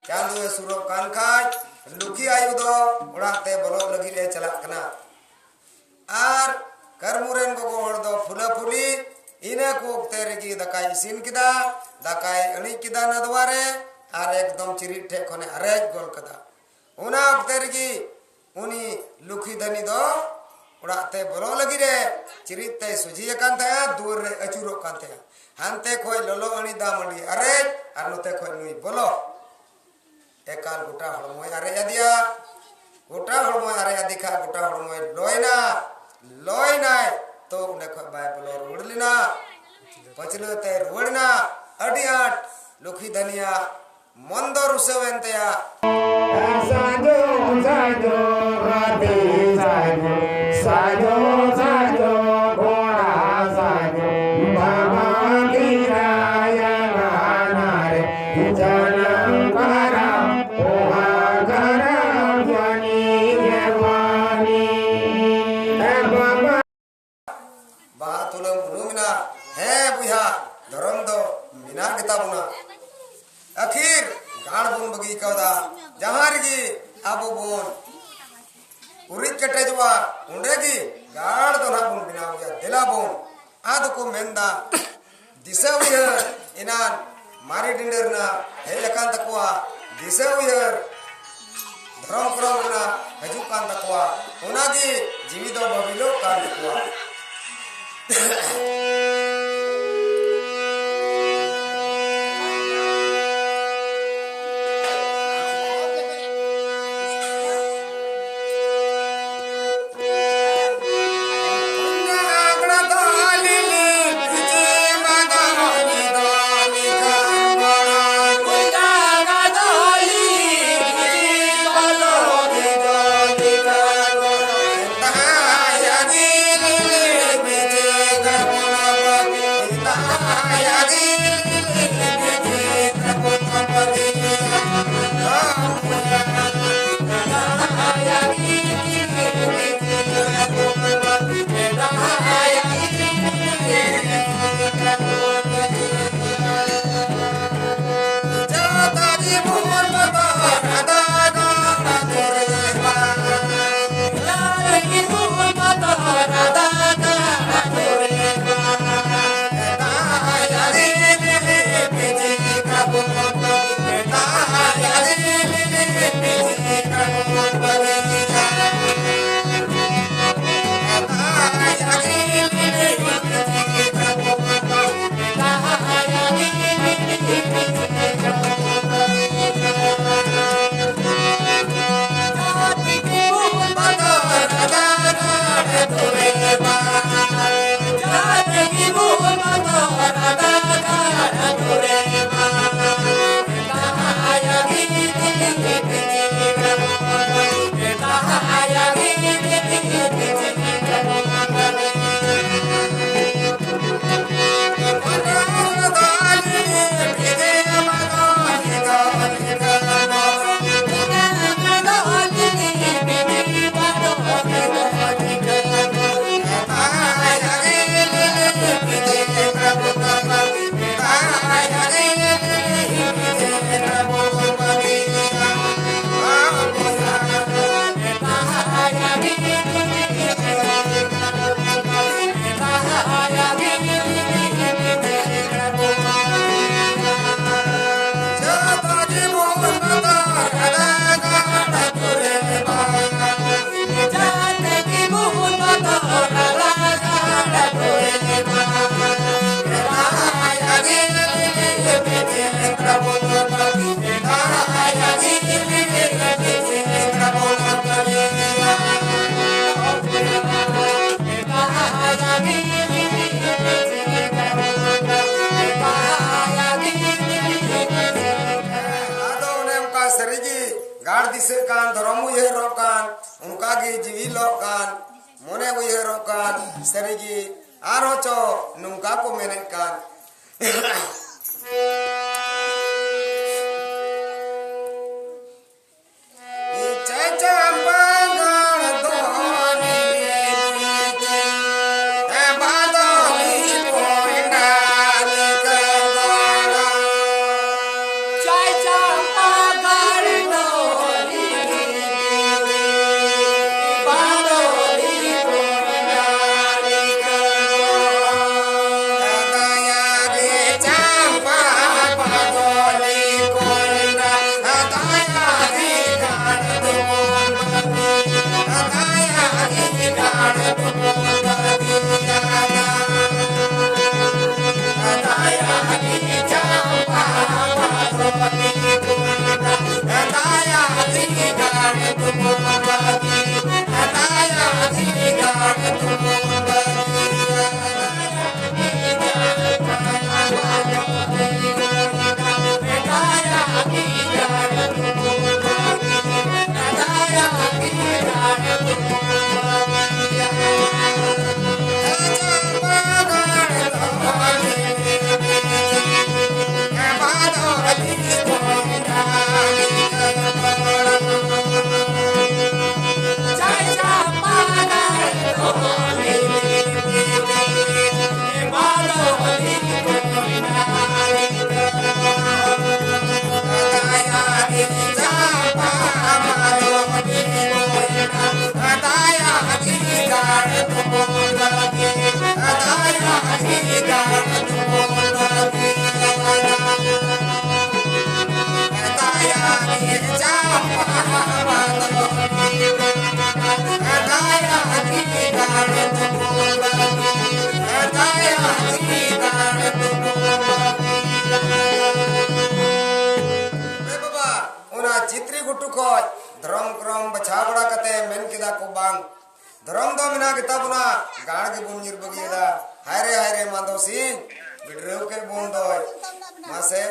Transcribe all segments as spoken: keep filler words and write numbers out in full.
ᱪᱟᱸᱫᱚᱭ ᱥᱩᱨᱚᱜ ᱠᱟᱱ ᱠᱷᱟᱡ ᱞᱩᱠᱷᱤ ᱟᱭᱳ ᱫᱚ ᱚᱲᱟᱜ ᱛᱮ ᱵᱚᱞᱚᱜ ᱞᱟᱹᱜᱤᱫ ᱮ ᱪᱟᱞᱟᱜ ᱠᱟᱱᱟ᱾ ᱟᱨ ᱠᱟᱹᱨᱢᱩ ᱨᱮᱱ ᱜᱚᱜᱚ ᱦᱚᱲ ᱫᱚ ᱯᱷᱩᱞᱟᱹ ᱯᱷᱩᱞᱤ, ᱤᱱᱟᱹ ᱠᱚ ᱚᱠᱛᱮ ᱨᱮᱜᱮ ᱫᱟᱠᱟᱭ ᱤᱥᱤᱱ ᱠᱮᱫᱟ, ᱫᱟᱠᱟᱭ ᱟᱹᱬᱤᱡ ᱠᱮᱫᱟ ᱱᱟᱫᱽᱣᱟ ᱨᱮ, ᱟᱨ ᱮᱠᱫᱚᱢ ᱪᱤᱨᱤᱡ ᱴᱷᱮᱡ ᱠᱷᱚᱱᱮ ᱟᱨᱮᱡ ᱜᱚᱞ ᱠᱟᱫᱟ᱾ ᱚᱱᱟ ᱚᱠᱛᱮ ᱨᱮᱜᱮ ᱩᱱᱤ ᱞᱩᱠᱷᱤ ᱫᱷᱟᱹᱱᱤ ᱫᱚ ᱚᱲᱟᱜ ᱛᱮ ᱵᱚᱞᱚᱜ ᱞᱟᱹᱜᱤᱫ ᱮ ᱪᱤᱨᱤᱡ ᱛᱮᱭ ᱥᱚᱡᱷᱮ ᱟᱠᱟᱱ ᱛᱟᱦᱮᱸᱫᱼᱟ, ᱫᱩᱣᱟᱹᱨ ᱨᱮ ᱟᱹᱪᱩᱨᱚᱜ ᱠᱟᱱ ᱛᱟᱦᱮᱸᱫᱼᱟ᱾ ᱦᱟᱱᱛᱮ ᱠᱷᱚᱡ ᱞᱚᱞᱚ ᱟᱹᱬᱤ ᱫᱟᱜ ᱢᱟᱹᱰᱤ ᱟᱨᱮᱡ ᱟᱨ ᱱᱚᱛᱮ ᱠᱷᱚᱡ ᱱᱩᱭ ᱵᱚᱞᱚ᱾ ᱮᱠᱟᱞ ᱜᱚᱴᱟ ᱦᱚᱲᱢᱚᱭ ᱟᱨᱮᱡ ᱟᱫᱮᱭᱟ᱾ ᱜᱚᱴᱟ ᱦᱚᱲᱢᱚᱭ ᱟᱨᱮᱡ ᱟᱫᱮ ᱠᱷᱟᱡ ᱜᱚᱴᱟ ᱦᱚᱲᱢᱚᱭ ᱞᱚᱭᱱᱟ᱾ ᱞᱚᱭᱱᱟᱭ, ᱛᱚ ᱚᱸᱰᱮ ᱠᱷᱚᱡ ᱵᱟᱭ ᱵᱚᱞᱚ ᱨᱩᱣᱟᱹᱲ ᱞᱮᱱᱟ᱾ ᱯᱟᱹᱪᱷᱞᱟᱹ ᱛᱮ ᱨᱩᱣᱟᱹᱲ ᱮᱱᱟ᱾ ᱟᱹᱰᱤ ᱟᱸᱴ ᱞᱩᱠᱷᱤ ᱫᱷᱟᱹᱱᱤᱭᱟᱜ ᱢᱚᱱ ᱫᱚ ᱨᱩᱥᱟᱹᱣ ᱮᱱ ᱛᱟᱭᱟ᱾ ᱥᱟᱡᱚ ᱥᱟᱡᱚ ᱨᱟᱛᱮ ᱥᱟᱡᱚ, ᱥᱟᱡᱚ ᱥᱟᱡᱚ ᱠᱚᱲᱟ ᱥᱟᱡᱚ, ᱵᱟᱵᱟ ᱜᱤᱨᱟᱭᱟ ᱜᱟᱱᱟ ᱨᱮ ᱡᱟᱱᱟᱢ ᱠᱟᱨᱟ ᱯᱚᱦᱟ ᱠᱟᱨᱟ ᱡᱟᱱᱤ ᱡᱮᱣᱟᱱᱤ᱾ ᱮ ᱵᱟᱵᱟ ᱵᱟᱦᱟ ᱛᱩᱞᱟᱹᱢ ᱩᱱᱩᱢ ᱮᱱᱟ᱾ ᱦᱮᱸ ᱵᱚᱭᱦᱟ, ᱫᱷᱚᱨᱚᱢ ᱫᱚ ᱢᱮᱱᱟᱜ ᱜᱮᱛᱟ ᱵᱚᱱᱟ᱾ ᱟᱹᱠᱷᱤᱨ ᱜᱟᱲ ᱵᱚᱱ ᱵᱟᱹᱜᱤ ᱠᱟᱣᱫᱟ᱾ ᱡᱟᱦᱟᱸ ᱨᱮᱜᱮ ᱟᱵᱚ ᱵᱚᱱ ᱩᱨᱤᱡ ᱠᱮᱴᱮᱡᱚᱜᱼᱟ, ᱚᱸᱰᱮ ᱜᱮ ᱜᱟᱲ ᱫᱚ ᱱᱟᱦᱟᱜ ᱵᱚᱱ ᱵᱮᱱᱟᱣ ᱜᱮᱭᱟ᱾ ᱫᱮᱞᱟ ᱵᱚᱱ, ᱟᱫᱚ ᱠᱚ ᱢᱮᱱᱫᱟ, ᱫᱤᱥᱟᱹ ᱩᱭᱦᱟᱹᱨ ᱮᱱᱟᱱ ᱢᱟᱨᱮ ᱰᱤᱸᱰᱟᱹ ᱨᱮᱱᱟᱜ ᱦᱮᱡ ᱟᱠᱟᱱ ᱛᱟᱠᱚᱣᱟ᱾ ᱫᱤᱥᱟᱹ ᱩᱭᱦᱟᱹᱨ ᱫᱷᱚᱨᱚᱢ ᱠᱚᱨᱚᱢ ᱨᱮᱱᱟᱜ ᱦᱤᱡᱩᱜ ᱠᱟᱱ ᱛᱟᱠᱚᱣᱟ᱾ ᱚᱱᱟᱜᱮ ᱡᱤᱣᱤ ᱫᱚ ᱵᱟᱹᱵᱤᱞᱚᱜ ᱠᱟᱱ ᱛᱟᱠᱚᱣᱟ᱾ ᱟᱫᱚ ᱚᱱᱮ ᱚᱱᱠᱟ ᱥᱟᱹᱨᱤᱜᱮ ᱜᱟᱲ ᱫᱤᱥᱟᱹᱜ ᱠᱟᱱ, ᱫᱷᱚᱨᱚᱢ ᱩᱭᱦᱟᱹᱨᱚᱜ ᱠᱟᱱ, ᱚᱱᱠᱟᱜᱮ ᱡᱤᱣᱤ ᱞᱚᱜ ᱠᱟᱱ, ᱢᱚᱱᱮ ᱩᱭᱦᱟᱹᱨᱚᱜ ᱠᱟᱱ, ᱥᱟᱹᱨᱤᱜᱮ ᱟᱨᱦᱚᱸ ᱪᱚ ᱱᱚᱝᱠᱟ ᱠᱚ ᱢᱮᱱᱮᱫ ᱠᱟᱱ᱾ ᱚᱱᱟ ᱪᱤᱛᱨᱤ ᱜᱷᱩᱴᱩ ᱠᱷᱚᱡ ᱫᱷᱚᱨᱚᱢ ᱠᱚᱨᱚᱢ ᱵᱟᱪᱷᱟᱣ ᱵᱟᱲᱟ ᱠᱟᱛᱮ ᱢᱮᱱ ᱠᱮᱫᱟ ᱠᱚ, ᱵᱟᱝ, ᱫᱷᱚᱨᱚᱢ ᱫᱚ ᱢᱮᱱᱟᱜ ᱜᱮᱛᱟ ᱵᱚᱱᱟ, ᱜᱟᱲ ᱜᱮᱵᱚᱱ ᱧᱤᱨ ᱵᱟᱹᱜᱤᱭᱟᱫᱟ᱾ ᱦᱟᱭ ᱨᱮ, ᱦᱟᱭ ᱨᱮ, ᱢᱟᱫᱚ ᱥᱤᱧ ᱵᱤᱰᱨᱟᱹᱣ ᱠᱮᱫ ᱵᱚᱱ ᱫᱚᱭ᱾ ᱢᱟᱥᱮ,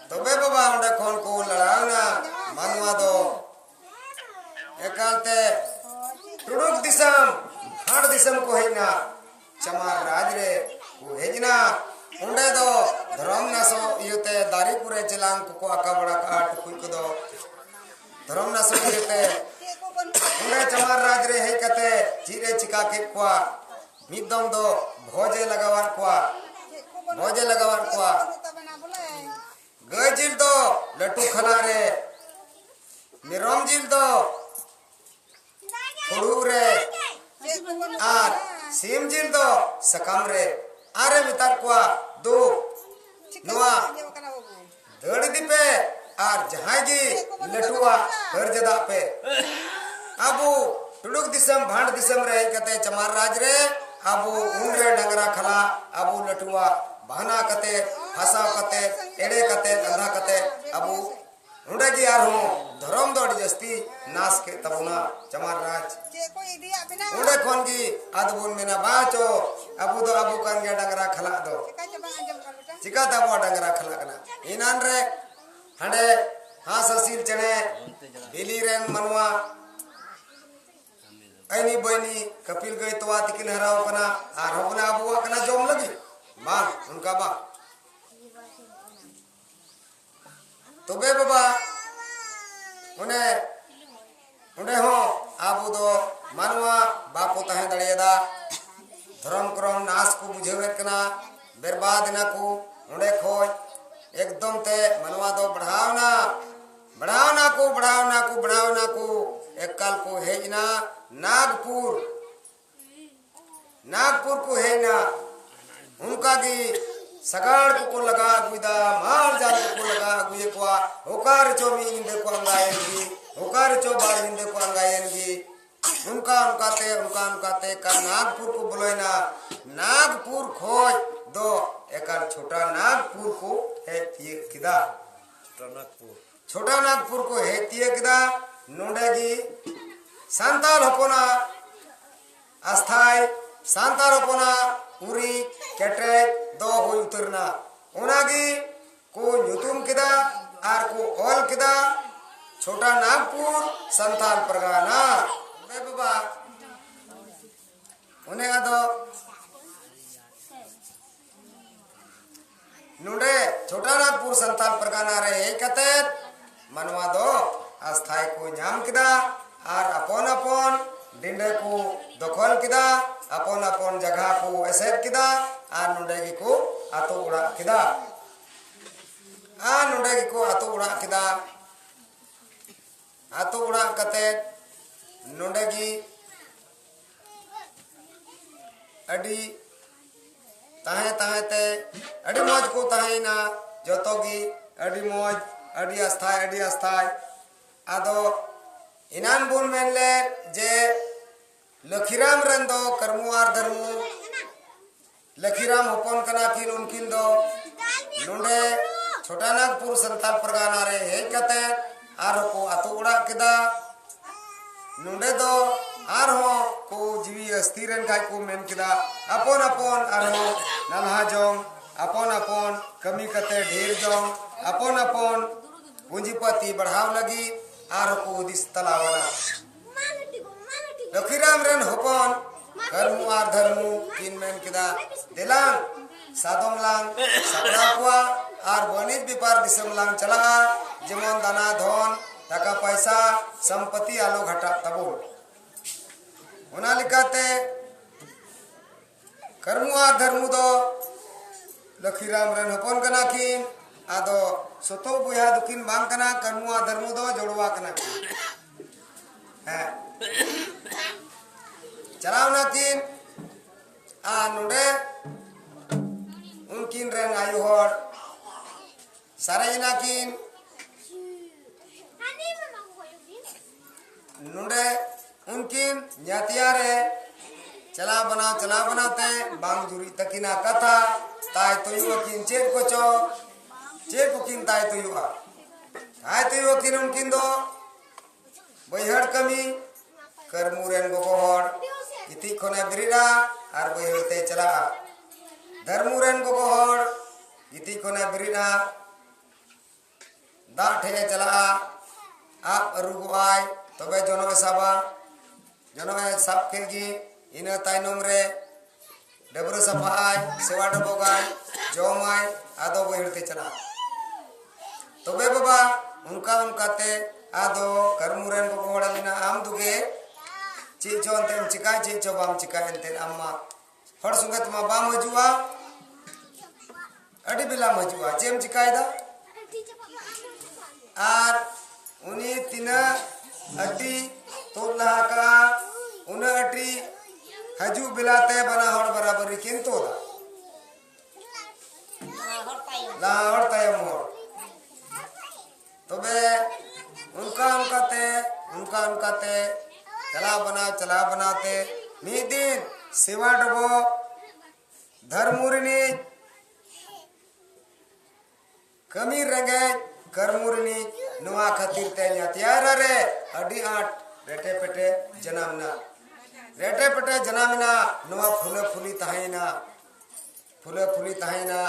ᱛᱚᱵᱮ ᱵᱟᱵᱟ, ᱚᱸᱰᱮ ᱠᱷᱚᱱ ᱠᱚ ᱞᱟᱲᱟᱣ ᱮᱱᱟ ᱢᱟᱱᱣᱟ ᱫᱚ᱾ ᱮᱠᱟᱞᱛᱮ ᱴᱩᱰᱩᱠ ᱫᱤᱥᱚᱢ, ᱦᱟᱴ ᱫᱤᱥᱚᱢ ᱠᱚ ᱦᱮᱡ ᱮᱱᱟ᱾ ᱪᱟᱢᱟᱨ ᱨᱟᱡᱽ ᱨᱮ ᱠᱚ ᱦᱮᱡ ᱮᱱᱟ᱾ ᱚᱸᱰᱮ ᱫᱚ ᱫᱷᱚᱨᱚᱢ ᱱᱟᱥᱚ ᱤᱭᱟᱹᱛᱮ ᱫᱟᱨᱮ ᱠᱚᱨᱮ ᱪᱮᱞᱟᱝ ᱠᱚᱠᱚ ᱟᱠᱟ ᱵᱟᱲᱟ ᱠᱟᱜᱼᱟ, ᱴᱩᱠᱩᱡ ᱠᱚᱫᱚ ᱫᱷᱚᱨᱚᱢ ᱱᱟᱥᱚ ᱤᱭᱟᱹᱛᱮ᱾ ᱚᱸᱰᱮ ᱪᱟᱢᱟᱨ ᱨᱟᱡᱽ ᱨᱮ ᱦᱮᱡ ᱠᱟᱛᱮ ᱪᱮᱫ ᱮ ᱪᱤᱠᱟ ᱠᱮᱫ ᱠᱚᱣᱟ? ᱢᱤᱫ ᱫᱚᱢ ᱫᱚ ᱵᱷᱚᱡᱽ ᱮ ᱞᱟᱜᱟᱣᱟᱫ ᱠᱚᱣᱟ᱾ ᱵᱷᱚᱡᱽ ᱮ ᱞᱟᱜᱟᱣᱟᱫ ᱠᱚᱣᱟ᱾ ᱜᱟᱹᱭ ᱡᱤᱞ ᱫᱚ ᱞᱟᱹᱴᱩ ᱠᱷᱟᱞᱟ ᱨᱮ, ᱢᱮᱨᱚᱢ ᱡᱤᱞ ᱫᱚ ᱯᱷᱩᱲᱩᱜ ᱨᱮ, ᱟᱨ ᱥᱤᱢ ᱡᱤᱞ ᱫᱚ ᱥᱟᱠᱟᱢ ᱨᱮ᱾ ᱟᱨᱮ ᱢᱮᱛᱟᱫ ᱠᱚᱣᱟ, ᱫᱩ, ᱱᱚᱣᱟ ᱫᱟᱹᱲ ᱤᱫᱤ ᱯᱮ ᱟᱨ ᱡᱟᱦᱟᱸᱭ ᱜᱮ ᱞᱟᱹᱴᱩᱣᱟᱜ ᱦᱟᱹᱨ ᱡᱟᱫᱟᱜ ᱯᱮ᱾ ᱟᱵᱚ ᱴᱩᱰᱩᱠ ᱫᱤᱥᱚᱢ, ᱵᱷᱟᱸᱰ ᱫᱤᱥᱚᱢ ᱨᱮ ᱦᱮᱡ ᱠᱟᱛᱮ ᱪᱟᱢᱟᱨ ᱨᱟᱡᱽ ᱨᱮ ᱟᱵᱚ ᱩᱱᱨᱮ ᱰᱟᱝᱨᱟ ᱠᱷᱟᱞᱟ ᱟᱵᱚ ᱞᱟᱹᱴᱩᱣᱟᱜ ᱵᱟᱦᱱᱟ ᱠᱟᱛᱮ, ᱦᱟᱥᱟᱣ ᱠᱟᱛᱮ, ᱮᱲᱮ ᱠᱟᱛᱮ, ᱟᱸᱫᱷᱟ ᱠᱟᱛᱮ ᱟᱵᱚ ᱚᱸᱰᱮ ᱜᱮ ᱟᱨᱦᱚᱸ ᱫᱷᱚᱨᱚᱢ ᱫᱚ ᱟᱹᱰᱤ ᱡᱟᱹᱥᱛᱤ ᱱᱟᱥ ᱠᱮᱫ ᱛᱟᱵᱚᱱᱟ ᱪᱟᱢᱟᱨ ᱨᱟᱡᱽ᱾ ᱪᱮᱫ ᱠᱚ ᱤᱫᱤᱭᱟᱜ ᱵᱮᱱᱟ? ᱚᱸᱰᱮ ᱠᱷᱚᱱ ᱜᱮ ᱟᱫᱚ ᱵᱚᱱ ᱢᱮᱱᱟ, ᱵᱟ ᱪᱚ, ᱟᱵᱚ ᱫᱚ ᱟᱵᱚ ᱠᱟᱱ ᱜᱮᱭᱟ ᱰᱟᱝᱨᱟ ᱠᱷᱟᱞᱟᱜ ᱫᱚ᱾ ᱪᱮᱠᱟ ᱪᱚ ᱵᱟᱝ ᱟᱸᱡᱚᱢ ᱠᱟᱱ ᱵᱮᱴᱟ? ᱪᱤᱠᱟᱛᱮ ᱟᱵᱚᱣᱟᱜ ᱰᱟᱝᱨᱟ ᱠᱷᱟᱞᱟᱜ ᱠᱟᱱᱟ? ᱮᱱᱟᱱ ᱨᱮ ᱦᱟᱸᱰᱮ ᱦᱟᱸᱥ ᱦᱟᱹᱥᱤᱞ ᱪᱮᱬᱮ ᱵᱤᱞᱤ ᱨᱮᱱ ᱢᱟᱱᱣᱟ ᱟᱭᱱᱤ ᱵᱟᱭᱱᱤ ᱠᱟᱹᱯᱤᱞ ᱜᱟᱹᱭ ᱛᱚᱣᱟ ᱛᱤᱠᱤᱱ ᱦᱟᱨᱟᱣ ᱠᱟᱱᱟ, ᱟᱨᱦᱚᱸ ᱵᱚᱞᱮ ᱟᱵᱚᱣᱟᱜ ᱠᱟᱱᱟ ᱡᱚᱢ ᱞᱟᱹᱜᱤᱫ? ᱵᱟᱝ, ᱚᱱᱠᱟ ᱵᱟᱝ᱾ ᱛᱚᱵᱮ ᱵᱟᱵᱟ, ᱚᱱᱮ ᱚᱸᱰᱮ ᱦᱚᱸ ᱟᱵᱚ ᱫᱚ ᱢᱟᱱᱣᱟ ᱵᱟᱠᱚ ᱛᱟᱦᱮᱸ ᱫᱟᱲᱮᱭᱟᱫᱟ᱾ ᱫᱷᱚᱨᱚᱢ ᱠᱚᱨᱚᱢ ᱱᱟᱥ ᱠᱚ ᱵᱩᱡᱷᱟᱹᱣᱮᱫ ᱠᱟᱱᱟ, ᱵᱮᱨᱵᱟᱫ ᱮᱱᱟ ᱠᱚ᱾ ᱚᱸᱰᱮ ᱠᱷᱚᱡ ᱮᱠᱫᱚᱢ ᱛᱮ ᱢᱟᱱᱣᱟ ᱫᱚ ᱵᱟᱲᱦᱟᱣ ᱮᱱᱟ, ᱵᱟᱲᱦᱟᱣ ᱮᱱᱟ ᱠᱚ, ᱵᱟᱲᱦᱟᱣ ᱮᱱᱟ ᱠᱚ, ᱵᱟᱲᱦᱟᱣ ᱮᱱᱟ ᱠᱚ, ᱮᱠᱟᱞ ᱠᱚ ᱦᱮᱡ ᱮᱱᱟ ᱱᱟᱜᱽᱯᱩᱨ᱾ ᱱᱟᱜᱽᱯᱩᱨ ᱠᱚ ᱦᱮᱡ ᱮᱱᱟ᱾ ᱚᱱᱠᱟ ᱜᱮ ᱥᱟᱜᱟᱲ ᱠᱚᱠᱚ ᱞᱟᱜᱟ ᱟᱹᱜᱩᱭᱮᱫᱟ, ᱢᱟᱞ ᱡᱟᱞ ᱠᱚᱠᱚ ᱞᱟᱜᱟ ᱟᱹᱜᱩᱭᱮᱫ ᱠᱚᱣᱟ᱾ ᱚᱠᱟ ᱨᱮᱪᱚ ᱢᱤᱫ ᱧᱤᱫᱟᱹ ᱠᱚ ᱟᱸᱜᱟᱭᱮᱱ ᱜᱮ, ᱚᱠᱟ ᱨᱮᱪᱚ ᱵᱟᱨ ᱧᱤᱫᱟᱹ ᱠᱚ ᱟᱸᱜᱟᱭᱮᱱ ᱜᱮ᱾ ᱚᱱᱠᱟ ᱚᱱᱠᱟᱛᱮ, ᱚᱱᱠᱟ ᱚᱱᱠᱟᱛᱮ ᱮᱠᱟᱞ ᱱᱟᱜᱽᱯᱩᱨ ᱠᱚ ᱵᱚᱞᱚᱭᱮᱱᱟ᱾ ᱱᱟᱜᱽᱯᱩᱨ ᱠᱷᱚᱡ ᱫᱚ ᱮᱠᱟᱞ ᱪᱷᱳᱴᱟ ᱱᱟᱜᱽᱯᱩᱨ ᱠᱚ ᱦᱮᱡ ᱛᱤᱭᱟᱹᱜ ᱠᱮᱫᱟ᱾ ᱪᱷᱳᱴᱟ ᱱᱟᱜᱽᱯᱩᱨ᱾ ᱪᱷᱳᱴᱟ ᱱᱟᱜᱽᱯᱩᱨ ᱠᱚ ᱦᱮᱡ ᱛᱤᱭᱟᱹᱜ ᱠᱮᱫᱟ᱾ ᱱᱚᱰᱮ ᱜᱮ ᱥᱟᱱᱛᱟᱲ ᱦᱚᱯᱚᱱᱟᱜ ᱟᱥᱛᱷᱟᱭ, ᱥᱟᱱᱛᱟᱲ ᱦᱚᱯᱚᱱᱟᱜ ᱩᱨᱤᱡ ᱠᱮᱴᱮᱡ ᱫᱚ ᱦᱩᱭ ᱩᱛᱟᱹᱨ ᱮᱱᱟ᱾ ᱚᱱᱟᱜᱮ ᱠᱚ ᱧᱩᱛᱩᱢ ᱠᱮᱫᱟ ᱟᱨ ᱠᱚ ᱚᱞ ᱠᱮᱫᱟ ᱪᱷᱳᱴᱟ ᱱᱟᱜᱽᱯᱩᱨ ᱥᱟᱱᱛᱟᱲ ᱯᱟᱨᱜᱟᱱᱟ᱾ ᱮ ᱵᱟᱵᱟ, ᱚᱱᱮ ᱟᱫᱚ ᱱᱚᱰᱮ ᱪᱷᱳᱴᱟ ᱱᱟᱜᱽᱯᱩᱨ ᱥᱟᱱᱛᱟᱲ ᱯᱟᱨᱜᱟᱱᱟ ᱨᱮ ᱦᱮᱡ ᱠᱟᱛᱮ ᱢᱟᱱᱣᱟ ᱫᱚ ᱟᱥᱛᱷᱟᱭ ᱠᱚ ᱧᱟᱢ ᱠᱮᱫᱟ ᱟᱨ ᱟᱯᱚᱱ ᱟᱯᱚᱱ ᱰᱤᱸᱰᱟᱹ ᱠᱚ ᱫᱚᱠᱷᱚᱞ ᱠᱮᱫᱟ, ᱟᱯᱚᱱ ᱟᱯᱚᱱ ᱡᱟᱭᱜᱟ ᱠᱚ ᱮᱥᱮᱫ ᱠᱮᱫᱟ ᱟᱨ ᱱᱚᱰᱮ ᱜᱮᱠᱚ ᱟᱛᱳ ᱚᱲᱟᱜ ᱠᱮᱫᱟ᱾ ᱟᱨ ᱱᱚᱰᱮ ᱜᱮᱠᱚ ᱟᱛᱳ ᱚᱲᱟᱜ ᱠᱮᱫᱟ᱾ ᱟᱛᱳ ᱚᱲᱟᱜ ᱠᱟᱛᱮ ᱱᱚᱰᱮ ᱜᱮ ᱟᱹᱰᱤ ᱛᱟᱦᱮᱸ ᱛᱟᱦᱮᱸ ᱛᱮ ᱟᱹᱰᱤ ᱢᱚᱡᱽ ᱠᱚ ᱛᱟᱦᱮᱸᱭᱮᱱᱟ᱾ ᱡᱚᱛᱚ ᱜᱮ ᱟᱹᱰᱤ ᱢᱚᱡᱽ, ᱟᱹᱰᱤ ᱟᱥᱛᱷᱟᱭ, ᱟᱹᱰᱤ ᱟᱥᱛᱷᱟᱭ᱾ ᱟᱫᱚ ᱮᱱᱟᱱ ᱵᱚᱱ ᱢᱮᱱ ᱞᱮᱫ ᱡᱮ ᱞᱟᱹᱠᱷᱤᱨᱟᱢ ᱨᱮᱱ ᱫᱚ ᱠᱟᱹᱨᱢᱩ ᱟᱨ ᱫᱷᱟᱹᱨᱢᱩ, ᱞᱟᱹᱠᱷᱤᱨᱟᱢ ᱦᱚᱯᱚᱱ ᱠᱟᱱᱟ ᱠᱤᱱ ᱩᱱᱠᱤᱱ ᱫᱚ᱾ ᱱᱚᱰᱮ ᱪᱷᱳᱴᱟ ᱱᱟᱜᱽᱯᱩᱨ ᱥᱟᱱᱛᱟᱲ ᱯᱟᱨᱜᱟᱱᱟ ᱨᱮ ᱦᱮᱡ ᱠᱟᱛᱮ ᱟᱨᱦᱚᱸ ᱠᱚ ᱟᱛᱳ ᱚᱲᱟᱜ ᱠᱮᱫᱟ᱾ ᱱᱚᱰᱮ ᱫᱚ ᱟᱨᱦᱚᱸ ᱠᱚ ᱡᱤᱣᱤ ᱟᱹᱥᱛᱤ ᱨᱮᱱ ᱠᱷᱟᱡ ᱠᱚ ᱢᱮᱱ ᱠᱮᱫᱟ, ᱟᱯᱚᱱ ᱟᱯᱚᱱ ᱟᱨᱦᱚᱸ ᱱᱟᱞᱦᱟ ᱡᱚᱝ, ᱟᱯᱚᱱ ᱟᱯᱚᱱ ᱠᱟᱹᱢᱤ ᱠᱟᱛᱮ ᱰᱷᱮᱨ ᱡᱚᱝ, ᱟᱯᱚᱱ ᱟᱯᱚᱱ ᱯᱩᱸᱡᱤ ᱯᱟᱹᱛᱤ ᱵᱟᱲᱦᱟᱣ ᱞᱟᱹᱜᱤᱫ ᱟᱨᱦᱚᱸ ᱠᱚ ᱦᱩᱫᱤᱥ ᱛᱟᱞᱟᱣ ᱮᱱᱟ᱾ ᱞᱚᱠᱷᱤᱨᱟᱢ ᱨᱮᱱ ᱦᱚᱯᱚᱱ ᱠᱟᱹᱨᱢᱩ ᱟᱨ ᱫᱷᱟᱹᱨᱢᱩ ᱠᱤᱱ ᱢᱮᱱ ᱠᱮᱫᱟ, ᱫᱮᱞᱟᱝ ᱥᱟᱫᱚᱢ ᱞᱟᱝ ᱥᱟᱯᱲᱟᱣ ᱠᱚᱣᱟ ᱟᱨ ᱵᱟᱹᱱᱤᱡᱽ ᱵᱮᱯᱟᱨ ᱫᱤᱥᱚᱢ ᱞᱟᱝ ᱪᱟᱞᱟᱜᱼᱟ, ᱡᱮᱢᱚᱱ ᱫᱟᱱᱟ ᱫᱷᱚᱱ, ᱴᱟᱠᱟ ᱯᱟᱭᱥᱟ, ᱥᱚᱢᱯᱚᱛᱤ ᱟᱞᱚ ᱜᱷᱟᱴᱟᱜ ᱛᱟᱵᱚᱱ᱾ ᱚᱱᱟ ᱞᱮᱠᱟᱛᱮ ᱠᱟᱹᱨᱢᱩ ᱟᱨ ᱫᱷᱟᱹᱨᱢᱩ ᱫᱚ ᱞᱚᱠᱷᱤᱨᱟᱢ ᱨᱮᱱ ᱦᱚᱯᱚᱱ ᱠᱟᱱᱟ ᱠᱤᱱ᱾ ᱟᱫᱚ ᱥᱚᱛᱚ ᱵᱚᱭᱦᱟ ᱫᱚᱠᱤᱱ ᱵᱟᱝ ᱠᱟᱱᱟ, ᱠᱟᱹᱨᱢᱩ ᱟᱨ ᱫᱷᱟᱹᱨᱢᱩ ᱫᱚ ᱡᱚᱲᱣᱟ ᱠᱟᱱᱟ ᱠᱤᱱ᱾ ᱦᱮᱸ, ᱪᱟᱞᱟᱣ ᱱᱟᱠᱤᱱ ᱟᱨ ᱱᱚᱰᱮ ᱩᱱᱠᱤᱱ ᱨᱮᱱ ᱟᱭᱳ ᱦᱚᱲ ᱥᱟᱨᱮᱡ ᱮᱱᱟ ᱠᱤᱱ᱾ ᱱᱚᱰᱮ ᱩᱱᱠᱤᱱ ᱧᱟᱛᱭᱟ ᱨᱮ ᱪᱟᱞᱟᱣ ᱵᱟᱱᱟᱣ ᱪᱟᱞᱟᱣ ᱵᱟᱱᱟᱣ ᱛᱮ ᱵᱟᱝ ᱡᱩᱨᱤᱜ ᱛᱟᱹᱠᱤᱱᱟ ᱠᱟᱛᱷᱟ᱾ ᱛᱟᱭ ᱛᱩᱭᱩ ᱟᱹᱠᱤᱱ ᱪᱮᱫ ᱠᱚᱪᱚ, ᱪᱮᱫ ᱠᱚᱠᱤᱱ ᱛᱟᱭ ᱛᱩᱭᱩᱜᱼᱟ? ᱛᱟᱭ ᱛᱩᱭᱩ ᱟᱹᱠᱤᱱ ᱩᱱᱠᱤᱱ ᱫᱚ ᱵᱟᱹᱭᱦᱟᱹᱲ ᱠᱟᱹᱢᱤ᱾ ᱠᱟᱹᱨᱢᱩ ᱨᱮᱱ ᱜᱚᱜᱚ ᱦᱚᱲ ᱜᱤᱛᱤᱡ ᱠᱷᱚᱱᱮ ᱵᱮᱨᱮᱫᱼᱟ ᱟᱨ ᱵᱟᱹᱭᱦᱟᱹᱲ ᱛᱮᱭ ᱪᱟᱞᱟᱜᱼᱟ᱾ ᱫᱷᱟᱹᱨᱢᱩ ᱨᱮᱱ ᱜᱚᱜᱚ ᱦᱚᱲ ᱜᱤᱛᱤᱡ ᱠᱷᱚᱱᱮ ᱵᱮᱨᱮᱫᱼᱟ, ᱫᱟᱜ ᱴᱷᱮᱡ ᱮ ᱪᱟᱞᱟᱜᱼᱟ, ᱟᱵ ᱟᱹᱨᱩᱵᱚᱜᱼᱟᱭ, ᱛᱚᱵᱮ ᱡᱚᱱᱚᱜ ᱮ ᱥᱟᱵᱟ᱾ ᱡᱚᱱᱚᱜ ᱮ ᱥᱟᱵ ᱠᱮᱫ ᱜᱮ, ᱤᱱᱟᱹ ᱛᱟᱭᱱᱚᱢ ᱨᱮ ᱰᱟᱹᱵᱽᱨᱟᱹ ᱥᱟᱯᱷᱟᱜᱼᱟᱭ, ᱥᱮᱣᱟ ᱰᱚᱵᱚᱜᱟᱭ, ᱡᱚᱢᱟᱭ, ᱟᱫᱚ ᱵᱟᱹᱭᱦᱟᱹᱲ ᱛᱮ ᱪᱟᱞᱟᱜᱼᱟ᱾ ᱛᱚᱵᱮ ᱵᱟᱵᱟ, ᱚᱱᱠᱟ ᱚᱱᱠᱟᱛᱮ ᱟᱫᱚ ᱠᱟᱹᱨᱢᱩ ᱨᱮᱱ ᱜᱚᱜᱚ ᱦᱚᱲᱮ ᱢᱮᱱᱟ, ᱟᱢ ᱫᱩᱜᱮ ᱪᱮᱫ ᱪᱚ ᱮᱱᱛᱮᱢ ᱪᱤᱠᱟᱹᱭ, ᱪᱮᱫ ᱪᱚ ᱵᱟᱢ ᱪᱤᱠᱟᱹᱭ, ᱮᱱᱛᱮᱫ ᱟᱢ ᱢᱟ ᱦᱚᱲ ᱥᱚᱸᱜᱮ ᱛᱮᱢᱟ ᱵᱟᱢ ᱦᱤᱡᱩᱜᱼᱟ, ᱟᱹᱰᱤ ᱵᱮᱞᱟᱢ ᱦᱤᱡᱩᱜᱼᱟ, ᱪᱮᱫ ᱮᱢ ᱪᱤᱠᱟᱹᱭᱮᱫᱟ? ᱟᱨ ᱩᱱᱤ ᱛᱤᱱᱟᱹᱜ ᱟᱹᱴᱤ ᱛᱩᱫ ᱞᱟᱦᱟ ᱠᱟᱜᱼᱟ, ᱩᱱᱟᱹᱜ ᱟᱹᱴᱤ ᱦᱤᱡᱩᱜ ᱵᱮᱞᱟᱛᱮ ᱵᱟᱱᱟ ᱦᱚᱲ ᱵᱟᱨᱟᱵᱟᱨᱤ ᱠᱤᱱ ᱛᱩᱫᱟ᱾ ᱞᱟᱦᱟ ᱦᱚᱲ ᱛᱟᱭᱚᱢ ᱦᱚᱲ᱾ ᱛᱚᱵᱮ ᱚᱱᱠᱟ ᱚᱱᱠᱟᱛᱮ, ᱚᱱᱠᱟ ᱚᱱᱠᱟᱛᱮ ᱪᱟᱞᱟᱣ ᱵᱟᱱᱟᱣ, ᱪᱟᱞᱟᱣ ᱵᱟᱱᱟᱣ ᱛᱮ ᱢᱤᱫ ᱫᱤᱱ ᱥᱮᱣᱟ ᱰᱚᱵᱚᱜ ᱫᱷᱟᱹᱨᱢᱩ ᱨᱤᱱᱤᱡ ᱠᱟᱹᱢᱤ ᱨᱮᱸᱜᱮᱡ ᱠᱟᱹᱨᱢᱩ ᱨᱤᱱᱤᱡ ᱱᱚᱣᱟ ᱠᱷᱟᱹᱛᱤᱨ ᱛᱮ ᱧᱟᱛᱭᱟᱨᱟ ᱨᱮ ᱟᱹᱰᱤ ᱟᱸᱴ ᱨᱮᱴᱮ ᱯᱮᱴᱮ ᱡᱟᱱᱟᱢ ᱮᱱᱟ᱾ ᱨᱮᱴᱮ ᱯᱮᱴᱮ ᱡᱟᱱᱟᱢ ᱮᱱᱟ, ᱱᱚᱣᱟ ᱯᱷᱩᱞᱟᱹ ᱯᱷᱩᱞᱤ ᱛᱟᱦᱮᱸᱭᱮᱱᱟ᱾ ᱯᱷᱩᱞᱟᱹ ᱯᱷᱩᱞᱤ ᱛᱟᱦᱮᱸᱭᱮᱱᱟ᱾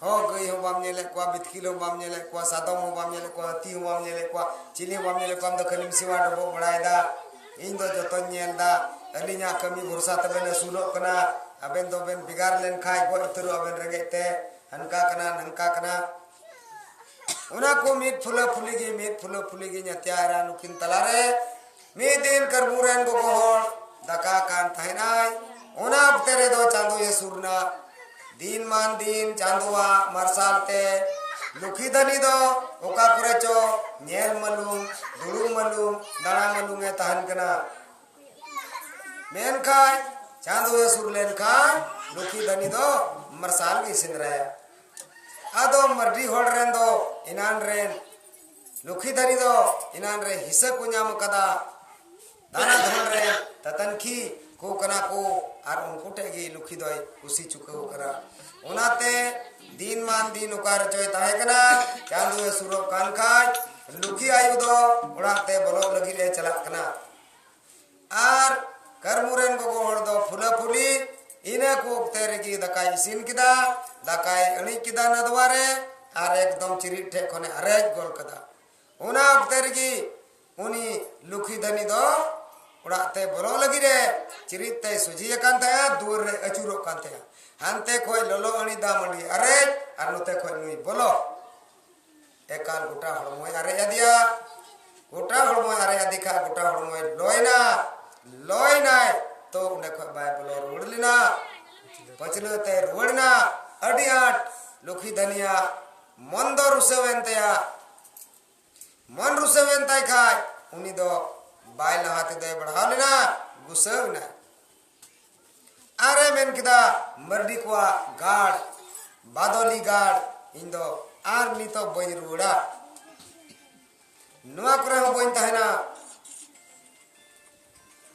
ᱦᱚᱸ, ᱜᱟᱹᱭ ᱦᱚᱸ ᱵᱟᱢ ᱧᱮᱞᱮᱫ ᱠᱚᱣᱟ, ᱵᱤᱛᱠᱤᱞ ᱦᱚᱸ ᱵᱟᱢ ᱧᱮᱞᱮᱫ ᱠᱚᱣᱟ, ᱥᱟᱫᱚᱢ ᱦᱚᱸ ᱵᱟᱢ ᱧᱮᱞᱮᱫ ᱠᱚᱣᱟ, ᱦᱟᱹᱛᱤ ᱦᱚᱸ ᱵᱟᱢ ᱧᱮᱞᱮᱫ ᱠᱚᱣᱟ, ᱪᱤᱞᱤ ᱦᱚᱸ ᱵᱟᱢ ᱧᱮᱞᱮᱫ ᱠᱚᱣᱟ, ᱟᱢ ᱫᱚ ᱠᱷᱟᱹᱞᱤᱢ ᱥᱮᱣᱟ ᱰᱚᱵᱚᱜ ᱵᱟᱲᱟᱭᱮᱫᱟ᱾ ᱤᱧ ᱫᱚ ᱡᱚᱛᱚᱧ ᱧᱮᱞ ᱮᱫᱟ᱾ ᱟᱹᱞᱤᱧᱟᱜ ᱠᱟᱹᱢᱤ ᱵᱷᱚᱨᱥᱟ ᱛᱮᱵᱮᱱ ᱟᱹᱥᱩᱞᱚᱜ ᱠᱟᱱᱟ᱾ ᱟᱵᱮᱱ ᱫᱚᱵᱮᱱ ᱵᱷᱮᱜᱟᱨ ᱞᱮᱱᱠᱷᱟᱡ ᱜᱚᱡ ᱩᱛᱟᱹᱨᱚᱜ ᱟᱵᱮᱱ ᱨᱮᱸᱜᱮᱡ ᱛᱮ᱾ ᱦᱟᱱᱠᱟ ᱠᱟᱱᱟ, ᱱᱟᱝᱠᱟ ᱠᱟᱱᱟ᱾ ᱚᱱᱟ ᱠᱚ ᱢᱤᱫ ᱯᱷᱩᱞᱟᱹ ᱯᱷᱩᱞᱤ ᱜᱮ, ᱢᱤᱫ ᱯᱷᱩᱞᱟᱹ ᱯᱷᱩᱞᱤ ᱜᱮ ᱧᱟᱛᱭᱟᱨᱟ ᱱᱩᱠᱤᱱ ᱛᱟᱞᱟᱨᱮ᱾ ᱢᱤᱫ ᱫᱤᱱ ᱠᱟᱹᱨᱢᱩ ᱨᱮᱱ ᱜᱚᱜᱚ ᱦᱚᱲ ᱫᱟᱠᱟ ᱠᱟᱱ ᱛᱟᱦᱮᱱᱟᱭ᱾ ᱚᱱᱟ ᱚᱠᱛᱮ ᱨᱮᱫᱚ ᱪᱟᱸᱫᱳᱭ ᱦᱟᱹᱥᱩᱨ ᱱᱟ᱾ ᱫᱤᱱ ᱢᱟᱱ ᱫᱤᱱ ᱪᱟᱸᱫᱳᱣᱟᱜ ᱢᱟᱨᱥᱟᱞ ᱛᱮ ᱞᱩᱠᱷᱤ ᱫᱷᱟᱹᱱᱤ ᱫᱚ ᱚᱠᱟ ᱠᱚᱨᱮ ᱪᱚ ᱧᱮᱞ ᱢᱟᱞᱩᱢ, ᱫᱩᱲᱩᱵ ᱢᱟᱞᱩᱢ, ᱫᱟᱬᱟ ᱢᱟᱞᱩᱢ ᱮ ᱛᱟᱦᱮᱱ ᱠᱟᱱᱟ᱾ ᱢᱮᱱᱠᱷᱟᱱ ᱪᱟᱸᱫᱳᱭ ᱦᱟᱹᱥᱩᱨ ᱞᱮᱱᱠᱷᱟᱱ ᱞᱩᱠᱷᱤ ᱫᱷᱟᱹᱱᱤ ᱫᱚ ᱢᱟᱨᱥᱟᱞ ᱜᱮ ᱥᱮᱸᱫᱽᱨᱟᱭᱟ᱾ ᱟᱫᱚ ᱢᱟᱨᱰᱤ ᱦᱚᱲ ᱨᱮᱱ ᱫᱚ ᱮᱱᱟᱱ ᱨᱮᱱ ᱞᱩᱠᱷᱤ ᱫᱷᱟᱹᱱᱤ ᱫᱚ ᱮᱱᱟᱱ ᱨᱮ ᱦᱤᱥᱟᱹ ᱠᱚ ᱧᱟᱢ ᱠᱟᱫᱟ, ᱫᱟᱱᱟ ᱫᱷᱚᱱ ᱨᱮ ᱛᱟᱹᱛᱟᱹᱱᱠᱷᱤ ᱠᱚ ᱠᱟᱱᱟ ᱠᱚ, ᱟᱨ ᱩᱱᱠᱩ ᱴᱷᱮᱡ ᱜᱮ ᱞᱩᱠᱷᱤ ᱫᱚᱭ ᱠᱩᱥᱤ ᱪᱩᱠᱟᱹᱣ ᱠᱟᱱᱟ᱾ ᱚᱱᱟᱛᱮ ᱫᱤᱱ ᱢᱟᱱ ᱫᱤᱱ ᱚᱠᱟ ᱨᱮᱪᱚᱭ ᱛᱟᱦᱮᱸ ᱠᱟᱱᱟ, ᱪᱟᱸᱫᱚᱭ ᱦᱟᱹᱥᱩᱨᱚᱜ ᱠᱟᱱ ᱠᱷᱟᱡ ᱞᱩᱠᱷᱤ ᱟᱭᱳ ᱫᱚ ᱚᱲᱟᱜ ᱛᱮ ᱵᱚᱞᱚᱜ ᱞᱟᱹᱜᱤᱫ ᱮ ᱪᱟᱞᱟᱜ ᱠᱟᱱᱟ᱾ ᱟᱨ ᱠᱟᱹᱨᱢᱩ ᱨᱮᱱ ᱜᱚᱜᱚ ᱦᱚᱲ ᱫᱚ ᱯᱷᱩᱞᱟᱹ ᱯᱷᱩᱞᱤ, ᱤᱱᱟᱹ ᱠᱚ ᱚᱠᱛᱮ ᱨᱮᱜᱮ ᱫᱟᱠᱟᱭ ᱤᱥᱤᱱ ᱠᱮᱫᱟ, ᱫᱟᱠᱟᱭ ᱟᱹᱬᱤᱡ ᱠᱮᱫᱟ ᱱᱟᱫᱽᱣᱟ ᱨᱮ, ᱟᱨ ᱮᱠᱫᱚᱢ ᱪᱤᱨᱤᱡ ᱴᱷᱮᱡ ᱠᱷᱚᱱᱮ ᱟᱨᱮᱡ ᱜᱚᱞ ᱠᱟᱫᱟ᱾ ᱚᱱᱟ ᱚᱠᱛᱮ ᱨᱮᱜᱮ ᱩᱱᱤ ᱞᱩᱠᱷᱤ ᱫᱷᱟᱹᱱᱤ ᱫᱚ ᱚᱲᱟᱜ ᱛᱮ ᱵᱚᱞᱚᱜ ᱞᱟᱹᱜᱤᱫ ᱮ ᱪᱤᱨᱤᱡ ᱛᱮᱭ ᱥᱚᱡᱷᱮ ᱟᱠᱟᱱ ᱛᱟᱦᱮᱸᱫᱼᱟ, ᱫᱩᱣᱟᱹᱨ ᱨᱮ ᱟᱹᱪᱩᱨᱚᱜ ᱠᱟᱱ ᱛᱟᱦᱮᱸᱫᱼᱟ᱾ ᱦᱟᱱᱛᱮ ᱠᱷᱚᱡ ᱞᱚᱞᱚ ᱟᱹᱬᱤ ᱫᱟᱜ ᱢᱟᱹᱰᱤ ᱟᱨᱮᱡ ᱟᱨ ᱱᱚᱛᱮ ᱠᱷᱚᱡ ᱱᱩᱭ ᱵᱚᱞᱚ᱾ ᱮᱠᱟᱞ ᱜᱚᱴᱟ ᱦᱚᱲᱢᱚᱭ ᱟᱨᱮᱡ ᱟᱫᱮᱭᱟ᱾ ᱜᱚᱴᱟ ᱦᱚᱲᱢᱚᱭ ᱟᱨᱮᱡ ᱟᱫᱮ ᱠᱷᱟᱡ ᱜᱚᱴᱟ ᱦᱚᱲᱢᱚᱭ ᱞᱚᱭᱱᱟ, ᱞᱚᱭᱱᱟᱭ᱾ ᱛᱚ ᱚᱸᱰᱮ ᱠᱷᱚᱡ ᱵᱟᱭ ᱵᱚᱞᱚ ᱨᱩᱣᱟᱹᱲ ᱞᱮᱱᱟ᱾ ᱯᱟᱹᱪᱷᱞᱟᱹ ᱛᱮ ᱨᱩᱣᱟᱹᱲ ᱮᱱᱟ᱾ ᱟᱹᱰᱤ ᱟᱸᱴ ᱞᱩᱠᱷᱤ ᱫᱷᱟᱹᱱᱤᱭᱟᱜ ᱢᱚᱱ ᱫᱚ ᱨᱩᱥᱟᱹᱣ ᱮᱱ ᱛᱟᱭᱟ᱾ ᱢᱚᱱ ᱨᱩᱥᱟᱹᱣ ᱮᱱ ᱛᱟᱭ ᱠᱷᱟᱡ ᱩᱱᱤ ᱫᱚ ᱵᱟᱭ ᱞᱟᱦᱟ ᱛᱮᱫᱚᱭ ᱵᱟᱲᱦᱟᱣ ᱞᱮᱱᱟ, ᱜᱩᱥᱟᱹᱣ ᱮᱱᱟᱭ᱾ ᱟᱨᱮ ᱢᱮᱱ ᱠᱮᱫᱟ, ᱢᱟᱹᱨᱰᱤ ᱠᱚᱣᱟᱜ ᱜᱟᱲ, ᱵᱟᱫᱚᱞᱤ ᱜᱟᱲ, ᱤᱧ ᱫᱚ ᱟᱨ ᱱᱤᱛᱚᱜ ᱵᱟᱹᱧ ᱨᱩᱣᱟᱹᱲᱟ, ᱱᱚᱣᱟ ᱠᱚᱨᱮ ᱦᱚᱸ ᱵᱟᱹᱧ ᱛᱟᱦᱮᱱᱟ᱾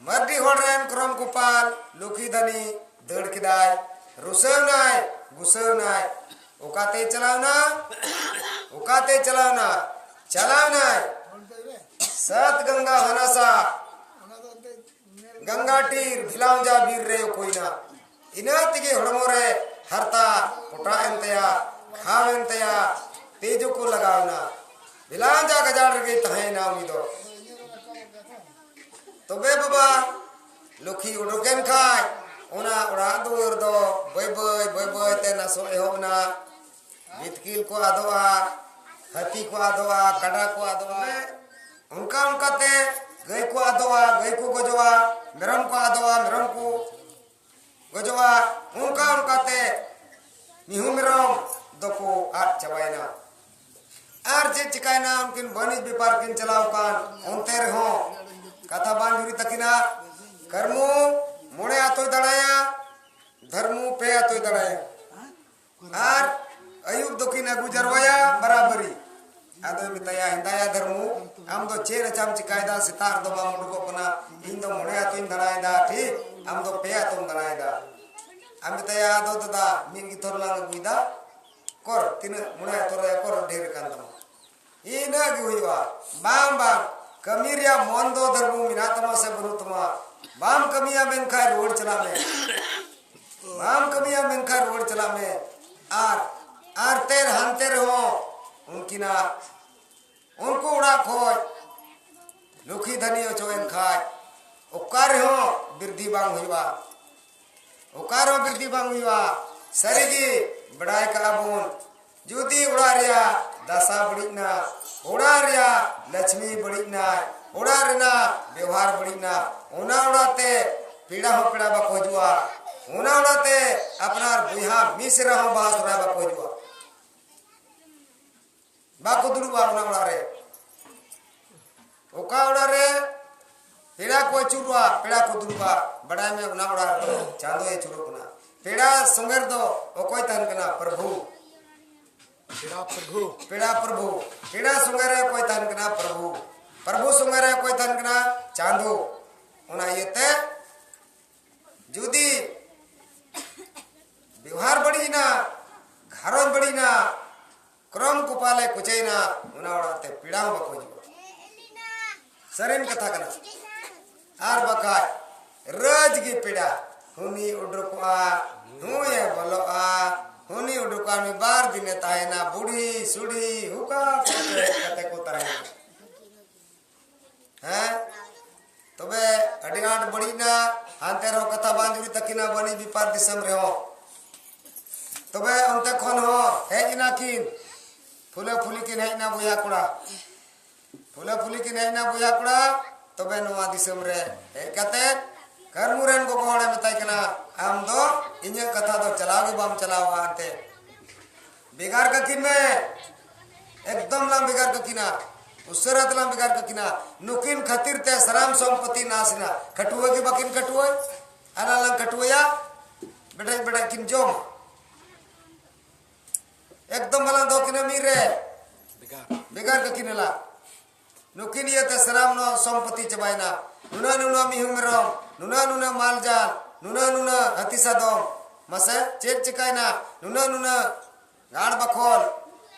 ᱢᱟᱹᱨᱰᱤ ᱦᱚᱲ ᱨᱮᱱ ᱠᱚᱨᱚᱢ ᱠᱚᱯᱟᱞ ᱞᱩᱠᱷᱤ ᱫᱷᱟᱹᱱᱤ ᱫᱟᱹᱲ ᱠᱮᱫᱟᱭ, ᱨᱩᱥᱟᱹᱣ ᱱᱟᱭ, ᱜᱩᱥᱟᱹᱣ ᱱᱟᱭ᱾ ᱚᱠᱟᱛᱮᱭ ᱪᱟᱞᱟᱣᱱᱟ? ᱚᱠᱟᱛᱮᱭ ᱪᱟᱞᱟᱣᱱᱟ? ᱪᱟᱞᱟᱣ ᱱᱟᱭ ᱥᱟᱛ ᱜᱚᱝᱜᱟ ᱦᱟᱱᱟᱥᱟ ᱜᱚᱝᱜᱟ ᱴᱤᱨ ᱵᱷᱤᱞᱟᱣᱡᱟ ᱵᱤᱨ ᱨᱮ ᱩᱠᱩᱭᱱᱟ᱾ ᱤᱱᱟᱹ ᱛᱮᱜᱮ ᱦᱚᱲᱢᱚ ᱨᱮ ᱦᱟᱨᱛᱟ ᱯᱚᱴᱟᱜ ᱮᱱ ᱛᱟᱭᱟ, ᱜᱷᱟᱣ ᱮᱱ ᱛᱟᱭᱟ, ᱛᱮᱡᱚ ᱠᱚ ᱞᱟᱜᱟᱣ ᱮᱱᱟ᱾ ᱵᱷᱤᱞᱟᱣᱡᱟ ᱜᱟᱡᱟᱲ ᱨᱮᱜᱮᱭ ᱛᱟᱦᱮᱸᱭᱮᱱᱟ ᱩᱱᱤ ᱫᱚ᱾ ᱛᱚᱵᱮ ᱵᱟᱵᱟ, ᱞᱩᱠᱷᱤ ᱩᱰᱩᱠᱮᱱ ᱠᱷᱟᱡ ᱚᱱᱟ ᱚᱲᱟᱜ ᱫᱩᱣᱟᱹᱨ ᱫᱚ ᱵᱟᱹᱭ ᱵᱟᱹᱭ, ᱵᱟᱹᱭ ᱵᱟᱹᱭ ᱛᱮ ᱱᱟᱥᱚᱜ ᱮᱦᱚᱵ ᱮᱱᱟ᱾ ᱵᱤᱛᱠᱤᱞ ᱠᱚ ᱟᱫᱚᱜᱼᱟ, ᱦᱟᱹᱛᱤ ᱠᱚ ᱟᱫᱚᱜᱼᱟ, ᱠᱟᱰᱟ ᱠᱚ ᱟᱫᱚᱜᱼᱟ᱾ ᱚᱱᱠᱟ ᱚᱱᱠᱟᱛᱮ ᱜᱟᱹᱭ ᱠᱚ ᱟᱫᱚᱜᱼᱟ, ᱜᱟᱹᱭ ᱠᱚ ᱜᱚᱡᱚᱜᱼᱟ, ᱢᱮᱨᱚᱢ ᱠᱚ ᱟᱫᱚᱜᱼᱟ, ᱢᱮᱨᱚᱢ ᱠᱚ ᱜᱚᱡᱚᱜᱼᱟ᱾ ᱚᱱᱠᱟ ᱚᱱᱠᱟᱛᱮ ᱢᱤᱦᱩ ᱢᱮᱨᱚᱢ ᱫᱚᱠᱚ ᱟᱫ ᱪᱟᱵᱟᱭᱮᱱᱟ᱾ ᱟᱨ ᱪᱮᱫ ᱪᱤᱠᱟᱭᱮᱱᱟ, ᱩᱱᱠᱤᱱ ᱵᱟᱹᱱᱤᱡ ᱵᱮᱯᱟᱨ ᱠᱤᱱ ᱪᱟᱞᱟᱣ ᱟᱠᱟᱱ, ᱚᱱᱛᱮ ᱨᱮᱦᱚᱸ ᱠᱟᱛᱷᱟ ᱵᱟᱝ ᱡᱩᱨᱤ ᱛᱟᱹᱠᱤᱱᱟ᱾ ᱠᱟᱹᱨᱢᱩ ᱢᱚᱬᱮ ᱟᱛᱳᱭ ᱫᱟᱬᱟᱭᱟ, ᱫᱷᱟᱨᱢᱩ ᱯᱮ ᱟᱛᱳᱭ ᱫᱟᱬᱟᱭᱟ᱾ ᱟᱨ ᱟᱹᱭᱩᱵ ᱫᱚᱠᱤᱱ ᱟᱹᱜᱩ ᱡᱟᱨᱣᱟᱭᱟ ᱵᱟᱨᱟᱵᱟᱨᱤ᱾ ᱟᱫᱚᱭ ᱢᱮᱛᱟᱭᱟ, "ᱦᱮᱸᱫᱟᱭᱟ ᱫᱷᱟᱨᱢᱩ, ᱟᱢ ᱫᱚ ᱪᱮᱫ ᱨᱮᱪᱟᱢ ᱪᱤᱠᱟᱭᱮᱫᱟ? ᱥᱮᱛᱟᱜ ᱨᱮᱫᱚ ᱵᱟᱢ ᱩᱰᱩᱠᱚᱜ ᱠᱟᱱᱟ᱾ ᱤᱧ ᱫᱚ ᱢᱚᱬᱮ ᱟᱛᱳᱧ ᱫᱟᱬᱟᱭᱮᱫᱟ, ᱴᱷᱤᱠ? ᱟᱢ ᱫᱚ ᱯᱮ ᱟᱛᱳᱢ ᱫᱟᱬᱟᱭᱮᱫᱟ?" ᱟᱨ ᱢᱮᱛᱟᱭᱟ, "ᱟᱫᱚ ᱫᱟᱫᱟ, ᱢᱤᱫ ᱜᱮ ᱛᱷᱚᱨ ᱞᱟᱝ ᱟᱹᱜᱩᱭᱮᱫᱟ, ᱠᱚᱨ ᱛᱤᱱᱟᱹᱜ ᱢᱚᱬᱮ ᱟᱛᱳ ᱨᱮ ᱠᱚᱨ ᱰᱷᱮᱨ ᱟᱠᱟᱱ ᱛᱟᱢᱟ?" ᱤᱱᱟᱹ ᱜᱮ ᱦᱩᱭᱩᱜᱼᱟ᱾ ᱵᱟᱝ, ᱵᱟᱝ, ᱠᱟᱹᱢᱤ ᱨᱮᱭᱟᱜ ᱢᱚᱱ ᱫᱚ ᱫᱷᱟᱨᱢᱩ ᱢᱮᱱᱟᱜ ᱛᱟᱢᱟ ᱥᱮ ᱵᱟᱹᱱᱩᱜ ᱛᱟᱢᱟ? ᱵᱟᱢ ᱠᱟᱹᱢᱤᱭᱟ ᱢᱮᱱᱠᱷᱟᱱ ᱨᱩᱣᱟᱹᱲ ᱪᱟᱞᱟᱜ ᱢᱮ᱾ ᱵᱟᱢ ᱠᱟᱹᱢᱤᱭᱟ ᱢᱮᱱᱠᱷᱟᱱ ᱨᱩᱣᱟᱹᱲ ᱪᱟᱞᱟᱜ ᱢᱮ᱾ ᱟᱨ ᱟᱨ ᱛᱮᱨ ᱦᱟᱱᱛᱮ ᱨᱮᱦᱚᱸ ᱩᱱᱠᱤᱱᱟᱜ, ᱩᱱᱠᱩ ᱚᱲᱟᱜ ᱠᱷᱚᱡ ᱞᱩᱠᱷᱤ ᱫᱷᱟᱹᱱᱤ ᱚᱪᱚ ᱮᱱ ᱠᱷᱟᱡ ᱚᱠᱟ ᱨᱮᱦᱚᱸ ᱵᱤᱨᱫᱷᱤ ᱵᱟᱝ ᱦᱩᱭᱩᱜᱼᱟ᱾ ᱚᱠᱟ ᱨᱮᱦᱚᱸ ᱵᱤᱨᱫᱷᱤ ᱵᱟᱝ ᱦᱩᱭᱩᱜᱼᱟ᱾ ᱥᱟᱹᱨᱤᱜᱮ ᱵᱟᱰᱟᱭ ᱠᱟᱜᱼᱟ ᱵᱚᱱ, ᱡᱩᱫᱤ ᱚᱲᱟᱜ ᱨᱮᱭᱟᱜ ᱫᱟᱥᱟ ᱵᱟᱹᱲᱤᱡ ᱱᱟ, ᱚᱲᱟᱜ ᱨᱮᱭᱟᱜ ᱞᱟᱪᱷᱢᱤ ᱵᱟᱹᱲᱤᱡ ᱱᱟ, ᱚᱲᱟᱜ ᱨᱮᱱᱟᱜ ᱵᱮᱣᱦᱟᱨ ᱵᱟᱹᱲᱤᱡ ᱱᱟ, ᱚᱱᱟ ᱚᱲᱟᱜ ᱛᱮ ᱯᱮᱲᱟ ᱦᱚᱸ ᱯᱮᱲᱟ ᱵᱟᱠᱚ ᱦᱤᱡᱩᱜᱼᱟ᱾ ᱚᱱᱟ ᱚᱲᱟᱜ ᱛᱮ ᱟᱯᱱᱟᱨ ᱵᱚᱭᱦᱟ ᱢᱤᱥᱨᱟ ᱦᱚᱸ ᱵᱟᱦᱟ ᱥᱚᱦᱨᱟᱭ ᱵᱟᱠᱚ ᱦᱤᱡᱩᱜᱼᱟ, ᱵᱟᱠᱚ ᱫᱩᱲᱩᱵᱼᱟ ᱚᱱᱟ ᱚᱲᱟᱜ ᱨᱮ᱾ ᱚᱠᱟ ᱚᱲᱟᱜ ᱨᱮ ᱯᱮᱲᱟ ᱠᱚ ᱟᱹᱪᱩᱨᱚᱜᱼᱟ, ᱯᱮᱲᱟ ᱠᱚ ᱫᱩᱲᱩᱵᱼᱟ, ᱵᱟᱰᱟᱭ ᱢᱮ ᱚᱱᱟ ᱚᱲᱟᱜ ᱨᱮᱫᱚ ᱪᱟᱸᱫᱚᱭ ᱟᱹᱪᱩᱨᱚᱜ ᱠᱟᱱᱟ᱾ ᱯᱮᱲᱟ ᱥᱚᱸᱜᱮ ᱨᱮᱫᱚ ᱚᱠᱚᱭ ᱛᱟᱦᱮᱱ ᱠᱟᱱᱟ? ᱯᱨᱚᱵᱷᱩ᱾ ᱯᱮᱲᱟ ᱯᱨᱚᱵᱷᱩ᱾ ᱯᱮᱲᱟ ᱯᱨᱚᱵᱷᱩ᱾ ᱯᱮᱲᱟ ᱥᱚᱸᱜᱮ ᱨᱮ ᱚᱠᱚᱭ ᱛᱟᱦᱮᱱ ᱠᱟᱱᱟ? ᱯᱨᱚᱵᱷᱩ᱾ ᱯᱨᱚᱵᱷᱩ ᱥᱚᱸᱜᱮ ᱨᱮ ᱚᱠᱚᱭ ᱛᱟᱦᱮᱱ ᱠᱟᱱᱟ? ᱪᱟᱸᱫᱚ᱾ ᱚᱱᱟ ᱤᱭᱟᱹᱛᱮ ᱡᱩᱫᱤ ᱵᱮᱣᱦᱟᱨ ᱵᱟᱹᱲᱤᱡ ᱮᱱᱟ, ᱜᱷᱟᱨᱚᱸᱡᱽ ᱵᱟᱹᱲᱤᱡ ᱮᱱᱟ, ᱠᱨᱚᱢ ᱠᱚᱯᱟᱞᱮ ᱠᱩᱪᱟᱹᱭᱮᱱᱟ, ᱚᱱᱟ ᱚᱲᱟᱜ ᱛᱮ ᱯᱮᱲᱟ ᱦᱚᱸ ᱵᱟᱠᱚ ᱦᱤᱡᱩᱜᱼᱟ᱾ ᱥᱟᱹᱨᱤᱱ ᱠᱟᱛᱷᱟ ᱠᱟᱱᱟ᱾ ᱟᱨ ᱵᱟᱠᱷᱟᱡ ᱨᱟᱹᱡᱽ ᱜᱮ ᱯᱮᱲᱟ, ᱦᱩᱱᱤ ᱩᱰᱩᱠᱚᱜᱼᱟ, ᱱᱩᱭᱮ ᱵᱚᱞᱚᱜᱼᱟ, ᱦᱩᱱᱤ ᱩᱰᱩᱠᱚᱜᱼᱟ, ᱱᱩᱭ ᱵᱟᱨ ᱫᱤᱱᱮ ᱛᱟᱦᱮᱱᱟ, ᱵᱩᱲᱦᱤ ᱥᱩᱲᱦᱤ ᱦᱩᱠᱟ ᱠᱟᱛᱮ ᱠᱟᱛᱮ ᱠᱚ ᱛᱟᱦᱮᱱᱟ᱾ ᱦᱮᱸ? ᱛᱚᱵᱮ ᱟᱹᱰᱤ ᱟᱸᱴ ᱵᱟᱹᱲᱤᱡ ᱮᱱᱟ, ᱦᱟᱱᱛᱮ ᱨᱮᱦᱚᱸ ᱠᱟᱛᱷᱟ ᱵᱟᱝ ᱡᱩᱨᱤ ᱛᱟᱹᱠᱤᱱᱟ, ᱵᱟᱹᱱᱤᱡ ᱵᱮᱯᱟᱨ ᱫᱤᱥᱚᱢ ᱨᱮᱦᱚᱸ᱾ ᱛᱚᱵᱮ ᱚᱱᱛᱮ ᱠᱷᱚᱱ ᱦᱚᱸ ᱦᱮᱡ ᱮᱱᱟ ᱠᱤᱱ, ᱯᱷᱩᱞᱟᱹ ᱯᱷᱩᱞᱤ ᱠᱤᱱ ᱦᱮᱡ ᱮᱱᱟ ᱵᱚᱭᱦᱟ ᱠᱚᱲᱟ, ᱯᱷᱩᱞᱟᱹ ᱯᱷᱩᱞᱤ ᱠᱤᱱ ᱦᱮᱡ ᱮᱱᱟ ᱵᱚᱭᱦᱟ ᱠᱚᱲᱟ᱾ ᱛᱚᱵᱮ ᱱᱚᱣᱟ ᱫᱤᱥᱚᱢ ᱨᱮ ᱦᱮᱡ ᱠᱟᱛᱮ ᱠᱟᱹᱨᱢᱩ ᱨᱮᱱ ᱜᱚᱜᱚ ᱦᱚᱲᱮ ᱢᱮᱛᱟᱭ ᱠᱟᱱᱟ, ᱟᱢ ᱫᱚ ᱤᱧᱟᱹᱜ ᱠᱟᱛᱷᱟ ᱫᱚ ᱪᱟᱞᱟᱣ ᱜᱮ ᱵᱟᱢ ᱪᱟᱞᱟᱣᱟ ᱮᱱᱛᱮ᱾ ᱵᱷᱮᱜᱟᱨ ᱠᱟᱹᱠᱤᱱ ᱢᱮ, ᱮᱠᱫᱚᱢ ᱞᱟᱝ ᱵᱷᱮᱜᱟᱨ ᱠᱟᱹᱠᱤᱱᱟ, ᱩᱥᱟᱹᱨᱟ ᱛᱮᱞᱟᱝ ᱵᱷᱮᱜᱟᱨ ᱠᱟᱹᱠᱤᱱᱟ᱾ ᱱᱩᱠᱤᱱ ᱠᱷᱟᱹᱛᱤᱨ ᱛᱮ ᱥᱟᱱᱟᱢ ᱥᱚᱢᱯᱚᱛᱤ ᱱᱟᱥ ᱮᱱᱟ᱾ ᱠᱷᱟᱹᱴᱩᱣᱟᱹ ᱜᱮ ᱵᱟᱹᱠᱤᱱ ᱠᱷᱟᱹᱴᱩᱣᱟᱹᱭ, ᱟᱞᱟᱝ ᱞᱟᱝ ᱠᱷᱟᱹᱴᱩᱣᱟᱹᱭᱟ᱾ ᱵᱮᱴᱮᱡ ᱵᱮᱴᱮᱡ ᱠᱤᱱ ᱡᱚᱢᱟ᱾ ᱮᱠᱫᱚᱢ ᱵᱟᱞᱟᱝ ᱫᱚᱦᱚ ᱠᱤᱱᱟ ᱢᱤᱫ ᱨᱮ, ᱵᱷᱮᱜᱟᱨ ᱠᱟᱹᱠᱤᱱ ᱟᱞᱟᱝ᱾ ᱱᱩᱠᱤᱱ ᱤᱭᱟᱹᱛᱮ ᱥᱟᱱᱟᱢ ᱱᱚᱣᱟ ᱥᱚᱢᱯᱚᱛᱤ ᱪᱟᱵᱟᱭᱮᱱᱟ᱾ ᱱᱩᱱᱟᱹᱜ ᱱᱩᱱᱟᱹᱜ ᱢᱤᱦᱩ ᱢᱮᱨᱚᱢ, ᱱᱩᱱᱟᱹᱜ ᱱᱩᱱᱟᱹᱜ ᱢᱟᱞ ᱡᱟᱞ, ᱱᱩᱱᱟᱹᱜ ᱱᱩᱱᱟᱹᱜ ᱦᱟᱹᱛᱤ ᱥᱟᱫᱚᱢ, ᱢᱟᱥᱮ ᱪᱮᱫ ᱪᱤᱠᱟᱭᱮᱱᱟ? ᱱᱩᱱᱟᱹᱜ ᱱᱩᱱᱟᱹᱜ ᱜᱟᱲ ᱵᱟᱠᱷᱳᱞ,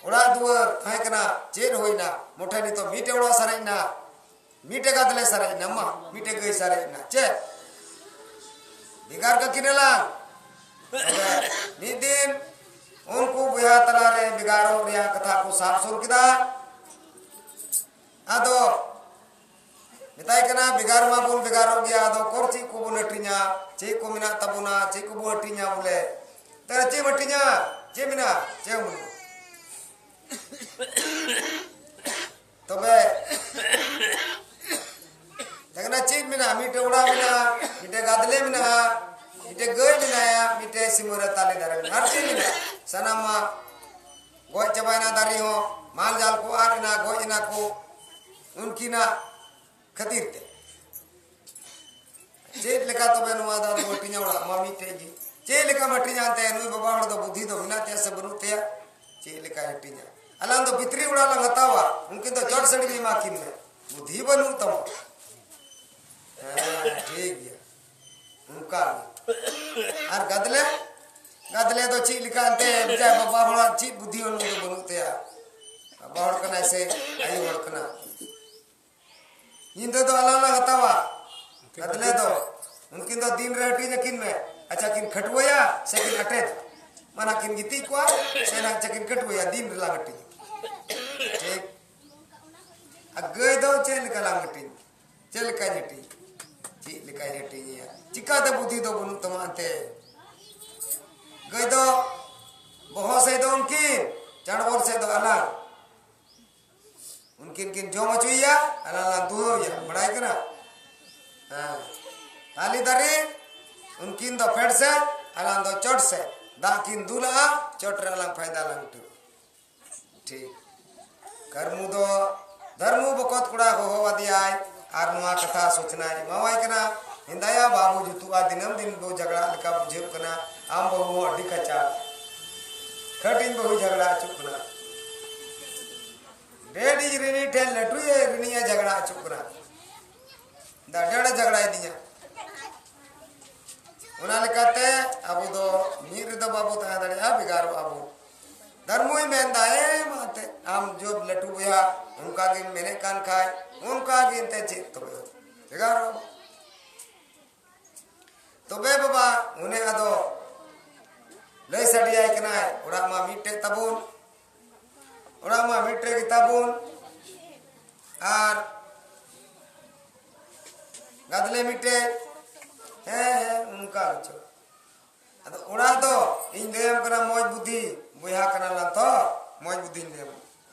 ᱚᱲᱟᱜ ᱫᱩᱣᱟᱹᱨ ᱛᱟᱦᱮᱸ ᱠᱟᱱᱟ, ᱪᱮᱫ ᱦᱩᱭᱱᱟ? ᱢᱚᱴᱷᱮ ᱱᱤᱛᱚᱜ ᱢᱤᱫᱴᱮᱡ ᱚᱲᱟᱜ ᱥᱟᱨᱮᱡ ᱮᱱᱟ, ᱢᱤᱫᱴᱮᱡ ᱜᱟᱫᱞᱮ ᱥᱟᱨᱮᱡ ᱮᱱᱟ, ᱢᱟ ᱢᱤᱫᱴᱮᱡ ᱜᱟᱹᱭ ᱥᱟᱨᱮᱡ ᱮᱱᱟ, ᱪᱮᱫ? ᱵᱷᱮᱜᱟᱨ ᱠᱟᱹᱠᱤᱱ ᱟᱞᱟᱝ᱾ ᱛᱚᱵᱮ ᱢᱤᱫ ᱫᱤᱱ ᱩᱱᱠᱩ ᱵᱚᱭᱦᱟ ᱛᱟᱞᱟᱨᱮ ᱵᱷᱮᱜᱟᱨᱚᱜ ᱨᱮᱭᱟᱜ ᱠᱟᱛᱷᱟ ᱠᱚ ᱥᱟᱵ ᱥᱩᱨ ᱠᱮᱫᱟ᱾ ᱟᱫᱚ ᱢᱮᱛᱟᱭ ᱠᱟᱱᱟ, ᱵᱷᱮᱜᱟᱨ ᱢᱟᱵᱚᱱ ᱵᱷᱮᱜᱟᱨᱚᱜ ᱜᱮᱭᱟ, ᱟᱫᱚ ᱚᱠᱚᱨ ᱪᱮᱫ ᱠᱚᱵᱚᱱ ᱦᱟᱹᱴᱤᱧᱟ, ᱪᱮᱫ ᱠᱚ ᱢᱮᱱᱟᱜ ᱛᱟᱵᱚᱱᱟ, ᱪᱮᱫ ᱠᱚᱵᱚᱱ ᱦᱟᱹᱴᱤᱧᱟ ᱵᱚᱞᱮ? ᱛᱟᱦᱞᱮ ᱪᱮᱫ ᱮᱢ ᱦᱟᱹᱴᱤᱧᱟ? ᱪᱮᱫ ᱢᱮᱱᱟᱜᱼᱟ? ᱪᱮᱫ ᱦᱚᱸ ᱵᱟᱹᱱᱩᱜᱼᱟ᱾ ᱛᱚᱵᱮ ᱛᱟᱦᱞᱮ ᱪᱮᱫ ᱢᱮᱱᱟᱜᱼᱟ? ᱢᱤᱫᱴᱮᱡ ᱚᱲᱟᱜ ᱢᱮᱱᱟᱜᱼᱟ, ᱢᱤᱫᱴᱮᱡ ᱜᱟᱫᱞᱮ ᱢᱮᱱᱟᱜᱼᱟ, ᱢᱤᱫᱴᱮᱡ ᱜᱟᱹᱭ ᱢᱮᱱᱟᱭᱟ, ᱢᱤᱫᱴᱮᱡ ᱥᱤᱢᱟᱹᱨᱟ ᱛᱟᱞᱮ ᱫᱟᱨᱮ ᱢᱮᱱᱟᱜᱼᱟ, ᱟᱨ ᱪᱮᱫ ᱢᱮᱱᱟᱜᱼᱟ? ᱥᱟᱱᱟᱢ ᱢᱟ ᱜᱚᱡ ᱪᱟᱵᱟᱭᱮᱱᱟ, ᱫᱟᱨᱮ ᱦᱚᱸ, ᱢᱟᱞ ᱡᱟᱞ ᱠᱚ ᱟᱫ ᱮᱱᱟ, ᱜᱚᱡ ᱮᱱᱟ ᱠᱚ, ᱩᱱᱠᱤᱱᱟᱜ ᱠᱷᱟᱹᱛᱤᱨ ᱛᱮ᱾ ᱪᱮᱫ ᱞᱮᱠᱟ ᱛᱚᱵᱮ ᱱᱚᱣᱟ ᱫᱚ ᱟᱫᱚ ᱦᱟᱹᱴᱤᱧᱟ? ᱚᱲᱟᱜ ᱢᱟ ᱢᱤᱫᱴᱮᱡ ᱜᱮ᱾ ᱪᱮᱫ ᱞᱮᱠᱟᱢ ᱦᱟᱹᱴᱤᱧᱟ? ᱮᱱᱛᱮ ᱱᱩᱭ ᱵᱟᱵᱟ ᱦᱚᱲ ᱫᱚ ᱵᱩᱫᱷᱤ ᱫᱚ ᱢᱮᱱᱟᱜ ᱛᱟᱭᱟ ᱥᱮ ᱵᱟᱹᱱᱩᱜ ᱛᱟᱭᱟ? ᱪᱮᱫ ᱞᱮᱠᱟᱭ ᱦᱟᱹᱴᱤᱧᱟ? ᱟᱞᱟᱝ ᱫᱚ ᱵᱷᱤᱛᱨᱤ ᱚᱲᱟᱜ ᱞᱟᱝ ᱦᱟᱛᱟᱣᱟ, ᱩᱱᱠᱤᱱ ᱫᱚ ᱪᱚᱴ ᱥᱟᱹᱲᱤᱢ ᱮᱢᱟ ᱠᱤᱱ ᱢᱮ, ᱵᱩᱫᱷᱤ ᱵᱟᱹᱱᱩᱜ ᱛᱟᱢᱟ᱾ ᱦᱮᱸ, ᱴᱷᱤᱠ ᱜᱮᱭᱟ, ᱚᱱᱠᱟ ᱜᱮ᱾ ᱟᱨ ᱜᱟᱫᱞᱮ, ᱜᱟᱫᱞᱮ ᱫᱚ ᱪᱮᱫ ᱞᱮᱠᱟ ᱮᱱᱛᱮ, ᱡᱟᱭ ᱵᱟᱵᱟ ᱦᱚᱲᱟᱜ ᱪᱮᱫ ᱵᱩᱫᱷᱤ ᱩᱱᱤ ᱫᱚ ᱵᱟᱹᱱᱩᱜ ᱛᱟᱭᱟ? ᱵᱟᱵᱟ ᱦᱚᱲ ᱠᱟᱱᱟᱭ ᱥᱮ ᱟᱭᱳ ᱦᱚᱲ ᱠᱟᱱᱟ? ᱧᱤᱫᱟᱹ ᱫᱚ ᱟᱞᱟᱝ ᱞᱟᱝ ᱦᱟᱛᱟᱣᱟ᱾ ᱜᱟᱫᱞᱮ ᱫᱚ ᱩᱱᱠᱤᱱ ᱫᱚ ᱫᱤᱱ ᱨᱮ ᱦᱟᱹᱴᱤᱧ ᱟᱹᱠᱤᱱ ᱢᱮ᱾ ᱟᱪᱪᱷᱟ, ᱠᱤᱱ ᱠᱷᱟᱹᱴᱣᱟᱹᱭᱟ ᱥᱮ ᱠᱤᱱ ᱟᱴᱮᱫᱟ? ᱢᱟᱱᱟ ᱠᱤᱱ ᱜᱤᱛᱤᱡ ᱠᱚᱜᱼᱟ ᱥᱮ ᱱᱟᱜ ᱪᱮ ᱠᱤᱱ ᱠᱷᱟᱹᱴᱣᱟᱹᱭᱟ? ᱫᱤᱱ ᱨᱮᱞᱟᱝ ᱦᱟᱹᱴᱤᱧ᱾ ᱴᱷᱤᱠ᱾ ᱟᱨ ᱜᱟᱹᱭ ᱫᱚ ᱪᱮᱫ ᱞᱮᱠᱟ ᱞᱟᱝ ᱦᱟᱹᱴᱤᱧ? ᱪᱮᱫ ᱞᱮᱠᱟᱧ ᱦᱟᱹᱴᱤᱧ? ᱪᱮᱫ ᱞᱮᱠᱟᱧ ᱦᱟᱹᱴᱤᱧᱮᱭᱟ? ᱪᱤᱠᱟᱛᱮ ᱵᱩᱫᱷᱤ ᱫᱚ ᱵᱟᱹᱱᱩᱜ ᱛᱟᱢᱟ ᱮᱱᱛᱮ? ᱜᱟᱹᱭ ᱫᱚ ᱵᱚᱦᱚᱜ ᱥᱮᱫ ᱫᱚ ᱩᱱᱠᱤᱱ, ᱪᱟᱸᱰᱵᱚᱞ ᱥᱮᱫ ᱫᱚ ᱟᱞᱟᱝ᱾ ᱩᱱᱠᱤᱱ ᱠᱤᱱ ᱡᱚᱢ ᱦᱚᱪᱚᱭᱮᱭᱟ, ᱟᱞᱟᱝ ᱞᱟᱝ ᱫᱩᱦᱟᱹᱣᱮᱭᱟ, ᱵᱟᱲᱟᱭ ᱠᱟᱱᱟ? ᱦᱮᱸ᱾ ᱛᱟᱞᱮ ᱫᱟᱨᱮ, ᱩᱱᱠᱤᱱ ᱫᱚ ᱯᱷᱮᱰ ᱥᱮᱫ, ᱟᱞᱟᱝ ᱫᱚ ᱪᱚᱴ ᱥᱮᱫ᱾ ᱫᱟᱜ ᱠᱤᱱ ᱫᱩᱞᱟᱜᱼᱟ, ᱪᱚᱴ ᱨᱮ ᱟᱞᱟᱝ ᱯᱷᱟᱭᱫᱟ ᱞᱟᱝ ᱩᱴᱷᱟᱹᱣᱟ᱾ ᱴᱷᱤᱠ᱾ ᱠᱟᱹᱨᱢᱩ ᱫᱚ ᱫᱷᱟᱹᱨᱢᱩ ᱵᱚᱠᱚᱛ ᱠᱚᱲᱟ ᱦᱚᱦᱚ ᱟᱫᱮᱭᱟᱭ ᱟᱨ ᱱᱚᱣᱟ ᱠᱟᱛᱷᱟ ᱥᱩᱪᱱᱟᱭ ᱮᱢᱟᱣᱟᱭ ᱠᱟᱱᱟ᱾ ᱢᱮᱱᱫᱟᱭᱟ, ᱵᱟᱵᱚ ᱡᱩᱛᱩᱜᱼᱟ, ᱫᱤᱱᱟᱹᱢ ᱫᱤᱱ ᱵᱚ ᱡᱷᱟᱜᱽᱲᱟ ᱞᱮᱠᱟ ᱵᱩᱡᱷᱟᱹᱜ ᱠᱟᱱᱟ, ᱟᱢ ᱵᱟᱹᱦᱩ ᱦᱚᱸ ᱟᱹᱰᱤ ᱠᱟᱪᱟ, ᱠᱷᱟᱹᱴᱤᱧ ᱵᱟᱹᱦᱩ ᱡᱷᱟᱜᱽᱲᱟ ᱦᱚᱪᱚᱜ ᱠᱟᱱᱟ᱾ ᱰᱮᱰᱤᱡ ᱨᱤᱱᱤ ᱴᱷᱮᱱ ᱞᱟᱹᱴᱩᱭᱮ ᱨᱤᱱᱤᱭᱮ ᱡᱷᱟᱜᱽᱲᱟ ᱦᱚᱪᱚᱜ ᱠᱟᱱᱟ, ᱫᱟᱰᱮᱲᱮ ᱡᱷᱟᱜᱽᱲᱟᱭᱮᱫᱤᱧᱟ᱾ ᱚᱱᱟ ᱞᱮᱠᱟᱛᱮ ᱟᱵᱚ ᱫᱚ ᱢᱤᱫ ᱨᱮᱫᱚ ᱵᱟᱵᱚ ᱛᱟᱦᱮᱸ ᱫᱟᱲᱮᱭᱟᱜᱼᱟ, ᱵᱷᱮᱜᱟᱨᱚᱜ ᱟᱵᱚ᱾ ᱫᱷᱟᱨᱢᱩᱭ ᱢᱮᱱᱫᱟ, ᱮ ᱢᱟ ᱮᱱᱛᱮ, ᱟᱢ ᱡᱚᱵ ᱞᱟᱹᱴᱩ ᱵᱚᱭᱦᱟ ᱚᱱᱠᱟ ᱜᱮᱢ ᱢᱮᱱᱮᱫ ᱠᱟᱱ ᱠᱷᱟᱡ, ᱚᱱᱠᱟ ᱜᱮ ᱮᱱᱛᱮ ᱪᱮᱫ ᱛᱚᱵᱮ ᱵᱷᱮᱜᱟᱨᱚᱜ ᱟᱵᱚ᱾ ᱛᱚᱵᱮ ᱵᱟᱵᱟ, ᱩᱱᱤ ᱟᱫᱚ ᱞᱟᱹᱭ ᱥᱟᱰᱮᱭᱟᱭ ᱠᱟᱱᱟᱭ, ᱚᱲᱟᱜ ᱢᱟ ᱢᱤᱫᱴᱮᱡ ᱛᱟᱵᱚᱱ, ᱚᱲᱟᱜ ᱢᱟ ᱢᱤᱫᱴᱮᱡ ᱜᱮᱛᱟᱵᱚᱱ, ᱟᱨ ᱜᱟᱫᱞᱮ ᱢᱤᱫᱴᱮᱡ᱾ ᱦᱮᱸ, ᱦᱮᱸ, ᱚᱱᱠᱟ ᱜᱮᱪᱚ᱾ ᱟᱫᱚ ᱚᱲᱟᱜ ᱫᱚ ᱤᱧ ᱞᱟᱹᱭᱟᱢ ᱠᱟᱱᱟ, ᱢᱚᱡᱽ ᱵᱩᱫᱷᱤ, ᱵᱚᱭᱦᱟ ᱠᱟᱱᱟ ᱞᱟᱝ ᱛᱚ, ᱢᱚᱡᱽ ᱵᱩᱫᱷᱤᱧ ᱞᱟᱹᱭᱟᱢᱟ᱾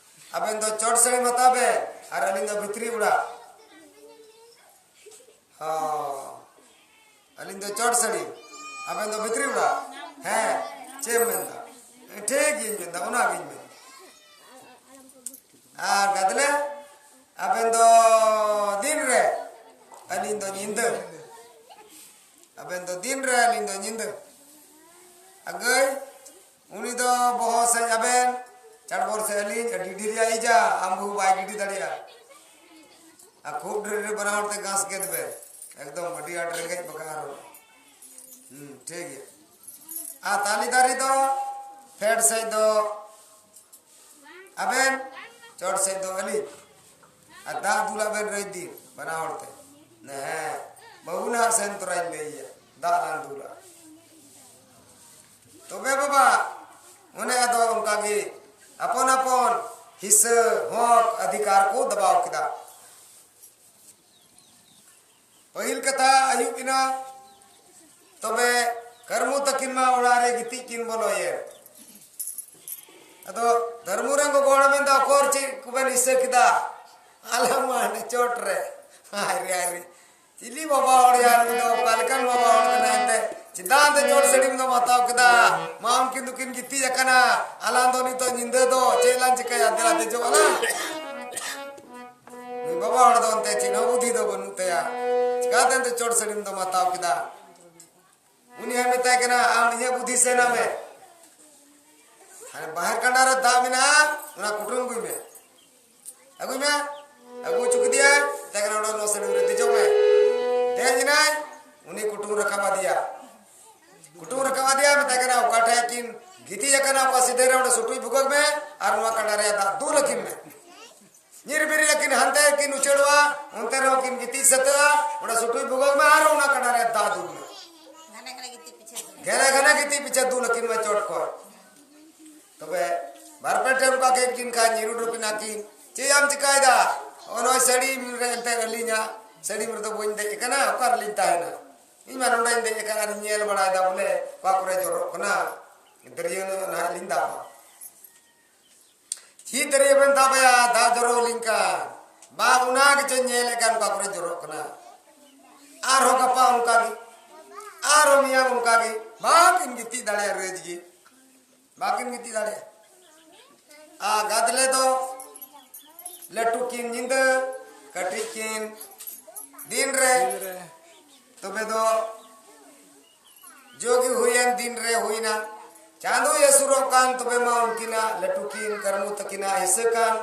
ᱟᱵᱮᱱ ᱫᱚ ᱪᱚᱴ ᱥᱟᱹᱲᱤᱢ ᱦᱟᱛᱟᱣ ᱵᱮᱱ, ᱟᱨ ᱟᱹᱞᱤᱧ ᱫᱚ ᱵᱷᱤᱛᱨᱤ ᱚᱲᱟᱜ᱾ ᱦᱚᱸ, ᱟᱹᱞᱤᱧ ᱫᱚ ᱪᱚᱴ ᱥᱟᱹᱲᱤ, ᱟᱵᱮᱱ ᱫᱚ ᱵᱷᱤᱛᱨᱤ ᱚᱲᱟᱜ᱾ ᱦᱮᱸ, ᱪᱮᱫ ᱮᱢ ᱢᱮᱱᱫᱟ? ᱴᱷᱤᱠ ᱜᱤᱧ ᱢᱮᱱᱫᱟ, ᱚᱱᱟ ᱜᱤᱧ ᱢᱮᱱᱫᱟ᱾ ᱟᱨ ᱜᱟᱫᱞᱮ, ᱟᱵᱮᱱ ᱫᱚ ᱫᱤᱱ ᱨᱮ, ᱟᱹᱞᱤᱧ ᱫᱚ ᱧᱤᱫᱟᱹ᱾ ᱟᱵᱮᱱ ᱫᱚ ᱫᱤᱱ ᱨᱮ, ᱟᱹᱞᱤᱧ ᱫᱚ ᱧᱤᱫᱟᱹ᱾ ᱟᱜᱟᱹᱭ, ᱩᱱᱤ ᱫᱚ ᱵᱚᱦᱚᱜ ᱥᱮᱫ ᱟᱵᱮᱱ, ᱪᱟᱲᱵᱚᱨ ᱥᱮᱫ ᱟᱹᱞᱤᱧ, ᱟᱹᱰᱤ ᱰᱷᱮᱨ ᱨᱮᱭᱟᱜ ᱤᱡᱟ, ᱟᱢ ᱵᱟᱹᱦᱩ ᱵᱟᱭ ᱜᱤᱰᱤ ᱫᱟᱲᱮᱭᱟᱜᱼᱟ᱾ ᱟᱨ ᱠᱷᱩᱵ ᱰᱷᱮᱨ ᱨᱮ ᱵᱟᱱᱟ ᱦᱚᱲ ᱛᱮ ᱜᱷᱟᱥ ᱜᱮᱫ ᱵᱮᱱ, ᱮᱠᱫᱚᱢ ᱟᱹᱰᱤ ᱟᱸᱴ ᱨᱮᱸᱜᱮᱡ ᱵᱟᱠᱷᱟᱡ ᱟᱨᱚ᱾ ᱦᱩᱸ, ᱴᱷᱤᱠ ᱜᱮᱭᱟ᱾ ᱟᱨ ᱛᱟᱞᱤ ᱫᱟᱨᱮ ᱫᱚ ᱯᱷᱮᱰ ᱥᱮᱫ ᱫᱚ ᱟᱵᱮᱱ, ᱪᱚᱴ ᱥᱮᱫ ᱫᱚ ᱟᱹᱞᱤᱧ᱾ ᱟᱨ ᱫᱟᱜ ᱫᱩᱞᱟᱜ ᱵᱮᱱ ᱨᱟᱹᱡᱽ ᱫᱤᱱ, ᱵᱟᱱᱟ ᱦᱚᱲ ᱛᱮ᱾ ᱦᱮᱸ, ᱵᱟᱹᱦᱩ ᱱᱟᱦᱟᱜ ᱥᱮᱱ ᱛᱚᱨᱟᱧ ᱞᱟᱹᱭ ᱟᱭᱟ, ᱫᱟᱜ ᱞᱟᱝ ᱫᱩᱞᱟ᱾ ᱛᱚᱵᱮ ᱵᱟᱵᱟ, ᱚᱱᱮ ᱟᱫᱚ ᱚᱱᱠᱟ ᱜᱮ ᱟᱯᱚᱱ ᱟᱯᱚᱱ ᱦᱤᱥᱟᱹ, ᱦᱚᱠ, ᱚᱫᱷᱤᱠᱟᱨ ᱠᱚ ᱫᱟᱵᱟᱣ ᱠᱮᱫᱟ᱾ ᱯᱟᱹᱦᱤᱞ ᱠᱟᱛᱷᱟ ᱟᱹᱭᱩᱵ ᱮᱱᱟ, ᱛᱚᱵᱮ ᱠᱟᱹᱨᱢᱩ ᱛᱟᱹᱠᱤᱱ ᱢᱟ ᱚᱲᱟᱜ ᱨᱮ ᱜᱤᱛᱤᱡ ᱠᱤᱱ ᱵᱚᱞᱚᱭᱮᱱ᱾ ᱟᱫᱚ ᱫᱷᱟᱹᱨᱢᱩ ᱨᱮᱱ ᱜᱚᱜᱚ ᱦᱚᱲ ᱢᱮᱱᱫᱟ, "ᱚᱠᱚᱨ ᱪᱮᱫ ᱠᱚᱵᱮᱱ ᱦᱤᱥᱟᱹ ᱠᱮᱫᱟ? ᱟᱞᱮ ᱢᱟ ᱦᱟᱸᱰᱮ ᱪᱚᱴ ᱨᱮ᱾" ᱦᱟᱭ ᱨᱮ, ᱦᱟᱭ ᱨᱮ᱾ ᱪᱤᱞᱤ ᱵᱟᱵᱟ ᱦᱚᱲ ᱭᱟ ᱱᱩᱭ ᱫᱚ? ᱚᱠᱟ ᱞᱮᱠᱟᱱ ᱵᱟᱵᱟ ᱦᱚᱲ ᱠᱟᱱᱟᱭ ᱮᱱᱛᱮ? ᱪᱮᱫᱟᱜ ᱮᱱᱛᱮ ᱪᱚᱴ ᱥᱟᱹᱲᱤᱢ ᱫᱚᱢ ᱦᱟᱛᱟᱣ ᱠᱮᱫᱟ? ᱢᱟ ᱩᱱᱠᱤᱱ ᱫᱚᱠᱤᱱ ᱜᱤᱛᱤᱡ ᱟᱠᱟᱱᱟ, ᱟᱞᱟᱝ ᱫᱚ ᱱᱤᱛᱚᱜ ᱧᱤᱫᱟᱹ ᱫᱚ ᱪᱮᱫ ᱞᱟᱝ ᱪᱤᱠᱟᱹᱭᱟ? ᱫᱮᱞᱟ ᱫᱮᱡᱚᱜ ᱟᱞᱟᱝ᱾ ᱱᱩᱭ ᱵᱟᱵᱟ ᱦᱚᱲ ᱫᱚ ᱮᱱᱛᱮ ᱪᱮᱫ ᱦᱚᱸ ᱵᱩᱫᱷᱤ ᱫᱚ ᱵᱟᱹᱱᱩᱜ ᱛᱟᱭᱟ᱾ ᱪᱤᱠᱟᱛᱮ ᱮᱱᱛᱮ ᱪᱚᱴ ᱥᱟᱹᱲᱤᱢ ᱫᱚᱢ ᱦᱟᱛᱟᱣ ᱠᱮᱫᱟ? ᱩᱱᱤ ᱦᱚᱸᱭ ᱢᱮᱛᱟᱭ ᱠᱟᱱᱟ, ᱟᱢ ᱤᱧᱟᱹᱜ ᱵᱩᱫᱷᱤ ᱥᱮᱱᱟ ᱢᱮ᱾ ᱦᱟᱱᱮ ᱵᱟᱦᱮᱨ ᱠᱟᱸᱰᱟ ᱨᱮ ᱫᱟᱜ ᱢᱮᱱᱟᱜᱼᱟ, ᱚᱱᱟ ᱠᱩᱴᱩᱢ ᱟᱹᱜᱩᱭ ᱢᱮ᱾ ᱟᱹᱜᱩᱭ ᱢᱮ᱾ ᱟᱹᱜᱩ ᱦᱚᱪᱚ ᱠᱮᱫᱮᱭᱟᱭ, ᱢᱮᱛᱟᱭ ᱠᱟᱱᱟ, ᱚᱸᱰᱮ ᱱᱚᱣᱟ ᱥᱟᱹᱲᱤᱢ ᱨᱮ ᱫᱮᱡᱚᱜ ᱢᱮ᱾ ᱫᱮᱡ ᱮᱱᱟᱭ, ᱩᱱᱤ ᱠᱩᱴᱩᱢ ᱨᱟᱠᱟᱵ ᱟᱫᱮᱭᱟ᱾ ᱠᱩᱴᱩᱢ ᱨᱟᱠᱟᱵ ᱟᱫᱮᱭᱟ, ᱢᱮᱛᱟᱭ ᱠᱟᱱᱟ, ᱚᱠᱟ ᱴᱷᱮᱡ ᱠᱤᱱ ᱜᱤᱛᱤᱡ ᱟᱠᱟᱱᱟ, ᱚᱠᱟ ᱥᱤᱫᱷᱟᱹ ᱨᱮ, ᱚᱸᱰᱮ ᱥᱩᱴᱩᱡ ᱵᱷᱩᱜᱟᱹᱜ ᱢᱮ ᱟᱨ ᱱᱚᱣᱟ ᱠᱟᱸᱰᱟ ᱨᱮᱭᱟᱜ ᱫᱟᱜ ᱫᱩᱞ ᱟᱹᱠᱤᱱ ᱢᱮ᱾ ᱧᱤᱨ ᱵᱤᱨᱤᱫ ᱟᱹᱠᱤᱱ ᱦᱟᱱᱛᱮ ᱠᱤᱱ ᱩᱪᱟᱹᱲᱚᱜᱼᱟ, ᱚᱱᱛᱮ ᱨᱮᱦᱚᱸ ᱠᱤᱱ ᱜᱤᱛᱤᱡ ᱥᱟᱹᱛᱟᱹᱜᱼᱟ, ᱚᱸᱰᱮ ᱥᱩᱴᱩᱡ ᱵᱷᱩᱜᱟᱹᱜ ᱢᱮ ᱟᱨ ᱚᱱᱟ ᱠᱟᱸᱰᱟ ᱨᱮ ᱫᱟᱜ ᱫᱩᱞ ᱢᱮ᱾ ᱜᱷᱟᱱᱮ ᱜᱷᱟᱱᱮ ᱜᱤᱛᱤᱡ ᱯᱤᱪᱷᱟᱹ ᱫᱩᱞ ᱟᱹᱠᱤᱱ ᱢᱮ ᱪᱚᱴ ᱠᱷᱚᱱ᱾ ᱛᱚᱵᱮ ᱵᱟᱨ ᱯᱮ ᱴᱷᱮᱱ ᱚᱱᱠᱟ ᱠᱮᱫ ᱠᱤᱱ ᱠᱷᱟᱱ ᱧᱤᱨ ᱩᱰᱩᱠ ᱮᱱᱟ ᱠᱤᱱ᱾ ᱪᱮᱫ ᱮᱢ ᱪᱤᱠᱟᱭᱮᱫᱟ? ᱚ, ᱱᱚᱜᱼᱚᱭ ᱥᱟᱹᱲᱤᱢ ᱨᱮ ᱮᱱᱛᱮ ᱟᱹᱞᱤᱧᱟᱜ ᱥᱟᱹᱲᱤᱢ ᱨᱮᱫᱚ ᱵᱟᱹᱧ ᱫᱮᱡ ᱟᱠᱟᱱᱟ, ᱚᱠᱟ ᱨᱮᱞᱤᱧ ᱛᱟᱦᱮᱱᱟ? ᱤᱧ ᱢᱟ ᱱᱚᱸᱰᱮᱧ ᱫᱮᱡ ᱟᱠᱟᱱ ᱟᱨᱤᱧ ᱧᱮᱞ ᱵᱟᱲᱟᱭᱮᱫᱟ ᱵᱚᱞᱮ ᱚᱠᱟ ᱠᱚᱨᱮ ᱡᱚᱨᱚᱜ ᱠᱟᱱᱟ, ᱫᱟᱹᱨᱭᱟᱹ ᱱᱟᱦᱟᱜ ᱞᱤᱧ ᱫᱟᱵᱟ᱾ ᱪᱮᱫ ᱫᱟᱹᱨᱭᱟᱹ ᱵᱮᱱ ᱫᱟᱵᱟᱭᱟ? ᱫᱟᱜ ᱡᱚᱨᱚ ᱞᱤᱧ ᱠᱟᱱ᱾ ᱵᱟ, ᱚᱱᱟ ᱜᱮᱪᱚᱧ ᱧᱮᱞᱮᱫ ᱠᱟᱱ, ᱚᱠᱟ ᱠᱚᱨᱮ ᱡᱚᱨᱚᱜ ᱠᱟᱱᱟ᱾ ᱟᱨᱦᱚᱸ ᱜᱟᱯᱟ ᱚᱱᱠᱟ ᱜᱮ, ᱟᱨᱦᱚᱸ ᱢᱮᱭᱟᱝ ᱚᱱᱠᱟ ᱜᱮ᱾ ᱵᱟᱝᱠᱤᱱ ᱜᱤᱛᱤᱡ ᱫᱟᱲᱮᱭᱟᱜᱼᱟ, ᱨᱟᱹᱡᱽ ᱜᱮ ᱵᱟᱝᱠᱤᱱ ᱜᱤᱛᱤᱡ ᱫᱟᱲᱮᱭᱟᱜᱼᱟ᱾ ᱟᱨ ᱜᱟᱫᱽᱞᱮ ᱫᱚ ᱞᱟᱹᱴᱩ ᱠᱤᱱ ᱧᱤᱫᱟᱹ, ᱠᱟᱹᱴᱤᱡ ᱠᱤᱱ ᱫᱤᱱ ᱨᱮ᱾ ᱛᱚᱵᱮ ᱫᱚ ᱡᱚᱜᱮ ᱦᱩᱭᱮᱱ ᱫᱤᱱ ᱨᱮ ᱦᱩᱭᱱᱟ, ᱪᱟᱸᱫᱚᱭ ᱦᱟᱹᱥᱩᱨᱚᱜ ᱠᱟᱱ, ᱛᱚᱵᱮ ᱢᱟ ᱩᱱᱠᱤᱱᱟᱜ ᱞᱟᱹᱴᱩ ᱠᱤᱱ ᱠᱟᱹᱨᱢᱩ ᱛᱟᱹᱠᱤᱱᱟᱜ ᱦᱤᱥᱟᱹ ᱠᱟᱱ᱾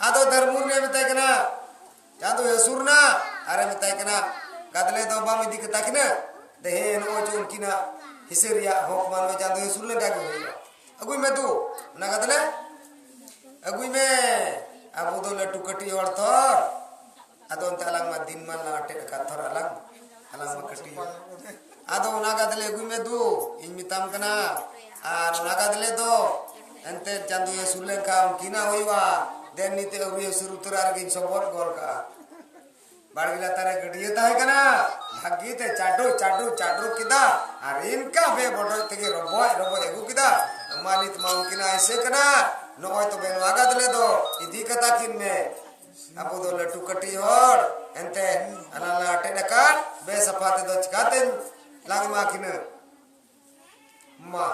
ᱟᱫᱚ ᱫᱷᱟᱹᱨᱢᱩ ᱨᱮ ᱢᱮᱛᱟᱭ ᱠᱟᱱᱟ, ᱪᱟᱸᱫᱚᱭ ᱦᱟᱹᱥᱩᱨᱱᱟ ᱟᱨᱮ ᱢᱮᱛᱟᱭ ᱠᱟᱱᱟ, ᱜᱟᱫᱽᱞᱮ ᱫᱚ ᱵᱟᱢ ᱤᱫᱤ ᱠᱟᱛᱟ ᱠᱤᱱᱟ? ᱫᱮ ᱦᱮᱸ, ᱱᱚᱜᱼᱚᱭ ᱪᱚ ᱩᱱᱠᱤᱱᱟᱜ ᱦᱤᱥᱟᱹ ᱨᱮᱭᱟᱜ ᱦᱚᱠ ᱢᱟ ᱱᱚᱜᱼᱚᱭ ᱪᱟᱸᱫᱚᱭ ᱦᱟᱹᱥᱩᱨ ᱞᱮᱱᱠᱷᱟᱱ ᱜᱮ ᱦᱩᱭᱩᱜᱼᱟ᱾ ᱟᱹᱜᱩᱭ ᱢᱮ ᱫᱩ, ᱚᱱᱟ ᱜᱟᱫᱽᱞᱮ ᱟᱹᱜᱩᱭ ᱢᱮ᱾ ᱟᱵᱚ ᱫᱚ ᱞᱟᱹᱴᱩ ᱠᱟᱹᱴᱤᱡ ᱦᱚᱲ ᱛᱚ, ᱟᱫᱚ ᱚᱱᱛᱮ ᱟᱞᱟᱝ ᱢᱟ ᱫᱤᱱ ᱢᱟ ᱞᱟᱝ ᱟᱴᱮᱫ ᱟᱠᱟᱫ ᱛᱷᱚᱨ ᱟᱞᱟᱝ, ᱟᱞᱟᱝ ᱢᱟ ᱠᱟᱹᱴᱤᱡ᱾ ᱟᱫᱚ ᱚᱱᱟ ᱜᱟᱫᱽᱞᱮ ᱟᱹᱜᱩᱭ ᱢᱮ ᱫᱩ, ᱤᱧ ᱢᱮᱛᱟᱢ ᱠᱟᱱᱟ᱾ ᱟᱨ ᱚᱱᱟ ᱜᱟᱫᱽᱞᱮ ᱫᱚ ᱮᱱᱛᱮᱫ ᱪᱟᱸᱫᱚᱭ ᱦᱟᱹᱥᱩᱨ ᱞᱮᱱᱠᱷᱟᱱ ᱩᱱᱠᱤᱱᱟᱜ ᱦᱩᱭᱩᱜᱼᱟ᱾ ᱫᱮᱱ ᱱᱤᱛ ᱟᱹᱣᱨᱤ ᱦᱟᱹᱥᱩᱨ ᱩᱛᱟᱹᱨ ᱟᱨ ᱜᱤᱧ ᱥᱚᱵᱚᱫ ᱜᱚᱞ ᱠᱟᱜᱼᱟ᱾ ᱵᱟᱲᱜᱮ ᱞᱟᱛᱟᱨ ᱨᱮ ᱜᱟᱹᱰᱭᱟᱹ ᱛᱟᱦᱮᱸ ᱠᱟᱱᱟ᱾ ᱵᱷᱟᱹᱜᱤ ᱛᱮ ᱪᱟᱰᱚ ᱪᱟᱰᱚ ᱪᱟᱰᱚ ᱠᱮᱫᱟ᱾ ᱟᱨ ᱤᱱᱠᱟ ᱵᱮ ᱵᱚᱰᱚᱡ ᱛᱮᱜᱮ ᱨᱚᱵᱚᱡ ᱨᱚᱵᱚᱡ ᱟᱹᱜᱩ ᱠᱮᱫᱟ᱾ ᱢᱟ ᱱᱤᱛ ᱢᱟ ᱩᱱᱠᱤᱱᱟᱜ ᱦᱤᱥᱟᱹ ᱠᱟᱱᱟ᱾ ᱱᱚᱜᱼᱚᱭ ᱛᱚᱵᱮ ᱱᱚᱣᱟ ᱜᱟᱫᱽᱞᱮ ᱫᱚ ᱤᱫᱤ ᱠᱟᱛᱟ ᱠᱤᱱ ᱢᱮ᱾ ᱟᱵᱚ ᱫᱚ ᱞᱟᱹᱴᱩ ᱠᱟᱹᱴᱤᱡ ᱦᱚᱲ, ᱮᱱᱛᱮ ᱟᱞᱟᱝ ᱞᱟᱝ ᱟᱴᱮᱫ ᱟᱠᱟᱫ, ᱵᱮᱥᱟᱯᱷᱟ ᱛᱮᱫᱚ ᱪᱤᱠᱟᱛᱮᱧ ᱞᱟᱝ ᱮᱢᱟ ᱠᱤᱱᱟᱹ? ᱢᱟ,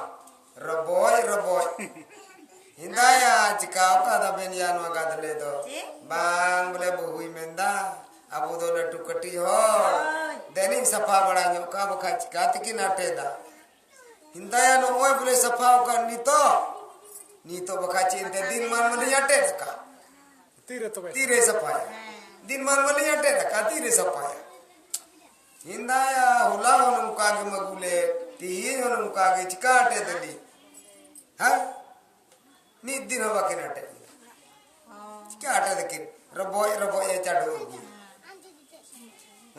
ᱨᱚᱵᱚᱡ, ᱨᱚᱵᱚᱡ᱾ ᱦᱮᱸᱫᱟᱭᱟ, ᱪᱤᱠᱟᱣ ᱠᱟᱫᱟ ᱵᱮᱱ ᱭᱟ ᱱᱚᱣᱟ ᱜᱟᱫᱽᱞᱮ ᱫᱚ? ᱪᱮᱫ? ᱵᱟᱝ, ᱵᱚᱞᱮ ᱵᱟᱹᱦᱩᱭ ᱢᱮᱱᱫᱟ, ᱟᱵᱚ ᱫᱚ ᱞᱟᱹᱴᱩ ᱠᱟᱹᱴᱤᱡ ᱦᱚᱲ᱾ ᱫᱮᱱᱤᱧ ᱥᱟᱯᱷᱟ ᱵᱟᱲᱟ ᱧᱚᱜ ᱠᱟᱜ, ᱵᱟᱠᱷᱟᱡ ᱪᱤᱠᱟ ᱛᱮᱠᱤᱱ ᱟᱴᱮᱫᱟ? ᱦᱤᱱᱫᱟᱭᱟ, ᱱᱚᱜᱼᱚᱭ ᱵᱚᱞᱮ ᱥᱟᱯᱷᱟ ᱟᱠᱟᱫ ᱱᱤᱛᱚᱜ, ᱱᱤᱛᱚᱜ ᱵᱟᱠᱷᱟᱡ ᱪᱮᱫ ᱮᱱᱛᱮ ᱫᱤᱱ ᱢᱟᱱ ᱢᱟᱞᱤᱧ ᱟᱴᱮᱫ ᱟᱠᱟᱫ᱾ ᱛᱤᱨᱮ ᱛᱚᱵᱮ? ᱛᱤᱨᱮ ᱥᱟᱯᱷᱟᱭᱟ? ᱫᱤᱱ ᱢᱟᱱ ᱢᱟᱞᱤᱧ ᱟᱴᱮᱫ ᱟᱠᱟᱫ, ᱛᱤᱨᱮ ᱥᱟᱯᱷᱟᱭᱟ? ᱦᱤᱱᱫᱟᱭᱟ, ᱦᱚᱞᱟ ᱦᱚᱸ ᱱᱚᱝᱠᱟ ᱜᱮᱢ ᱟᱹᱜᱩ ᱞᱮᱫ, ᱛᱤᱦᱤᱧ ᱦᱚᱸ ᱱᱚᱝᱠᱟ ᱜᱮ, ᱪᱤᱠᱟ ᱟᱴᱮᱫ ᱟᱹᱞᱤᱧ? ᱦᱮᱸ? ᱢᱤᱫ ᱫᱤᱱ ᱦᱚᱸ ᱵᱟᱹᱠᱤᱱ ᱟᱴᱮᱫ ᱞᱮᱫᱟ᱾ ᱪᱤᱠᱟ ᱟᱴᱮᱫ ᱟᱹᱠᱤᱱ? ᱨᱚᱵᱚᱡ ᱨᱚᱵᱚᱡ ᱮ ᱪᱟᱰᱚ ᱟᱹᱜᱩᱭᱟ᱾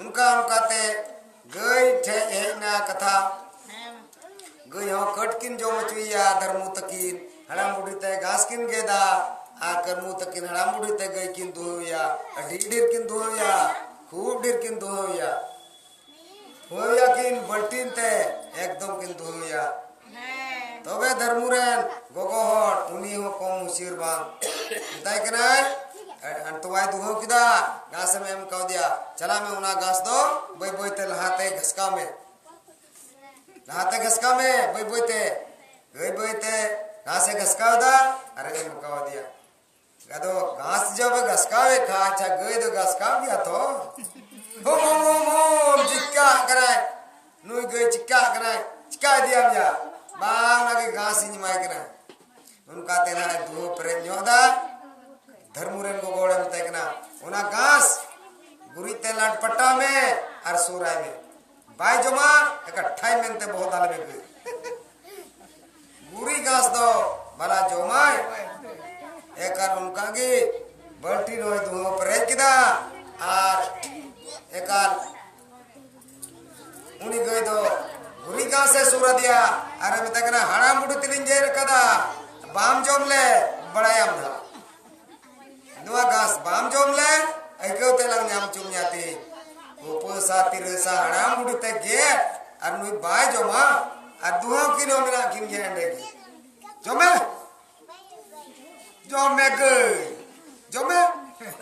ᱚᱱᱠᱟ ᱚᱱᱠᱟᱛᱮ ᱜᱟᱹᱭ ᱴᱷᱮᱡ ᱦᱮᱡ ᱮᱱᱟ ᱠᱟᱛᱷᱟ᱾ ᱜᱟᱹᱭ ᱦᱚᱸ ᱠᱟᱹᱴ ᱠᱤᱱ ᱡᱚᱢ ᱦᱚᱪᱚᱭᱮᱭᱟ ᱫᱷᱟᱨᱢᱩ ᱛᱟᱹᱠᱤᱱ᱾ ᱦᱟᱲᱟᱢ ᱵᱩᱰᱷᱤ ᱛᱮ ᱜᱷᱟᱥ ᱠᱤᱱ ᱜᱮᱫᱟ, ᱟᱨ ᱠᱟᱹᱨᱢᱩ ᱛᱟᱹᱠᱤᱱ ᱦᱟᱲᱟᱢ ᱵᱩᱰᱷᱤ ᱛᱮ ᱜᱟᱹᱭ ᱠᱤᱱ ᱫᱩᱦᱟᱹᱣᱮᱭᱟ᱾ ᱟᱹᱰᱤ ᱰᱷᱮᱨ ᱠᱤᱱ ᱫᱩᱦᱟᱹᱣᱮᱭᱟ, ᱠᱷᱩᱵ ᱰᱷᱮᱨ ᱠᱤᱱ ᱫᱩᱦᱟᱹᱣᱮᱭᱟ᱾ ᱫᱩᱦᱟᱹᱣᱮᱭᱟ ᱠᱤᱱ ᱵᱟᱹᱞᱴᱤᱱ ᱛᱮ, ᱮᱠᱫᱚᱢ ᱠᱤᱱ ᱫᱩᱦᱟᱹᱣᱮᱭᱟ᱾ ᱛᱚᱵᱮ ᱫᱷᱟᱨᱢᱩ ᱨᱮᱱ ᱜᱚᱜᱚ ᱦᱚᱲ, ᱩᱱᱤ ᱦᱚᱸ ᱠᱚᱢ ᱦᱩᱥᱤᱭᱟᱹᱨ ᱵᱟᱝ᱾ ᱢᱮᱛᱟᱭ ᱠᱟᱱᱟᱭ, "ᱮ, ᱛᱚᱣᱟᱭ ᱫᱩᱦᱟᱹᱣ ᱠᱮᱫᱟ, ᱜᱷᱟᱥᱮᱢ ᱮᱢ ᱠᱟᱣᱫᱮᱭᱟ, ᱪᱟᱞᱟᱜ ᱢᱮ, ᱚᱱᱟ ᱜᱷᱟᱥ ᱫᱚ ᱵᱟᱹᱭ ᱵᱟᱹᱭ ᱛᱮ ᱞᱟᱦᱟᱛᱮ ᱜᱷᱟᱥᱠᱟᱣ ᱢᱮ, ᱞᱟᱦᱟᱛᱮ ᱜᱷᱟᱥᱠᱟᱣ ᱢᱮ, ᱵᱟᱹᱭ ᱵᱟᱹᱭ ᱛᱮ, ᱵᱟᱹᱭ ᱵᱟᱹᱭ ᱛᱮ ᱜᱷᱟᱥᱮ ᱜᱷᱟᱥᱠᱟᱣ ᱮᱫᱟ, ᱟᱨᱮ ᱮᱢ ᱠᱟᱣᱫᱮᱭᱟ᱾" ᱟᱫᱚ ᱜᱷᱟᱥ ᱡᱚᱵᱮ ᱜᱷᱟᱥᱠᱟᱣᱮᱫ ᱠᱷᱟᱱ, ᱟᱪᱪᱷᱟ, ᱜᱟᱹᱭ ᱫᱚ ᱜᱷᱟᱥᱠᱟᱣ ᱜᱮᱭᱟ ᱛᱚ? ᱦᱩᱢ, ᱦᱩᱢ, ᱦᱩᱢ, ᱦᱩᱢ, ᱪᱤᱠᱟᱜ ᱠᱟᱱᱟᱭ, ᱱᱩᱭ ᱜᱟᱹᱭ ᱪᱤᱠᱟᱜ ᱠᱟᱱᱟᱭ, ᱪᱤᱠᱟ ᱤᱫᱤᱭᱟᱢ ᱭᱟ? ᱵᱟᱝ, ᱚᱱᱟᱜᱮ ᱜᱷᱟᱥ ᱤᱧ ᱮᱢᱟᱭ ᱠᱟᱱᱟ᱾ ᱚᱱᱠᱟᱛᱮ ᱱᱟᱦᱟᱜ ᱫᱩᱦᱟᱹ ᱯᱮᱨᱮᱡ ᱧᱚᱜ ᱮᱫᱟ᱾ ᱫᱷᱟᱹᱨᱢᱩ ᱨᱮᱱ ᱜᱚᱜᱚ ᱦᱚᱲᱮ ᱢᱮᱛᱟᱭ ᱠᱟᱱᱟ, ᱚᱱᱟ ᱜᱷᱟᱥ ᱜᱩᱨᱤᱡ ᱛᱮ ᱞᱟᱴ ᱯᱟᱴᱟᱣ ᱢᱮ ᱟᱨ ᱥᱩᱨᱟᱭ ᱢᱮ᱾ ᱵᱟᱭ ᱡᱚᱢᱟ, ᱮᱠᱟ ᱴᱷᱟᱭ ᱢᱮᱱᱛᱮ ᱵᱚᱦᱚᱜ ᱫᱟᱞᱮ ᱢᱮ ᱜᱟᱹᱭ᱾ ᱜᱩᱨᱤᱡ ᱜᱷᱟᱥ ᱫᱚ ᱵᱟᱞᱟ ᱡᱚᱢᱟᱭ᱾ ᱮᱠᱟᱞ ᱚᱱᱠᱟ ᱜᱮ ᱵᱟᱹᱞᱴᱤᱱ ᱦᱚᱸᱭ ᱫᱩᱦᱟᱹ ᱯᱮᱨᱮᱡ ᱠᱮᱫᱟ᱾ ᱟᱨ ᱮᱠᱟᱞ ᱩᱱᱤ ᱜᱟᱹᱭ ᱫᱚ ᱜᱩᱨᱤᱡ ᱜᱷᱟᱥ ᱮ ᱥᱩᱨ ᱟᱫᱮᱭᱟ᱾ ᱟᱨᱮ ᱢᱮᱛᱟᱭ ᱠᱟᱱᱟ, ᱦᱟᱲᱟᱢ ᱵᱩᱰᱷᱤ ᱛᱮᱞᱤᱧ ᱡᱮᱨ ᱟᱠᱟᱫᱟ, ᱵᱟᱢ ᱡᱚᱢ ᱞᱮ, ᱵᱟᱲᱟᱭᱟᱢ ᱱᱟᱦᱟᱜ᱾ ᱱᱚᱣᱟ ᱜᱷᱟᱥ ᱵᱟᱢ ᱡᱚᱢ ᱞᱮ, ᱟᱹᱭᱠᱟᱹᱣ ᱛᱮ ᱞᱟᱝ ᱧᱟᱢ ᱦᱚᱪᱚ ᱢᱮᱭᱟ ᱛᱮᱦᱮᱧ᱾ ᱩᱯᱟᱹᱥᱟ ᱛᱤᱨᱟᱹᱥᱟ ᱦᱟᱲᱟᱢ ᱵᱩᱰᱷᱤ ᱛᱮ ᱜᱮᱫ, ᱟᱨ ᱱᱩᱭ ᱵᱟᱭ ᱡᱚᱢᱟ, ᱟᱨ ᱫᱩᱦᱟᱹᱣ ᱠᱤᱱ ᱦᱚᱸ ᱢᱮᱱᱟᱜ ᱠᱤᱱ ᱜᱮᱭᱟ ᱮᱸᱰᱮ ᱜᱮ᱾ ᱡᱚᱢᱮ, ᱡᱚᱢᱮ ᱜᱟᱹᱭ, ᱡᱚᱢᱮ᱾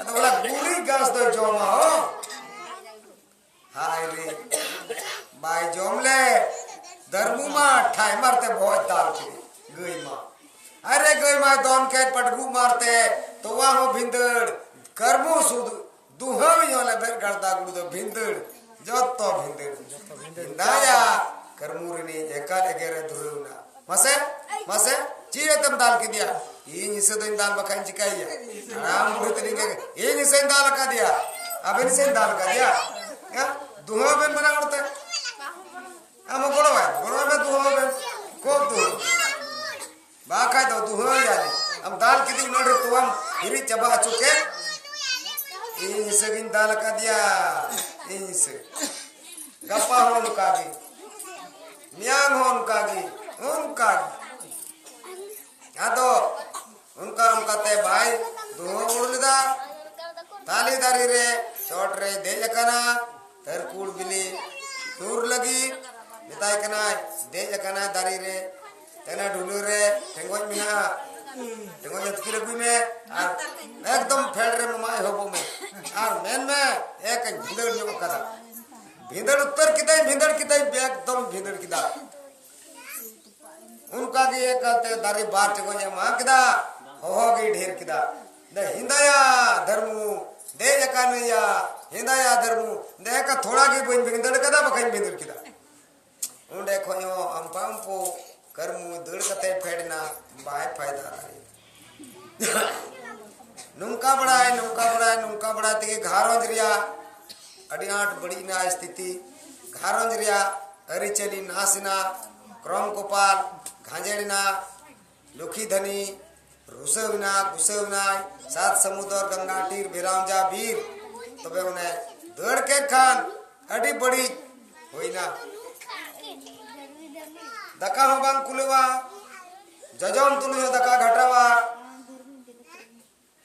ᱟᱫᱚ ᱚᱱᱟ ᱜᱩᱨᱤᱡ ᱜᱷᱟᱥ ᱫᱚᱭ ᱡᱚᱢᱟ ᱦᱚᱸ᱾ ᱦᱟᱭ ᱨᱮ, ᱵᱟᱭ ᱡᱚᱢ ᱞᱮ, ᱫᱟᱹᱨᱢᱩ ᱢᱟ ᱴᱷᱟᱭ ᱢᱟᱨ ᱛᱮ ᱵᱚᱦᱚᱜ ᱫᱟᱞ ᱠᱮᱫᱮ, ᱜᱟᱹᱭ ᱢᱟ᱾ ᱟᱨᱮ ᱜᱟᱹᱭ ᱢᱟᱭ ᱫᱚᱱ ᱠᱮᱫ ᱯᱟᱴᱜᱩ ᱢᱟᱨ ᱛᱮ, ᱛᱚᱣᱟ ᱦᱚᱸ ᱵᱷᱤᱸᱫᱟᱹᱲ, ᱠᱟᱹᱨᱢᱩ ᱥᱩᱫᱷ ᱫᱩᱦᱟᱹᱣᱤᱧ ᱦᱚᱸ ᱞᱮ ᱵᱷᱤᱸᱫᱟᱹᱲ, ᱡᱚᱛᱚ ᱵᱷᱤᱸᱫᱟᱹᱲ᱾ ᱦᱮᱸᱫᱟᱭᱟ ᱠᱟᱹᱨᱢᱩ ᱨᱤᱱᱤᱡ ᱮᱠᱟᱞ ᱮᱜᱮᱨᱮ ᱫᱷᱩᱨᱟᱹᱣ ᱮᱱᱟ᱾ ᱢᱟᱥᱮ, ᱢᱟᱥᱮ, ᱪᱮᱫ ᱮᱛᱮᱢ ᱫᱟᱞ ᱠᱮᱫᱮᱭᱟ? ᱤᱧ ᱦᱤᱥᱟᱹ ᱫᱚᱧ ᱫᱟᱞ, ᱵᱟᱠᱷᱟᱱ ᱪᱤᱠᱟᱹᱭᱮᱭᱟ? ᱦᱟᱲᱟᱢ ᱵᱩᱲᱦᱤ ᱛᱟᱹᱞᱤᱧ ᱜᱮ, ᱤᱧ ᱦᱤᱥᱟᱹᱧ ᱫᱟᱞ ᱟᱠᱟᱫᱮᱭᱟ, ᱟᱵᱮᱱ ᱦᱤᱥᱟᱹᱧ ᱫᱟᱞ ᱟᱠᱟᱫᱮᱭᱟ᱾ ᱦᱮᱸ? ᱫᱩᱦᱟᱹᱣ ᱵᱮᱱ ᱵᱟᱱᱟ ᱦᱚᱲ ᱛᱮ᱾ ᱟᱢ ᱦᱚᱸ ᱜᱚᱲᱚ ᱟᱭ, ᱜᱚᱲᱚ ᱟᱭ ᱢᱮ, ᱫᱩᱦᱟᱹᱣ ᱵᱮᱱ᱾ ᱠᱚ ᱫᱩᱦᱟᱹᱣ᱾ ᱵᱟᱠᱷᱟᱡ ᱫᱚ ᱫᱩᱦᱟᱹᱣ ᱭᱟᱞᱮ᱾ ᱟᱢ ᱫᱟᱞ ᱠᱮᱫᱮ, ᱩᱱᱟᱹᱜ ᱰᱷᱮᱨ ᱛᱚᱣᱟᱢ ᱦᱤᱨᱤᱡ ᱪᱟᱵᱟ ᱦᱚᱪᱚ ᱠᱮᱫ᱾ ᱤᱧ ᱦᱤᱥᱟᱹ ᱜᱤᱧ ᱫᱟᱞ ᱟᱠᱟᱫᱮᱭᱟ, ᱤᱧ ᱦᱤᱥᱟᱹ᱾ ᱜᱟᱯᱟ ᱦᱚᱸ ᱚᱱᱠᱟ ᱜᱮ, ᱢᱮᱭᱟᱝ ᱦᱚᱸ ᱚᱱᱠᱟ ᱜᱮ, ᱚᱱᱠᱟ ᱜᱮ᱾ ᱟᱫᱚ ᱚᱱᱠᱟ ᱚᱱᱠᱟᱛᱮ ᱵᱟᱭ ᱫᱩᱦᱟᱹᱣ ᱩᱲ ᱞᱮᱫᱟ᱾ ᱛᱟᱞᱮ ᱫᱟᱨᱮ ᱨᱮ ᱪᱚᱴ ᱨᱮᱭ ᱫᱮᱡ ᱟᱠᱟᱱᱟ, ᱛᱟᱹᱨᱠᱩᱲ ᱵᱤᱞᱤ ᱧᱩᱨ ᱞᱟᱹᱜᱤᱫ᱾ ᱢᱮᱛᱟᱭ ᱠᱟᱱᱟᱭ, ᱫᱮᱡ ᱟᱠᱟᱱᱟᱭ ᱫᱟᱨᱮ ᱨᱮ, ᱛᱮᱱᱟ ᱰᱷᱩᱞᱟᱹ ᱨᱮ ᱴᱮᱸᱜᱚᱡ ᱢᱮᱱᱟᱜᱼᱟ, ᱴᱮᱸᱜᱚᱡ ᱟᱹᱛᱠᱤᱨ ᱟᱹᱜᱩᱭ ᱢᱮ ᱟᱨ ᱮᱠᱫᱚᱢ ᱯᱷᱮᱰ ᱨᱮ ᱢᱟᱢᱟ ᱮᱦᱚᱵᱚᱜ ᱢᱮ ᱟᱨ ᱢᱮᱱ ᱢᱮ, ᱮᱠ ᱵᱷᱤᱸᱫᱟᱹᱲ ᱧᱚᱜ ᱠᱟᱫᱟ᱾ ᱵᱷᱤᱸᱫᱟᱹᱲ ᱩᱛᱟᱹᱨ ᱠᱮᱫᱟᱭ, ᱵᱷᱤᱸᱫᱟᱹᱲ ᱠᱮᱫᱟᱭ, ᱮᱠᱫᱚᱢ ᱵᱷᱤᱸᱫᱟᱹᱲ ᱠᱮᱫᱟ᱾ ᱚᱱᱠᱟ ᱜᱮ ᱮᱠᱟᱞᱛᱮ ᱫᱟᱨᱮ ᱵᱟᱨ ᱴᱮᱸᱜᱚᱡ ᱮ ᱢᱟᱜ ᱠᱮᱫᱟ, ᱦᱚᱦᱚ ᱜᱮ ᱰᱷᱮᱨ ᱠᱮᱫᱟ᱾ ᱫᱮ ᱦᱮᱸᱫᱟᱭᱟ ᱫᱷᱟᱹᱨᱢᱩ, ᱫᱮᱡ ᱟᱠᱟᱱᱟᱭᱟ ᱦᱮᱸᱫᱟᱭᱟ ᱫᱷᱟᱹᱨᱢᱩ, ᱫᱮ ᱮᱠᱟ ᱛᱷᱚᱲᱟ ᱜᱮ ᱵᱟᱹᱧ ᱵᱷᱤᱸᱫᱟᱹᱲ ᱠᱮᱫᱟ, ᱵᱟᱠᱷᱟᱱ ᱵᱷᱤᱸᱫᱟᱹᱲ ᱠᱮᱫᱟ᱾ ᱚᱸᱰᱮ ᱠᱷᱚᱱ ᱦᱚᱸ ᱟᱢᱯᱟ ᱟᱢᱯᱩ ᱠᱟᱹᱨᱢᱩ ᱫᱟᱹᱲ ᱠᱟᱛᱮ ᱯᱷᱮᱰ ᱮᱱᱟ, ᱵᱟᱭ ᱯᱷᱟᱭᱫᱟ ᱫᱟᱲᱮᱭᱟᱫᱟ᱾ ᱱᱚᱝᱠᱟ ᱵᱟᱲᱟᱭ, ᱱᱚᱝᱠᱟ ᱵᱟᱲᱟᱭ, ᱱᱚᱝᱠᱟ ᱵᱟᱲᱟᱭ ᱛᱮᱜᱮ ᱜᱷᱟᱨᱚᱸᱡᱽ ᱨᱮᱭᱟᱜ ᱟᱹᱰᱤ ᱟᱸᱴ ᱵᱟᱹᱲᱤᱡ ᱮᱱᱟ ᱥᱛᱷᱤᱛᱤ᱾ ᱜᱷᱟᱨᱚᱸᱡᱽ ᱨᱮᱭᱟᱜ ᱟᱹᱨᱤᱪᱟᱹᱞᱤ ᱱᱟᱥ ᱮᱱᱟ, ᱠᱨᱚᱢ ᱠᱚᱯᱟᱞ ᱜᱷᱟᱸᱡᱮᱲ ᱮᱱᱟ, ᱞᱩᱠᱷᱤ ᱫᱷᱟᱹᱱᱤ ᱨᱩᱥᱟᱹᱣ ᱮᱱᱟ, ᱜᱩᱥᱟᱹᱣ ᱮᱱᱟᱭ, ᱥᱟᱛ ᱥᱟᱹᱢᱩᱫᱚᱨ ᱜᱚᱝᱜᱟ ᱛᱤᱨ ᱵᱮᱨᱟᱣ ᱡᱟ ᱵᱤᱨ᱾ ᱛᱚᱵᱮ ᱚᱱᱮ ᱫᱟᱹᱲ ᱠᱮᱫ ᱠᱷᱟᱱ ᱟᱹᱰᱤ ᱵᱟᱹᱲᱤᱡ ᱦᱩᱭᱱᱟ᱾ ᱫᱟᱠᱟ ᱦᱚᱸ ᱵᱟᱝ ᱠᱩᱞᱟᱹᱣᱟ, ᱡᱚᱡᱚᱢ ᱛᱩᱞᱩᱡ ᱦᱚᱸ ᱫᱟᱠᱟ ᱜᱷᱟᱴᱟᱣᱟ,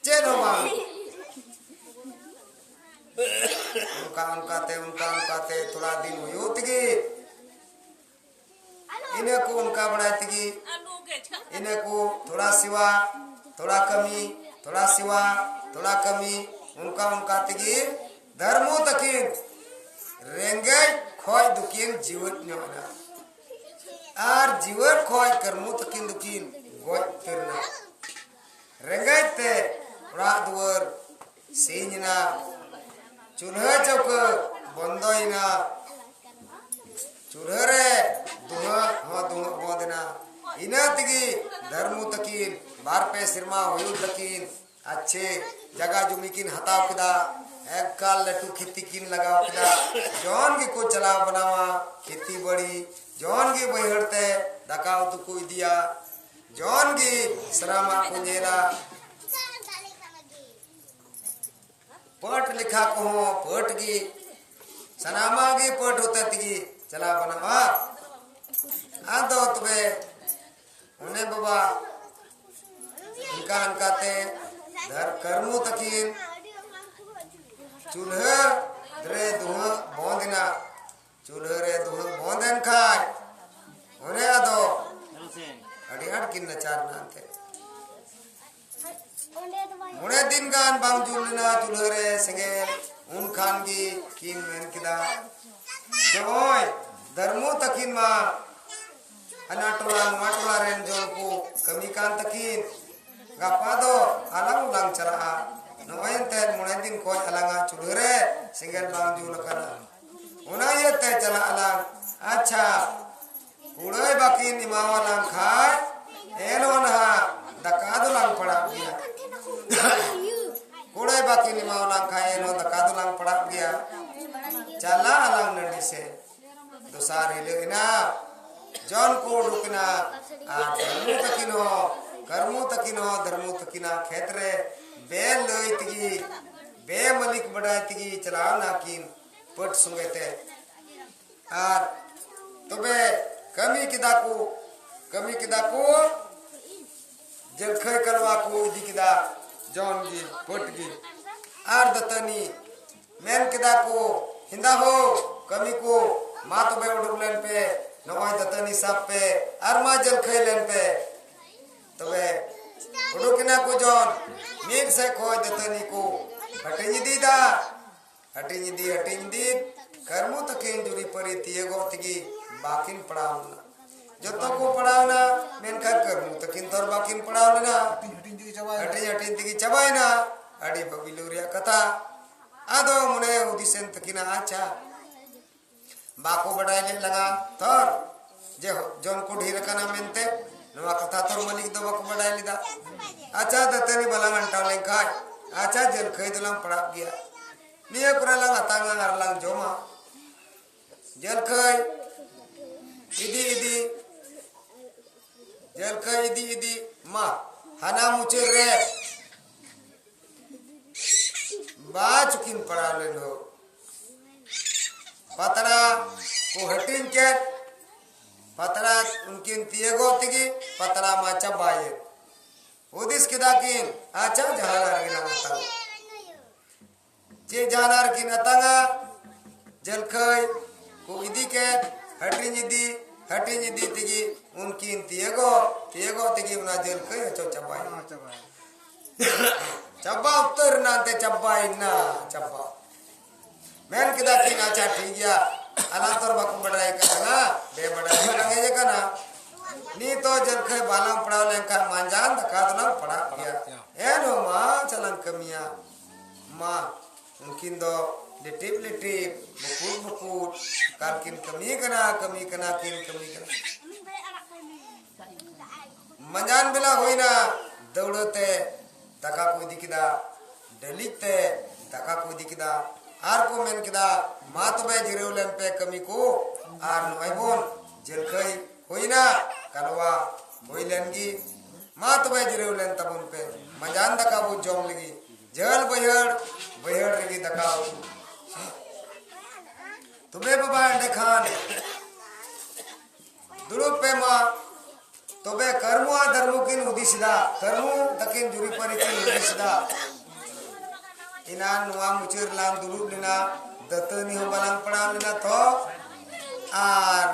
ᱪᱮᱫ ᱦᱚᱸ ᱵᱟᱝ᱾ ᱚᱱᱠᱟ ᱚᱱᱠᱟᱛᱮ, ᱚᱱᱠᱟ ᱚᱱᱠᱟᱛᱮ ᱛᱷᱚᱲᱟ ᱫᱤᱱ ᱦᱩᱭᱩᱜ ᱛᱮᱜᱮ ᱤᱱᱟᱹ ᱠᱚ ᱚᱱᱠᱟ ᱵᱟᱲᱟᱭ ᱛᱮᱜᱮ, ᱤᱱᱟᱹ ᱠᱚ ᱛᱷᱚᱲᱟ ᱥᱮᱣᱟ, ᱛᱷᱚᱲᱟ ᱠᱟᱹᱢᱤ, ᱛᱷᱚᱲᱟ ᱥᱮᱣᱟ, ᱛᱷᱚᱲᱟ ᱠᱟᱹᱢᱤ, ᱚᱱᱠᱟ ᱚᱱᱠᱟ ᱛᱮᱜᱮ ᱫᱷᱟᱨᱢᱩ ᱛᱟᱹᱠᱤᱱ ᱨᱮᱸᱜᱮᱡ ᱠᱷᱚᱡ ᱫᱚᱠᱤᱱ ᱡᱤᱣᱮᱫ ᱧᱚᱜ ᱮᱱᱟ᱾ ᱟᱨ ᱡᱤᱣᱮᱫ ᱠᱷᱚᱡ ᱠᱟᱹᱨᱢᱩ ᱛᱟᱹᱠᱤᱱ ᱫᱚᱠᱤᱱ ᱜᱚᱡ ᱩᱛᱟᱹᱨ ᱮᱱᱟ᱾ ᱨᱮᱸᱜᱮᱡ ᱛᱮ ᱚᱲᱟᱜ ᱫᱩᱣᱟᱹᱨ ᱥᱤᱧ ᱮᱱᱟ, ᱪᱩᱞᱦᱟᱹ ᱪᱟᱹᱣᱠᱟᱹ ᱵᱚᱱᱫᱚᱭᱮᱱᱟ᱾ ᱪᱩᱞᱦᱟᱹ ᱨᱮ ᱫᱩᱦᱟᱹ ᱦᱚᱸ ᱫᱩᱦᱟᱹ ᱵᱚᱸᱫᱽ ᱮᱱᱟ᱾ ᱤᱱᱟᱹ ᱛᱮᱜᱮ ᱫᱷᱟᱹᱨᱢᱩ ᱛᱟᱹᱠᱤᱱ ᱵᱟᱨ ᱯᱮ ᱥᱮᱨᱢᱟ ᱦᱩᱭᱩᱜ ᱛᱟᱹᱠᱤᱱ ᱟᱪᱪᱷᱮ ᱡᱟᱜᱟ ᱡᱩᱢᱤ ᱠᱤᱱ ᱦᱟᱛᱟᱣ ᱠᱮᱫᱟ᱾ ᱮᱠᱟᱞ ᱞᱟᱹᱴᱩ ᱠᱷᱮᱛᱤ ᱠᱤᱱ ᱞᱟᱜᱟᱣ ᱠᱮᱫᱟ᱾ ᱡᱚᱱ ᱜᱮᱠᱚ ᱪᱟᱞᱟᱣ ᱵᱟᱱᱟᱣᱟ ᱠᱷᱮᱛᱤ ᱵᱟᱹᱲᱤ, ᱡᱚᱱ ᱜᱮ ᱵᱟᱹᱭᱦᱟᱹᱲ ᱛᱮ ᱫᱟᱠᱟ ᱩᱛᱩ ᱠᱚ ᱤᱫᱤᱭᱟ, ᱡᱚᱱ ᱜᱮ ᱥᱟᱱᱟᱢᱟᱜ ᱠᱚ ᱧᱮᱞᱟ᱾ ᱯᱟᱹᱴ ᱞᱮᱠᱷᱟ ᱠᱚᱦᱚᱸ ᱯᱟᱹᱴ ᱜᱮ, ᱥᱟᱱᱟᱢᱟᱜ ᱜᱮ ᱯᱟᱹᱴ ᱦᱚᱛᱮ ᱛᱮᱜᱮ ᱪᱟᱞᱟᱣ ᱜᱟᱱᱚᱜᱼᱟ᱾ ᱟᱫᱚ ᱛᱚᱵᱮ ᱚᱱᱮ ᱵᱟᱵᱟ ᱚᱱᱠᱟ ᱚᱱᱠᱟᱛᱮ ᱫᱷᱟᱨ ᱠᱟᱹᱨᱢᱩ ᱛᱟᱹᱠᱤᱱ ᱪᱩᱞᱦᱟᱹ ᱨᱮ ᱫᱩᱦᱟᱹ ᱵᱚᱸᱫᱽ ᱮᱱᱟ᱾ ᱪᱩᱞᱦᱟᱹ ᱨᱮ ᱫᱩᱦᱟᱹ ᱵᱚᱸᱫᱽ ᱮᱱ ᱠᱷᱟᱡ ᱚᱱᱮ ᱟᱫᱚ ᱟᱹᱰᱤ ᱟᱸᱴ ᱠᱤᱱ ᱱᱟᱪᱟᱨ ᱮᱱᱟ ᱮᱱᱛᱮ᱾ ᱢᱚᱬᱮ ᱫᱤᱱ ᱜᱟᱱ ᱵᱟᱝ ᱡᱩᱞ ᱞᱮᱱᱟ ᱪᱩᱞᱦᱟᱹ ᱨᱮ ᱥᱮᱸᱜᱮᱞ᱾ ᱩᱱ ᱠᱷᱟᱱ ᱜᱮ ᱠᱤᱱ ᱢᱮᱱ ᱠᱮᱫᱟ, ᱱᱚᱜᱼᱚᱭ ᱫᱷᱟᱹᱨᱢᱩ ᱛᱟᱹᱠᱤᱱ ᱢᱟ ᱦᱟᱱᱟ ᱴᱚᱞᱟ ᱱᱚᱣᱟ ᱴᱚᱞᱟ ᱨᱮᱱ ᱡᱚᱱ ᱠᱚ ᱠᱟᱹᱢᱤ ᱠᱟᱱ ᱛᱟᱹᱠᱤᱱ, ᱜᱟᱯᱟ ᱫᱚ ᱟᱞᱟᱝ ᱞᱟᱝ ᱪᱟᱞᱟᱜᱼᱟ᱾ ᱱᱚᱜᱼᱚᱭ ᱮᱱᱛᱮᱫ ᱢᱚᱬᱮ ᱫᱤᱱ ᱠᱷᱚᱱ ᱟᱞᱟᱝᱟᱜ ᱪᱩᱞᱦᱟᱹ ᱨᱮ ᱥᱮᱸᱜᱮᱞ ᱵᱟᱝ ᱡᱩᱞ ᱟᱠᱟᱱᱟ, ᱚᱱᱟ ᱤᱭᱟᱹᱛᱮ ᱪᱟᱞᱟᱜ ᱟᱞᱟᱝ᱾ ᱟᱪᱪᱷᱟ, ᱠᱩᱲᱟᱹᱭ ᱵᱟᱹᱠᱤᱱ ᱮᱢᱟᱣᱟᱞᱟᱝ ᱠᱷᱟᱡ ᱮᱱᱦᱚᱸ ᱱᱟᱦᱟᱜ ᱫᱟᱠᱟ ᱫᱚᱞᱟᱝ ᱯᱟᱲᱟᱜ ᱜᱮᱭᱟ᱾ ᱠᱩᱲᱟᱹᱭ ᱵᱟᱹᱠᱤᱱ ᱮᱢᱟᱣᱟᱞᱟᱝ ᱠᱷᱟᱡ ᱮᱱᱦᱚᱸ ᱫᱟᱠᱟ ᱫᱚᱞᱟᱝ ᱯᱟᱲᱟᱜ ᱜᱮᱭᱟ᱾ ᱪᱟᱞᱟᱜ ᱟᱞᱟᱝ ᱱᱟᱹᱰᱤ ᱥᱮ᱾ ᱫᱚᱥᱟᱨ ᱦᱤᱞᱳᱜ ᱮᱱᱟ ᱡᱚᱱ ᱠᱚ ᱩᱰᱩᱠ ᱮᱱᱟ᱾ ᱟᱨ ᱫᱷᱟᱹᱨᱢᱩ ᱛᱟᱹᱠᱤᱱ ᱦᱚᱸ ᱠᱟᱹᱨᱢᱩ ᱛᱟᱹᱠᱤᱱ ᱦᱚᱸ ᱫᱷᱟᱹᱨᱢᱩ ᱛᱟᱹᱠᱤᱱᱟᱜ ᱠᱷᱮᱛ ᱨᱮ ᱵᱮ ᱞᱟᱹᱭ ᱛᱮᱜᱮ ᱵᱮ ᱢᱟᱹᱞᱤᱠ ᱵᱟᱰᱟᱭ ᱛᱮᱜᱮ ᱪᱟᱞᱟᱣ ᱱᱟᱠᱤᱱ ᱯᱟᱹᱴ ᱥᱚᱸᱜᱮ ᱛᱮ᱾ ᱟᱨ ᱛᱚᱵᱮ ᱠᱟᱹᱢᱤ ᱠᱮᱫᱟ ᱠᱚ, ᱠᱟᱹᱢᱤ ᱠᱮᱫᱟ ᱠᱚ, ᱡᱟᱹᱞᱠᱷᱟᱹᱭ ᱠᱟᱞᱣᱟ ᱠᱚ ᱤᱫᱤ ᱠᱮᱫᱟ, ᱡᱚᱱ ᱜᱮ, ᱯᱟᱹᱴ ᱜᱮ, ᱟᱨ ᱫᱟᱹᱛᱟᱹᱱᱤ᱾ ᱢᱮᱱ ᱠᱮᱫᱟ ᱠᱚ, ᱦᱮᱸᱫᱟ ᱦᱳ, ᱠᱟᱹᱢᱤ ᱠᱚ, ᱢᱟ ᱛᱚᱵᱮ ᱩᱰᱩᱠ ᱞᱮᱱ ᱯᱮ, ᱱᱚᱜᱼᱚᱭ ᱫᱟᱹᱛᱟᱹᱱᱤ ᱥᱟᱵ ᱯᱮ, ᱟᱨ ᱢᱟ ᱡᱟᱹᱞᱠᱷᱟᱹᱭ ᱞᱮᱱ ᱯᱮ᱾ ᱛᱚᱵᱮ ᱩᱰᱩᱠ ᱮᱱᱟ ᱠᱚ ᱡᱚᱱ, ᱢᱤᱫ ᱥᱮᱫ ᱠᱷᱚᱡ ᱫᱟᱹᱛᱟᱹᱱᱤ ᱠᱚ ᱦᱟᱹᱴᱤᱧ ᱤᱫᱤᱭᱮᱫᱟ᱾ ᱦᱟᱹᱴᱤᱧ ᱤᱫᱤ, ᱦᱟᱹᱴᱤᱧ ᱤᱫᱤ, ᱠᱟᱹᱨᱢᱩ ᱛᱟᱹᱠᱤᱱ ᱡᱩᱨᱤ ᱯᱟᱹᱨᱤ ᱛᱤᱭᱟᱹᱜᱚᱜ ᱛᱮᱜᱮ ᱵᱟᱹᱠᱤᱱ ᱯᱟᱲᱟᱣ ᱞᱮᱱᱟ᱾ ᱡᱚᱛᱚ ᱠᱚ ᱯᱟᱲᱟᱣ ᱮᱱᱟ, ᱢᱮᱱᱠᱷᱟᱱ ᱠᱟᱹᱨᱢᱩ ᱛᱟᱹᱠᱤᱱ ᱫᱚ ᱟᱨ ᱵᱟᱹᱠᱤᱱ ᱯᱟᱲᱟᱣ ᱞᱮᱱᱟ᱾ ᱦᱟᱹᱴᱤᱧ ᱦᱟᱹᱴᱤᱧ ᱛᱮᱜᱮ ᱪᱟᱵᱟᱭᱮᱱᱟ᱾ ᱟᱹᱰᱤ ᱵᱟᱹᱵᱤᱞᱩ ᱨᱮᱭᱟᱜ ᱠᱟᱛᱷᱟ᱾ ᱟᱫᱚ ᱢᱚᱱᱮ ᱦᱩᱫᱤᱥᱮᱱ ᱛᱟᱹᱠᱤᱱᱟ, ᱟᱪᱪᱷᱟ, ᱵᱟᱠᱚ ᱵᱟᱰᱟᱭ ᱞᱮᱫ ᱞᱟᱝᱟ ᱛᱚᱨ, ᱡᱮ ᱡᱚᱱ ᱠᱚ ᱰᱷᱮᱨ ᱟᱠᱟᱱᱟ ᱢᱮᱱᱛᱮ᱾ ᱱᱚᱣᱟ ᱠᱟᱛᱷᱟ ᱛᱚᱨ ᱢᱟᱹᱞᱤᱠ ᱫᱚ ᱵᱟᱠᱚ ᱵᱟᱰᱟᱭ ᱞᱮᱫᱟ᱾ ᱟᱪᱪᱷᱟ, ᱫᱟᱹᱛᱟᱹᱱᱤ ᱵᱟᱞᱟᱝ ᱟᱱᱴᱟᱣ ᱞᱮᱱᱠᱷᱟᱱ, ᱟᱪᱪᱷᱟ, ᱡᱟᱹᱞᱠᱷᱟᱹᱭ ᱫᱚᱞᱟᱝ ᱯᱟᱲᱟᱜ ᱜᱮᱭᱟ, ᱱᱤᱭᱟᱹ ᱠᱚᱨᱮ ᱞᱟᱝ ᱟᱛᱟᱝᱟ ᱟᱨ ᱞᱟᱝ ᱡᱚᱢᱟ᱾ ᱡᱟᱹᱞᱠᱷᱟᱹᱭ ᱤᱫᱤ ᱤᱫᱤ, ᱡᱟᱹᱞᱠᱷᱟᱹᱭ ᱤᱫᱤ ᱤᱫᱤ, ᱢᱟ, ᱦᱟᱱᱟ ᱢᱩᱪᱟᱹᱫ ᱨᱮ ᱵᱟ ᱪᱩᱠᱤᱱ ᱯᱟᱲᱟᱣ ᱞᱮᱱ ᱦᱳ, ᱯᱟᱛᱲᱟ ᱠᱚ ᱦᱟᱹᱴᱤᱧ ᱠᱮᱫ᱾ ᱯᱟᱛᱲᱟ ᱩᱱᱠᱤᱱ ᱛᱤᱭᱳᱜᱚᱜ ᱛᱮᱜᱮ ᱯᱟᱛᱲᱟ ᱢᱟ ᱪᱟᱵᱟᱭᱮᱱ᱾ ᱦᱩᱫᱤᱥ ᱠᱮᱫᱟ ᱠᱤᱱ, ᱟᱪᱪᱷᱟ, ᱡᱟᱦᱟᱱᱟᱜ ᱨᱮᱜᱮ ᱞᱟᱝ ᱦᱟᱛᱟᱣᱟ᱾ ᱪᱮᱫ ᱡᱟᱦᱟᱱᱟᱜ ᱨᱮᱠᱤᱱ ᱟᱛᱟᱝᱟ, ᱡᱟᱹᱞᱠᱷᱟᱹᱭ ᱠᱚ ᱤᱫᱤ ᱠᱮᱫ, ᱦᱟᱹᱴᱤᱧ ᱤᱫᱤ, ᱦᱟᱹᱴᱤᱧ ᱤᱫᱤ ᱛᱮᱜᱮ ᱩᱱᱠᱤᱱ ᱛᱤᱭᱳᱜᱚᱜ, ᱛᱤᱭᱳᱜᱚᱜ ᱛᱮᱜᱮ ᱚᱱᱟ ᱡᱟᱹᱞᱠᱷᱟᱹᱭ ᱦᱚᱪᱚ ᱪᱟᱵᱟᱭᱮᱱᱟ᱾ ᱪᱟᱵᱟᱭᱮᱱᱟ᱾ ᱪᱟᱵᱟ ᱩᱛᱟᱹᱨ ᱮᱱᱟ, ᱮᱱᱛᱮ ᱪᱟᱵᱟᱭᱮᱱᱟ, ᱪᱟᱵᱟ᱾ ᱢᱮᱱ ᱠᱮᱫᱟ ᱠᱤᱱ, ᱟᱪᱪᱷᱟ, ᱴᱷᱤᱠ ᱜᱮᱭᱟ, ᱟᱞᱟᱝ ᱛᱚ ᱵᱟᱠᱚ ᱵᱟᱰᱟᱭ ᱠᱟᱱᱟ, ᱵᱮᱵᱟᱰᱟᱭ ᱨᱮᱸᱜᱮᱡ ᱟᱠᱟᱱᱟ᱾ ᱱᱤᱛᱚᱜ ᱡᱟᱹᱞᱠᱷᱟᱹᱭ ᱵᱟᱞᱟᱝ ᱯᱟᱲᱟᱣ ᱞᱮᱱᱠᱷᱟᱱ ᱢᱟᱸᱡᱟᱱ ᱫᱟᱠᱟ ᱫᱚᱞᱟᱝ ᱯᱟᱲᱟᱜ ᱜᱮᱭᱟ᱾ ᱮᱱᱦᱚᱸ ᱢᱟ ᱪᱟᱞᱟᱝ ᱠᱟᱹᱢᱤᱭᱟ᱾ ᱢᱟ, ᱩᱱᱠᱤᱱ ᱫᱚ ᱞᱤᱴᱤᱯ ᱞᱤᱴᱤᱯ, ᱵᱩᱠᱩᱴ ᱵᱩᱠᱩᱴ, ᱚᱠᱟ ᱨᱮᱠᱤᱱ ᱠᱟᱹᱢᱤ ᱠᱟᱱᱟ, ᱠᱟᱹᱢᱤ ᱠᱟᱱᱟ ᱠᱤᱱ, ᱠᱟᱹᱢᱤ ᱠᱟᱱᱟ᱾ ᱢᱟᱸᱡᱟᱱ ᱵᱮᱞᱟ ᱦᱩᱭᱱᱟ, ᱫᱟᱹᱣᱲᱟᱹ ᱛᱮ ᱫᱟᱠᱟ ᱠᱚ ᱤᱫᱤ ᱠᱮᱫᱟ, ᱰᱟᱹᱞᱤᱡ ᱛᱮ ᱫᱟᱠᱟ ᱠᱚ ᱤᱫᱤ ᱠᱮᱫᱟ᱾ ᱟᱨ ᱠᱚ ᱢᱮᱱ ᱠᱮᱫᱟ, ᱢᱟ ᱛᱚᱵᱮ ᱡᱤᱨᱟᱹᱣ ᱞᱮᱱ ᱯᱮ ᱠᱟᱹᱢᱤ ᱠᱚ, ᱟᱨ ᱱᱚᱜᱼᱚᱭ ᱵᱚᱱ ᱡᱟᱹᱞᱠᱷᱟᱹᱭ ᱦᱩᱭᱱᱟ, ᱠᱟᱞᱣᱟ ᱦᱩᱭ ᱞᱮᱱ ᱜᱮ, ᱢᱟ ᱛᱚᱵᱮ ᱡᱤᱨᱟᱹᱣ ᱞᱮᱱ ᱛᱟᱵᱚᱱ ᱯᱮ, ᱢᱟᱸᱡᱟᱱ ᱫᱟᱠᱟ ᱵᱚ ᱡᱚᱢ ᱞᱟᱹᱜᱤᱫ᱾ ᱡᱷᱟᱹᱞ ᱵᱟᱹᱭᱦᱟᱹᱲ, ᱵᱟᱹᱭᱦᱟᱹᱲ ᱨᱮᱜᱮ ᱫᱟᱠᱟ ᱩᱛᱩ᱾ ᱛᱚᱵᱮ ᱵᱟᱵᱟ, ᱮᱸᱰᱮ ᱠᱷᱟᱱ ᱫᱩᱲᱩᱵ ᱯᱮ ᱢᱟ᱾ ᱛᱚᱵᱮ ᱠᱟᱹᱨᱢᱩ ᱟᱨ ᱫᱷᱟᱹᱨᱢᱩ ᱠᱤᱱ ᱦᱩᱫᱤᱥ ᱮᱫᱟ, ᱠᱟᱹᱨᱢᱩ ᱛᱟᱹᱠᱤᱱ ᱡᱩᱨᱤᱯᱟᱹᱨᱤ ᱠᱤᱱ ᱦᱩᱫᱤᱥ ᱮᱫᱟ, ᱮᱱᱟᱱ ᱱᱚᱣᱟ ᱢᱩᱪᱟᱹᱫ ᱨᱮᱞᱟᱝ ᱫᱩᱲᱩᱵ ᱞᱮᱱᱟ, ᱫᱟᱹᱛᱟᱹᱱᱤ ᱦᱚᱸ ᱵᱟᱞᱟᱝ ᱯᱟᱲᱟᱣ ᱞᱮᱱᱟ ᱛᱚ, ᱟᱨ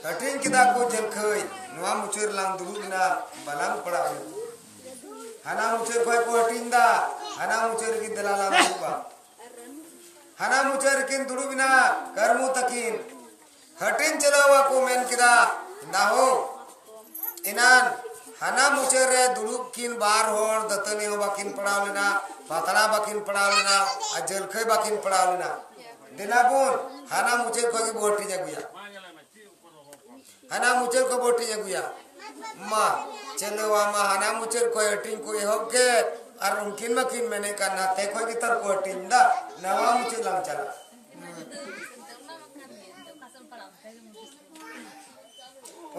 ᱦᱟᱹᱴᱤᱧ ᱠᱮᱫᱟ ᱠᱚ ᱡᱟᱹᱞᱠᱷᱟᱹᱭ, ᱱᱚᱣᱟ ᱢᱩᱪᱟᱹᱫ ᱨᱮᱞᱟᱝ ᱫᱩᱲᱩᱵ ᱞᱮᱱᱟ, ᱵᱟᱞᱟᱝ ᱯᱟᱲᱟᱣ ᱞᱮᱱᱟ᱾ ᱦᱟᱱᱟ ᱢᱩᱪᱟᱹᱫ ᱠᱷᱚᱱ ᱠᱚ ᱦᱟᱹᱴᱤᱧ ᱮᱫᱟ, ᱦᱟᱱᱟ ᱢᱩᱪᱟᱹᱫ ᱨᱮᱜᱮ ᱫᱮᱞᱟ ᱞᱟᱝ ᱫᱩᱲᱩᱵᱼᱟ᱾ ᱦᱟᱱᱟ ᱢᱩᱪᱟᱹᱫ ᱨᱮᱠᱤᱱ ᱫᱩᱲᱩᱵ ᱮᱱᱟ ᱠᱟᱹᱨᱢᱩ ᱛᱟᱹᱠᱤᱱ᱾ ᱦᱟᱹᱴᱤᱧ ᱪᱟᱞᱟᱣ ᱟᱠᱚ ᱢᱮᱱ ᱠᱮᱫᱟ, ᱫᱟᱦᱳ, ᱮᱱᱟᱱ ᱦᱟᱱᱟ ᱢᱩᱪᱟᱹᱫ ᱨᱮ ᱫᱩᱲᱩᱵ ᱠᱤᱱ ᱵᱟᱨ ᱦᱚᱲ, ᱫᱟᱹᱛᱟᱹᱱᱤ ᱦᱚᱸ ᱵᱟᱹᱠᱤᱱ ᱯᱟᱲᱟᱣ ᱞᱮᱱᱟ, ᱯᱟᱛᱲᱟ ᱵᱟᱹᱠᱤᱱ ᱯᱟᱲᱟᱣ ᱞᱮᱱᱟ, ᱟᱨ ᱡᱟᱹᱞᱠᱷᱟᱹᱭ ᱵᱟᱹᱠᱤᱱ ᱯᱟᱲᱟᱣ ᱞᱮᱱᱟ᱾ ᱫᱮᱞᱟ ᱵᱚᱱ, ᱦᱟᱱᱟ ᱢᱩᱪᱟᱹᱫ ᱠᱷᱚᱱ ᱜᱮᱵᱚ ᱦᱟᱹᱴᱤᱧ ᱟᱹᱜᱩᱭᱟ᱾ ᱦᱟᱱᱟ ᱢᱩᱪᱟᱹᱫ ᱠᱷᱚᱱ ᱵᱚ ᱦᱟᱹᱴᱤᱧ ᱟᱹᱜᱩᱭᱟ᱾ ᱢᱟ, ᱪᱟᱸᱫᱳᱣᱟ ᱢᱟ ᱦᱟᱱᱟ ᱢᱩᱪᱟᱹᱫ ᱠᱷᱚᱱ ᱦᱟᱹᱴᱤᱧ ᱠᱚ ᱮᱦᱚᱵ ᱠᱮᱫ, ᱟᱨ ᱩᱱᱠᱤᱱ ᱢᱟᱠᱤᱱ ᱢᱮᱱᱮᱫ ᱠᱟᱱ, ᱱᱟᱛᱮ ᱠᱷᱚᱱ ᱜᱮ ᱛᱟᱨ ᱠᱚ ᱦᱟᱹᱴᱤᱧ ᱫᱟ, ᱱᱟᱣᱟ ᱢᱩᱪᱟᱹᱫ ᱞᱟᱝ ᱪᱟᱞᱟᱜ᱾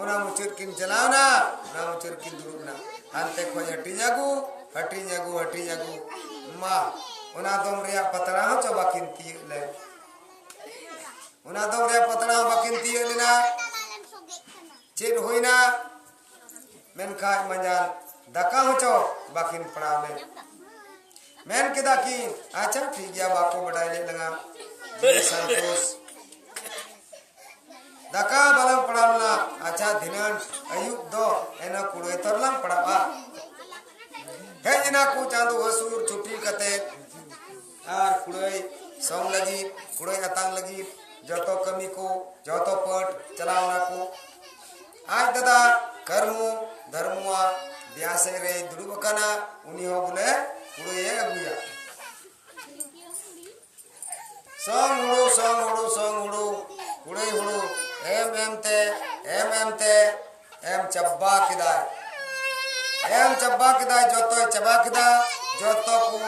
ᱚᱱᱟ ᱢᱩᱪᱟᱹᱫ ᱠᱤᱱ ᱪᱟᱞᱟᱣᱱᱟ, ᱚᱱᱟ ᱢᱩᱪᱟᱹᱫ ᱠᱤᱱ ᱫᱩᱲᱩᱵ ᱮᱱᱟ᱾ ᱦᱟᱱᱛᱮ ᱠᱷᱚᱱ ᱦᱟᱹᱴᱤᱧ ᱟᱹᱜᱩ, ᱦᱟᱹᱴᱤᱧ ᱟᱹᱜᱩ, ᱦᱟᱹᱴᱤᱧ ᱟᱹᱜᱩ᱾ ᱢᱟ, ᱚᱱᱟ ᱫᱚᱢ ᱨᱮᱭᱟᱜ ᱯᱟᱛᱲᱟ ᱦᱚᱸ ᱪᱚ ᱵᱟᱹᱠᱤᱱ ᱛᱤᱭᱳᱜ ᱞᱮᱱ᱾ ᱚᱱᱟ ᱫᱚᱢ ᱨᱮᱭᱟᱜ ᱯᱟᱛᱲᱟ ᱦᱚᱸ ᱵᱟᱹᱠᱤᱱ ᱛᱤᱭᱳᱜ ᱞᱮᱱᱟ᱾ ᱪᱮᱫ ᱦᱩᱭᱱᱟ? ᱢᱮᱱᱠᱷᱟᱱ ᱢᱟᱸᱡᱟᱱ ᱫᱟᱠᱟ ᱦᱚᱸ ᱪᱚ ᱵᱟᱹᱠᱤᱱ ᱯᱟᱲᱟᱣ ᱞᱮᱱ᱾ ᱢᱮᱱ ᱠᱮᱫᱟ ᱠᱤᱱ, "ᱟᱪᱪᱷᱟ, ᱴᱷᱤᱠ ᱜᱮᱭᱟ, ᱵᱟᱠᱚ ᱵᱟᱰᱟᱭ ᱞᱮᱫ ᱞᱟᱝᱟ, ᱡᱤᱣᱤ ᱥᱟᱱᱛᱳᱥ᱾ ᱫᱟᱠᱟ ᱵᱟᱞᱟᱝ ᱯᱟᱲᱟᱣ ᱞᱮᱱᱟ, ᱟᱪᱪᱷᱟ, ᱫᱷᱤᱱᱟᱹᱱ ᱟᱹᱭᱩᱵ ᱫᱚ ᱮᱱᱟ ᱠᱩᱲᱟᱹᱭ ᱛᱚᱨ ᱞᱟᱝ ᱯᱟᱲᱟᱜᱼᱟ᱾" ᱦᱮᱡ ᱮᱱᱟ ᱠᱚ ᱪᱟᱸᱫᱳ ᱦᱟᱹᱥᱩᱨ ᱪᱷᱩᱴᱤ ᱠᱟᱛᱮ, ᱟᱨ ᱠᱩᱲᱟᱹᱭ ᱥᱚᱝ ᱞᱟᱹᱜᱤᱫ, ᱠᱩᱲᱟᱹᱭ ᱟᱛᱟᱝ ᱞᱟᱹᱜᱤᱫ ᱡᱚᱛᱚ ᱠᱟᱹᱢᱤ ᱠᱚ, ᱡᱚᱛᱚ ᱯᱟᱹᱴ ᱪᱟᱞᱟᱣ ᱮᱱᱟ ᱠᱚ᱾ ᱟᱡ ᱫᱟᱫᱟ ᱠᱟᱹᱨᱢᱩ ᱫᱷᱟᱹᱨᱢᱩᱣᱟᱜ ᱵᱮᱭᱟ ᱥᱮᱫ ᱨᱮᱭ ᱫᱩᱲᱩᱵ ᱟᱠᱟᱱᱟ, ᱩᱱᱤ ᱦᱚᱸ ᱵᱚᱞᱮ ᱠᱩᱲᱟᱹᱭᱮ ᱟᱹᱜᱩᱭᱟ᱾ ᱥᱚᱝ ᱦᱩᱲᱩ, ᱥᱚᱝ ᱦᱩᱲᱩ, ᱥᱚᱝ ᱦᱩᱲᱩ, ᱠᱩᱲᱟᱹᱭ ᱦᱩᱲᱩ ᱮᱢ ᱮᱢ ᱛᱮ, ᱮᱢ ᱮᱢ ᱛᱮ ᱮᱢ ᱪᱟᱵᱟ ᱠᱮᱫᱟᱭ᱾ ᱮᱢ ᱪᱟᱵᱟ ᱠᱮᱫᱟᱭ, ᱡᱚᱛᱚᱭ ᱪᱟᱵᱟ ᱠᱮᱫᱟ᱾ ᱡᱚᱛᱚ ᱠᱚ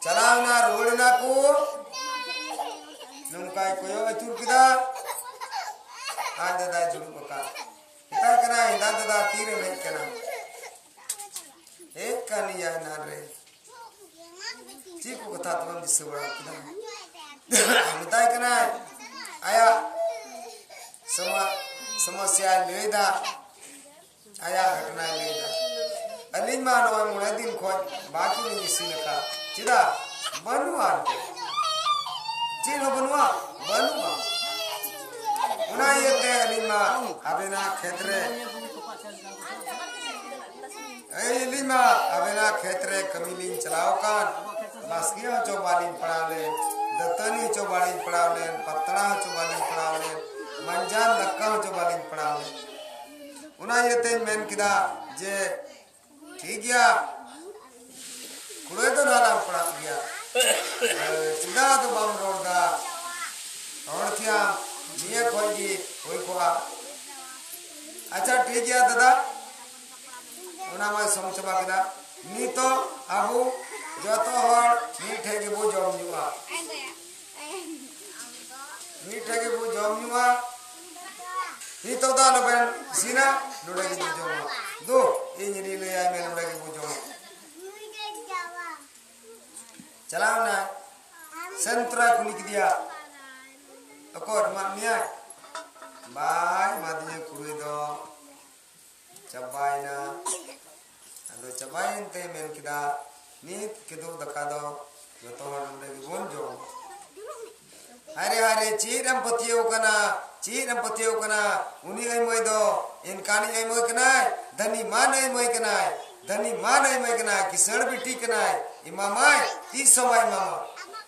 ᱪᱟᱞᱟᱣ ᱮᱱᱟ, ᱨᱩᱣᱟᱹᱲ ᱮᱱᱟ ᱠᱚ᱾ ᱱᱚᱝᱠᱟᱭ ᱠᱚᱭᱚᱜ ᱟᱹᱪᱩᱨ ᱠᱮᱫᱟ᱾ ᱟᱡ ᱫᱟᱫᱟᱭ ᱫᱩᱲᱩᱵ ᱟᱠᱟᱱ᱾ ᱢᱮᱛᱟᱭ ᱠᱟᱱᱟᱭ, "ᱫᱟ, ᱫᱟᱫᱟ, ᱛᱤᱨᱮᱢ ᱦᱮᱡ ᱠᱟᱱᱟ?" ᱦᱮᱡ ᱠᱟᱱ ᱜᱮᱭᱟ ᱮᱱᱟᱱ ᱨᱮ᱾ ᱪᱮᱫ ᱠᱚ ᱠᱟᱛᱷᱟ ᱛᱮᱵᱚᱱ ᱫᱤᱥᱟᱹ ᱵᱟᱲᱟ ᱠᱮᱫᱟ? ᱢᱮᱛᱟᱭ ᱠᱟᱱᱟᱭ, ᱟᱭᱟᱜ ᱥᱚᱢᱟ-, ᱥᱚᱢᱚᱥᱥᱟᱭ ᱞᱟᱹᱭᱫᱟ, ᱟᱭᱟᱜ ᱜᱷᱚᱴᱚᱱᱟᱭ ᱞᱟᱹᱭᱫᱟ᱾ ᱟᱹᱞᱤᱧ ᱢᱟ ᱱᱚᱜᱼᱚᱭ ᱢᱚᱬᱮ ᱫᱤᱱ ᱠᱷᱚᱱ ᱵᱟᱹᱠᱤ ᱞᱤᱧ ᱤᱥᱤᱱ ᱟᱠᱟᱫ᱾ ᱪᱮᱫᱟᱜ? ᱵᱟᱹᱱᱩᱜᱼᱟ ᱮᱱᱛᱮ᱾ ᱪᱮᱫ ᱦᱚᱸ ᱵᱟᱹᱱᱩᱜᱼᱟ? ᱵᱟᱹᱱᱩᱜᱼᱟ᱾ ᱚᱱᱟ ᱤᱭᱟᱹᱛᱮ ᱟᱹᱞᱤᱧ ᱢᱟ ᱟᱵᱮᱱᱟᱜ ᱠᱷᱮᱛ ᱨᱮ ᱮᱭ ᱤᱞᱤᱢᱟ, ᱟᱵᱮᱱᱟᱜ ᱠᱷᱮᱛ ᱨᱮ ᱠᱟᱹᱢᱤ ᱞᱤᱧ ᱪᱟᱞᱟᱣ ᱟᱠᱟᱱ, ᱵᱟᱥᱠᱮ ᱦᱚᱸᱪᱚ ᱵᱟᱞᱤᱧ ᱯᱟᱲᱟᱣ ᱞᱮᱱ, ᱫᱟᱹᱛᱟᱹᱱᱤ ᱦᱚᱸᱪᱚ ᱵᱟᱞᱤᱧ ᱯᱟᱲᱟᱣ ᱞᱮᱱ, ᱯᱟᱛᱲᱟ ᱦᱚᱸᱪᱚ ᱵᱟᱞᱤᱧ ᱯᱟᱲᱟᱣ ᱞᱮᱱ, ᱢᱟᱸᱡᱟᱱ ᱫᱟᱠᱟ ᱦᱚᱸᱪᱚ ᱵᱟᱞᱤᱧ ᱯᱟᱲᱟᱣ ᱞᱮᱱ᱾ ᱚᱱᱟ ᱤᱭᱟᱹᱛᱮᱧ ᱢᱮᱱ ᱠᱮᱫᱟ ᱡᱮ ᱴᱷᱤᱠ ᱜᱮᱭᱟ, ᱠᱩᱲᱟᱹᱭ ᱫᱚ ᱱᱟᱦᱟᱜ ᱞᱟᱝ ᱯᱟᱲᱟᱜ ᱜᱮᱭᱟ᱾ ᱪᱮᱫᱟᱜ ᱫᱚ ᱵᱟᱢ ᱨᱚᱲ ᱫᱟ? ᱨᱚᱲ ᱠᱮᱭᱟᱢ, ᱱᱤᱭᱟᱹ ᱠᱷᱚᱡ ᱜᱮ ᱦᱩᱭ ᱠᱚᱜᱼᱟ᱾ ᱟᱪᱪᱷᱟ, ᱴᱷᱤᱠ ᱜᱮᱭᱟ ᱫᱟᱫᱟ, ᱚᱱᱟ ᱢᱟᱭ ᱥᱚᱢ ᱪᱟᱵᱟ ᱠᱮᱫᱟ᱾ ᱱᱤᱛᱚᱜ ᱟᱵᱚ ᱡᱚᱛᱚ ᱦᱚᱲ ᱢᱤᱫ ᱴᱷᱮᱡ ᱜᱮᱵᱚ ᱡᱚᱢ ᱧᱩᱜᱼᱟ᱾ ᱢᱤᱫ ᱴᱷᱮᱡ ᱜᱮᱵᱚ ᱡᱚᱢ ᱧᱩᱜᱼᱟ᱾ ᱱᱤᱛᱚᱜ ᱫᱚ ᱟᱞᱚᱵᱮᱱ ᱤᱥᱤᱱᱟ, ᱱᱚᱰᱮ ᱜᱮᱵᱚ ᱡᱚᱢᱟ᱾ ᱫᱩ, ᱤᱧ ᱨᱤᱧ ᱞᱟᱹᱭᱟᱭ ᱢᱮ, ᱱᱚᱰᱮ ᱜᱮᱵᱚ ᱡᱚᱢᱟ᱾ ᱪᱟᱞᱟᱣ ᱮᱱᱟᱭ, ᱥᱮᱱ ᱛᱚᱨᱟᱭ ᱠᱩᱞᱤ ᱠᱮᱫᱮᱭᱟ, "ᱚᱠᱚᱭ ᱮᱢᱟᱫ ᱢᱮᱭᱟᱭ?" "ᱵᱟᱭ ᱮᱢᱟᱫᱤᱧᱟ ᱠᱩᱲᱟᱹᱭ ᱫᱚ, ᱪᱟᱵᱟᱭᱮᱱᱟ᱾" ᱟᱫᱚ ᱪᱟᱵᱟᱭᱮᱱ ᱛᱮ ᱢᱮᱱ ᱠᱮᱫᱟ, "ᱱᱤᱛ ᱠᱤᱫᱩᱵ ᱫᱟᱠᱟ ᱫᱚ ᱡᱚᱛᱚ ᱦᱚᱲ ᱱᱚᱰᱮ ᱜᱮᱵᱚᱱ ᱡᱚᱢᱟ᱾" ᱦᱟᱭᱨᱮ, ᱦᱟᱭᱨᱮ, ᱪᱮᱫ ᱮᱢ ᱯᱟᱹᱛᱭᱟᱹᱣ ᱠᱟᱱᱟ? ᱪᱮᱫ ᱮᱢ ᱯᱟᱹᱛᱭᱟᱹᱣ ᱠᱟᱱᱟ? ᱩᱱᱤ ᱟᱹᱭᱢᱟᱹᱭ ᱫᱚ ᱮᱱᱠᱟᱱᱤᱡ ᱟᱹᱭᱢᱟᱹᱭ ᱠᱟᱱᱟᱭ, ᱫᱷᱟᱹᱱᱤ ᱢᱟᱱ ᱟᱹᱭᱢᱟᱹᱭ ᱠᱟᱱᱟᱭ, ᱫᱷᱟᱹᱱᱤ ᱢᱟᱱ ᱟᱹᱭᱢᱟᱹᱭ ᱠᱟᱱᱟᱭ, ᱠᱤᱥᱟᱹᱬ ᱵᱤᱴᱤ ᱠᱟᱱᱟᱭ, ᱮᱢᱟᱢᱟᱭ, ᱛᱤᱥ ᱦᱚᱸ ᱵᱟᱭ ᱮᱢᱟᱢᱟ᱾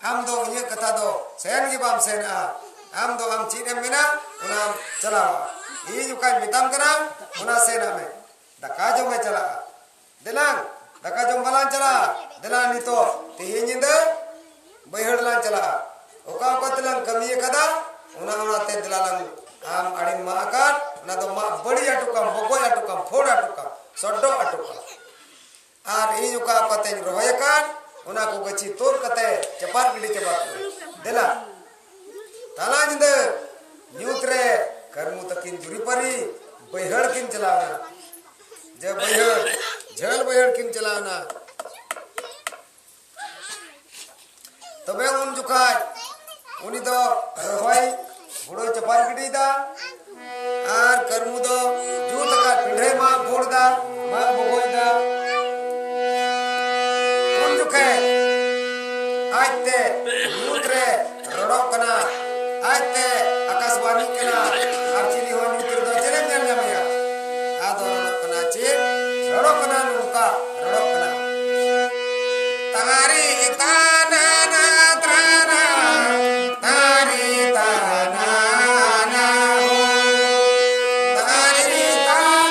ᱟᱢ ᱫᱚ ᱤᱧᱟᱹᱜ ᱠᱟᱛᱷᱟ ᱫᱚ ᱥᱮᱱ ᱜᱮ ᱵᱟᱢ ᱥᱮᱱᱟ᱾ ᱟᱢ ᱫᱚ ᱟᱢ ᱪᱮᱫ ᱮᱢ ᱢᱮᱱᱟ, ᱚᱱᱟᱢ ᱪᱟᱞᱟᱣᱟ᱾ ᱤᱧ ᱚᱠᱟᱧ ᱢᱮᱛᱟᱢ ᱠᱟᱱᱟ, ᱚᱱᱟ ᱥᱮᱱᱟᱜ ᱢᱮ᱾ ᱫᱟᱠᱟ ᱡᱚᱢᱮ ᱪᱟᱞᱟᱜᱼᱟ᱾ ᱫᱮᱞᱟᱝ, ᱫᱟᱠᱟ ᱡᱚᱢ ᱵᱟᱞᱟᱝ ᱪᱟᱞᱟᱜᱼᱟ? ᱫᱮᱞᱟᱝ ᱱᱤᱛᱚᱜ, ᱛᱮᱦᱮᱧ ᱧᱤᱫᱟᱹ ᱵᱟᱹᱭᱦᱟᱹᱲ ᱞᱟᱝ ᱪᱟᱞᱟᱜᱼᱟ᱾ ᱚᱠᱟ ᱚᱠᱟ ᱛᱮᱞᱟᱝ ᱠᱟᱹᱢᱤ ᱟᱠᱟᱫᱟ, ᱚᱱᱟ ᱚᱱᱟᱛᱮ ᱫᱮᱞᱟ ᱞᱟᱝ, ᱟᱢ ᱟᱹᱰᱤᱢ ᱢᱟᱜ ᱟᱠᱟᱫ, ᱚᱱᱟ ᱫᱚ ᱢᱟᱜ ᱵᱟᱹᱲᱤᱡ ᱟᱴᱚ ᱠᱟᱢ, ᱵᱚᱜᱚᱡ ᱟᱴᱚ ᱠᱟᱢ, ᱯᱷᱳᱲ ᱟᱴᱚ ᱠᱟᱢ, ᱥᱚᱰᱚᱜ ᱟᱴᱚ ᱠᱟᱢ᱾ ᱟᱨ ᱤᱧ ᱚᱠᱟ ᱚᱠᱟ ᱛᱮᱧ ᱨᱚᱦᱚᱭ ᱟᱠᱟᱫ, ᱚᱱᱟ ᱠᱚ ᱜᱟᱹᱪᱷᱤ ᱛᱩᱫ ᱠᱟᱛᱮ ᱪᱟᱯᱟᱫ ᱜᱤᱰᱤ ᱪᱟᱵᱟ ᱠᱟᱜ ᱢᱮ᱾ ᱫᱮᱞᱟ, ᱛᱟᱞᱟ ᱧᱤᱫᱟᱹ ᱧᱩᱛ ᱨᱮ ᱠᱟᱹᱨᱢᱩ ᱛᱟᱹᱠᱤᱱ ᱡᱩᱨᱤᱯᱟᱹᱨᱤ ᱵᱟᱹᱭᱦᱟᱹᱲ ᱠᱤᱱ ᱪᱟᱞᱟᱣ ᱮᱱᱟ᱾ ᱡᱮ ᱵᱟᱹᱭᱦᱟᱹᱲ, ᱡᱷᱟᱹᱞ ᱵᱟᱹᱭᱦᱟᱹᱲ ᱠᱤᱱ ᱪᱟᱞᱟᱣ ᱮᱱᱟ᱾ ᱛᱚᱵᱮ ᱩᱱ ᱡᱚᱠᱷᱟᱡ ᱩᱱᱤ ᱫᱚ ᱨᱚᱦᱚᱭ ᱦᱩᱲᱩᱭ ᱪᱟᱯᱟᱫ ᱜᱤᱰᱤᱭᱮᱫᱟ ᱟᱨ ᱠᱟᱹᱨᱢᱩ ᱫᱚ ᱡᱩᱛ ᱟᱠᱟᱫ ᱯᱤᱸᱰᱷᱟᱹᱭ ᱢᱟᱜ ᱵᱷᱩᱲ ᱮᱫᱟ, ᱢᱟᱜ ᱵᱚᱜᱚᱡ ᱮᱫᱟ᱾ ᱩᱱ ᱡᱚᱠᱷᱮᱡ ᱟᱡᱛᱮ ᱧᱩᱛ ᱨᱮ ᱨᱚᱲᱚᱜ ᱠᱟᱱᱟ, ᱟᱡᱛᱮ ᱟᱠᱟᱥᱵᱟᱱᱤ ᱠᱟᱱᱟ, ᱟᱨ ᱪᱤᱞᱤ ᱦᱚᱸ ᱧᱩᱛ ᱨᱮᱫᱚ ᱪᱮᱫ ᱮᱢ ᱧᱮᱞ ᱧᱟᱢᱮᱭᱟ? ᱟᱫᱚ ᱨᱚᱲᱚᱜ ᱠᱟᱱᱟ ᱪᱮᱫ? ᱨᱚᱲᱚᱜ ᱠᱟᱱᱟ ᱱᱚᱝᱠᱟ, ᱨᱚᱲᱚᱜ ᱠᱟᱱᱟ, ᱛᱟᱨᱤ ᱛᱟᱱᱟ ᱱᱟ ᱛᱨᱟᱱᱟ, ᱛᱟᱨᱤ ᱛᱟᱱᱟ ᱱᱟ ᱦᱳ, ᱛᱟᱨᱤ ᱛᱟᱱᱟ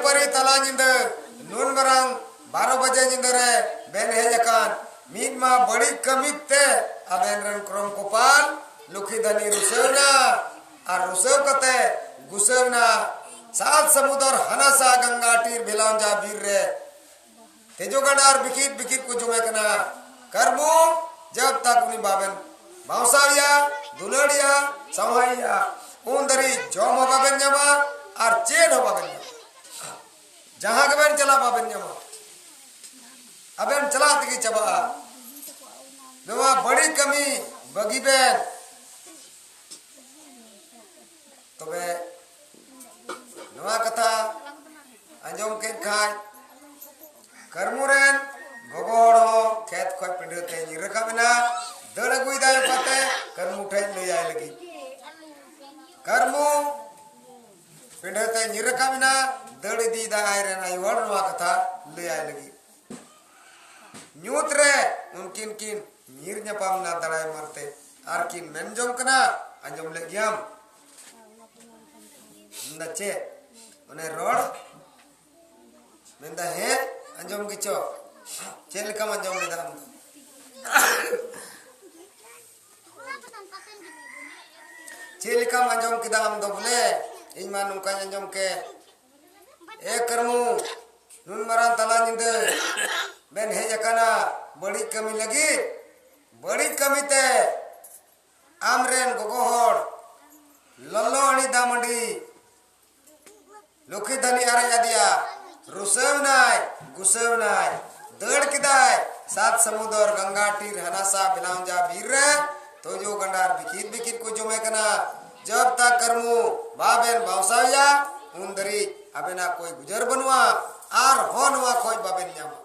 ᱯᱟᱹᱨᱤ ᱛᱟᱞᱟ ᱧᱤᱫᱟᱹ ᱱᱩᱱ ᱢᱟᱨᱟᱝ ᱵᱟᱨᱚ ᱵᱟᱡᱮ ᱧᱤᱫᱟᱹ ᱨᱮ ᱵᱮᱱ ᱦᱮᱡ ᱟᱠᱟᱱ, ᱢᱤᱫ ᱢᱟ ᱵᱟᱹᱲᱤᱡ ᱠᱟᱹᱢᱤ ᱛᱮ ᱟᱵᱮᱱ ᱨᱮᱱ ᱠᱨᱚᱢ ᱠᱚᱯᱟᱞ ᱞᱩᱠᱷᱤ ᱫᱷᱟᱹᱱᱤ ᱨᱩᱥᱟᱹᱣ ᱮᱱᱟ, ᱟᱨ ᱨᱩᱥᱟᱹᱣ ᱠᱟᱛᱮ ᱜᱩᱥᱟᱹᱣ ᱮᱱᱟ ᱥᱟᱛ ᱥᱟᱹᱢᱩᱫᱚᱨ ᱦᱟᱱᱟᱥᱟ ᱜᱟᱝᱜᱟ ᱴᱤᱨ ᱵᱷᱮᱞᱟᱣᱡᱟ ᱵᱤᱨ ᱨᱮ᱾ ᱛᱮᱡᱚ ᱜᱟᱰᱟᱨ ᱵᱤᱠᱤᱛ ᱵᱤᱠᱤᱛ ᱠᱚ ᱡᱚᱢᱮ ᱠᱟᱱᱟ᱾ ᱠᱟᱹᱨᱢᱩ, ᱡᱟᱵ ᱛᱟᱠ ᱩᱱᱤ ᱵᱟᱵᱮᱱ ᱵᱟᱣᱥᱟᱣᱮᱭᱟ, ᱫᱩᱞᱟᱹᱲᱮᱭᱟ, ᱥᱟᱶᱦᱟᱭᱮᱭᱟ, ᱩᱱ ᱫᱷᱟᱹᱨᱤᱡ ᱡᱚᱢ ᱦᱚᱸ ᱵᱟᱵᱮᱱ ᱧᱟᱢᱟ ᱟᱨ ᱪᱮᱫ ᱦᱚᱸ ᱵᱟᱵᱮᱱ ᱧᱟᱢᱟ᱾ ᱡᱟᱦᱟᱸ ᱜᱮᱵᱮᱱ ᱪᱟᱞᱟᱜ ᱵᱟᱵᱮᱱ ᱧᱟᱢᱟ᱾ ᱟᱵᱮᱱ ᱪᱟᱞᱟᱜ ᱛᱮᱜᱮ ᱪᱟᱵᱟᱜᱼᱟ᱾ ᱱᱚᱣᱟ ᱵᱟᱹᱲᱤᱡ ᱠᱟᱹᱢᱤ ᱵᱟᱹᱜᱤ ᱵᱮᱱ᱾ ᱛᱚᱵᱮ ᱱᱚᱣᱟ ᱠᱟᱛᱷᱟ ᱟᱸᱡᱚᱢ ᱠᱮᱫ ᱠᱷᱟᱡ ᱠᱟᱹᱨᱢᱩ ᱨᱮᱱ ᱜᱚᱜᱚ ᱦᱚᱲ ᱦᱚᱸ ᱠᱷᱮᱛ ᱠᱷᱚᱡ ᱯᱤᱸᱰᱟᱹ ᱛᱮ ᱧᱤᱨ ᱨᱟᱠᱟᱵ ᱮᱱᱟ, ᱫᱟᱹᱲ ᱟᱹᱜᱩᱭᱮᱫᱟᱭ ᱚᱠᱟᱛᱮ ᱠᱟᱹᱨᱢᱩ ᱴᱷᱮᱡ ᱞᱟᱹᱭᱟᱭ ᱞᱟᱹᱜᱤᱫ᱾ ᱠᱟᱹᱨᱢᱩ ᱯᱤᱸᱰᱟᱹ ᱛᱮ ᱧᱤᱨ ᱨᱟᱠᱟᱵ ᱮᱱᱟ, ᱫᱟᱹᱲ ᱤᱫᱤᱭᱮᱫᱟ ᱟᱡ ᱨᱮᱱ ᱟᱭᱳ ᱦᱚᱲ ᱱᱚᱣᱟ ᱠᱟᱛᱷᱟ ᱞᱟᱹᱭᱟᱭ ᱞᱟᱹᱜᱤᱫ᱾ ᱧᱩᱛ ᱨᱮ ᱩᱱᱠᱤᱱ ᱠᱤᱱ ᱧᱤᱨ ᱧᱟᱯᱟᱢ ᱮᱱᱟ ᱫᱟᱲᱟᱭ ᱢᱟᱨᱛᱮ, ᱟᱨ ᱠᱤᱱ ᱢᱮᱱ ᱡᱚᱝ ᱠᱟᱱᱟ, ᱟᱸᱡᱚᱢ ᱞᱮᱫ ᱜᱮᱭᱟᱢ? ᱢᱮᱱᱫᱟ ᱪᱮᱫ? ᱚᱱᱮ ᱨᱚᱲ? ᱢᱮᱱᱫᱟ ᱦᱮᱸ, ᱟᱸᱡᱚᱢ ᱜᱮᱪᱚ᱾ ᱪᱮᱫ ᱞᱮᱠᱟᱢ ᱟᱸᱡᱚᱢ ᱞᱮᱫᱟ ᱟᱢ ᱫᱚ? ᱪᱮᱫ ᱞᱮᱠᱟᱢ ᱟᱸᱡᱚᱢ ᱠᱮᱫᱟ ᱟᱢ ᱫᱚ ᱵᱚᱞᱮ? ᱤᱧ ᱢᱟ ᱱᱚᱝᱠᱟᱧ ᱟᱸᱡᱚᱢ ᱠᱮᱫ᱾ ᱮ ᱠᱟᱹᱨᱢᱩ, ᱱᱩᱱ ᱢᱟᱨᱟᱝ ᱛᱟᱞᱟ ᱧᱤᱫᱟᱹ ᱵᱮᱱ ᱦᱮᱡ ᱟᱠᱟᱱᱟ ᱵᱟᱹᱲᱤᱡ ᱠᱟᱹᱢᱤ ᱞᱟᱹᱜᱤᱫ? ᱵᱟᱹᱲᱤᱡ ᱠᱟᱹᱢᱤ ᱛᱮ ᱟᱢᱨᱮᱱ ᱜᱚᱜᱚ ᱦᱚᱲ ᱞᱚᱞᱚ ᱟᱹᱲᱤ ᱫᱟᱢ ᱟᱹᱰᱤ ᱞᱩᱠᱷᱤ ᱫᱷᱟᱹᱱᱤ ᱟᱨᱮᱡ ᱟᱫᱮᱭᱟ, ᱨᱩᱥᱟᱹᱣ ᱮᱱᱟᱭ, ᱜᱩᱥᱟᱹᱣ ᱮᱱᱟᱭ, ᱫᱟᱹᱲ ᱠᱮᱫᱟᱭ ᱥᱟᱛ ᱥᱟᱹᱢᱩᱫᱚᱨ ᱜᱟᱝᱜᱟ ᱴᱤᱨ ᱦᱟᱱᱟᱥᱟ ᱵᱮᱞᱟᱣᱡᱟ ᱵᱤᱨ ᱨᱮ᱾ ᱛᱚᱡᱚ ᱜᱟᱸᱰᱟᱨ ᱵᱤᱠᱤᱛ ᱵᱤᱠᱤᱛ ᱠᱚ ᱡᱚᱢᱮ ᱠᱟᱱᱟ᱾ ᱡᱚᱵ ᱛᱟᱠ ᱠᱟᱹᱨᱢᱩ ᱵᱟᱵᱮᱱ ᱵᱟᱣᱥᱟᱣᱮᱭᱟ, ᱩᱱ ᱫᱷᱟᱹᱨᱤᱡ ᱟᱵᱮᱱᱟᱜ ᱠᱚᱭ ᱜᱩᱡᱟᱹᱨ ᱵᱟᱹᱱᱩᱜᱼᱟ, ᱟᱨ ᱦᱚᱸ ᱱᱚᱣᱟ ᱠᱷᱚᱡ ᱵᱟᱵᱮᱱ ᱧᱟᱢᱟ᱾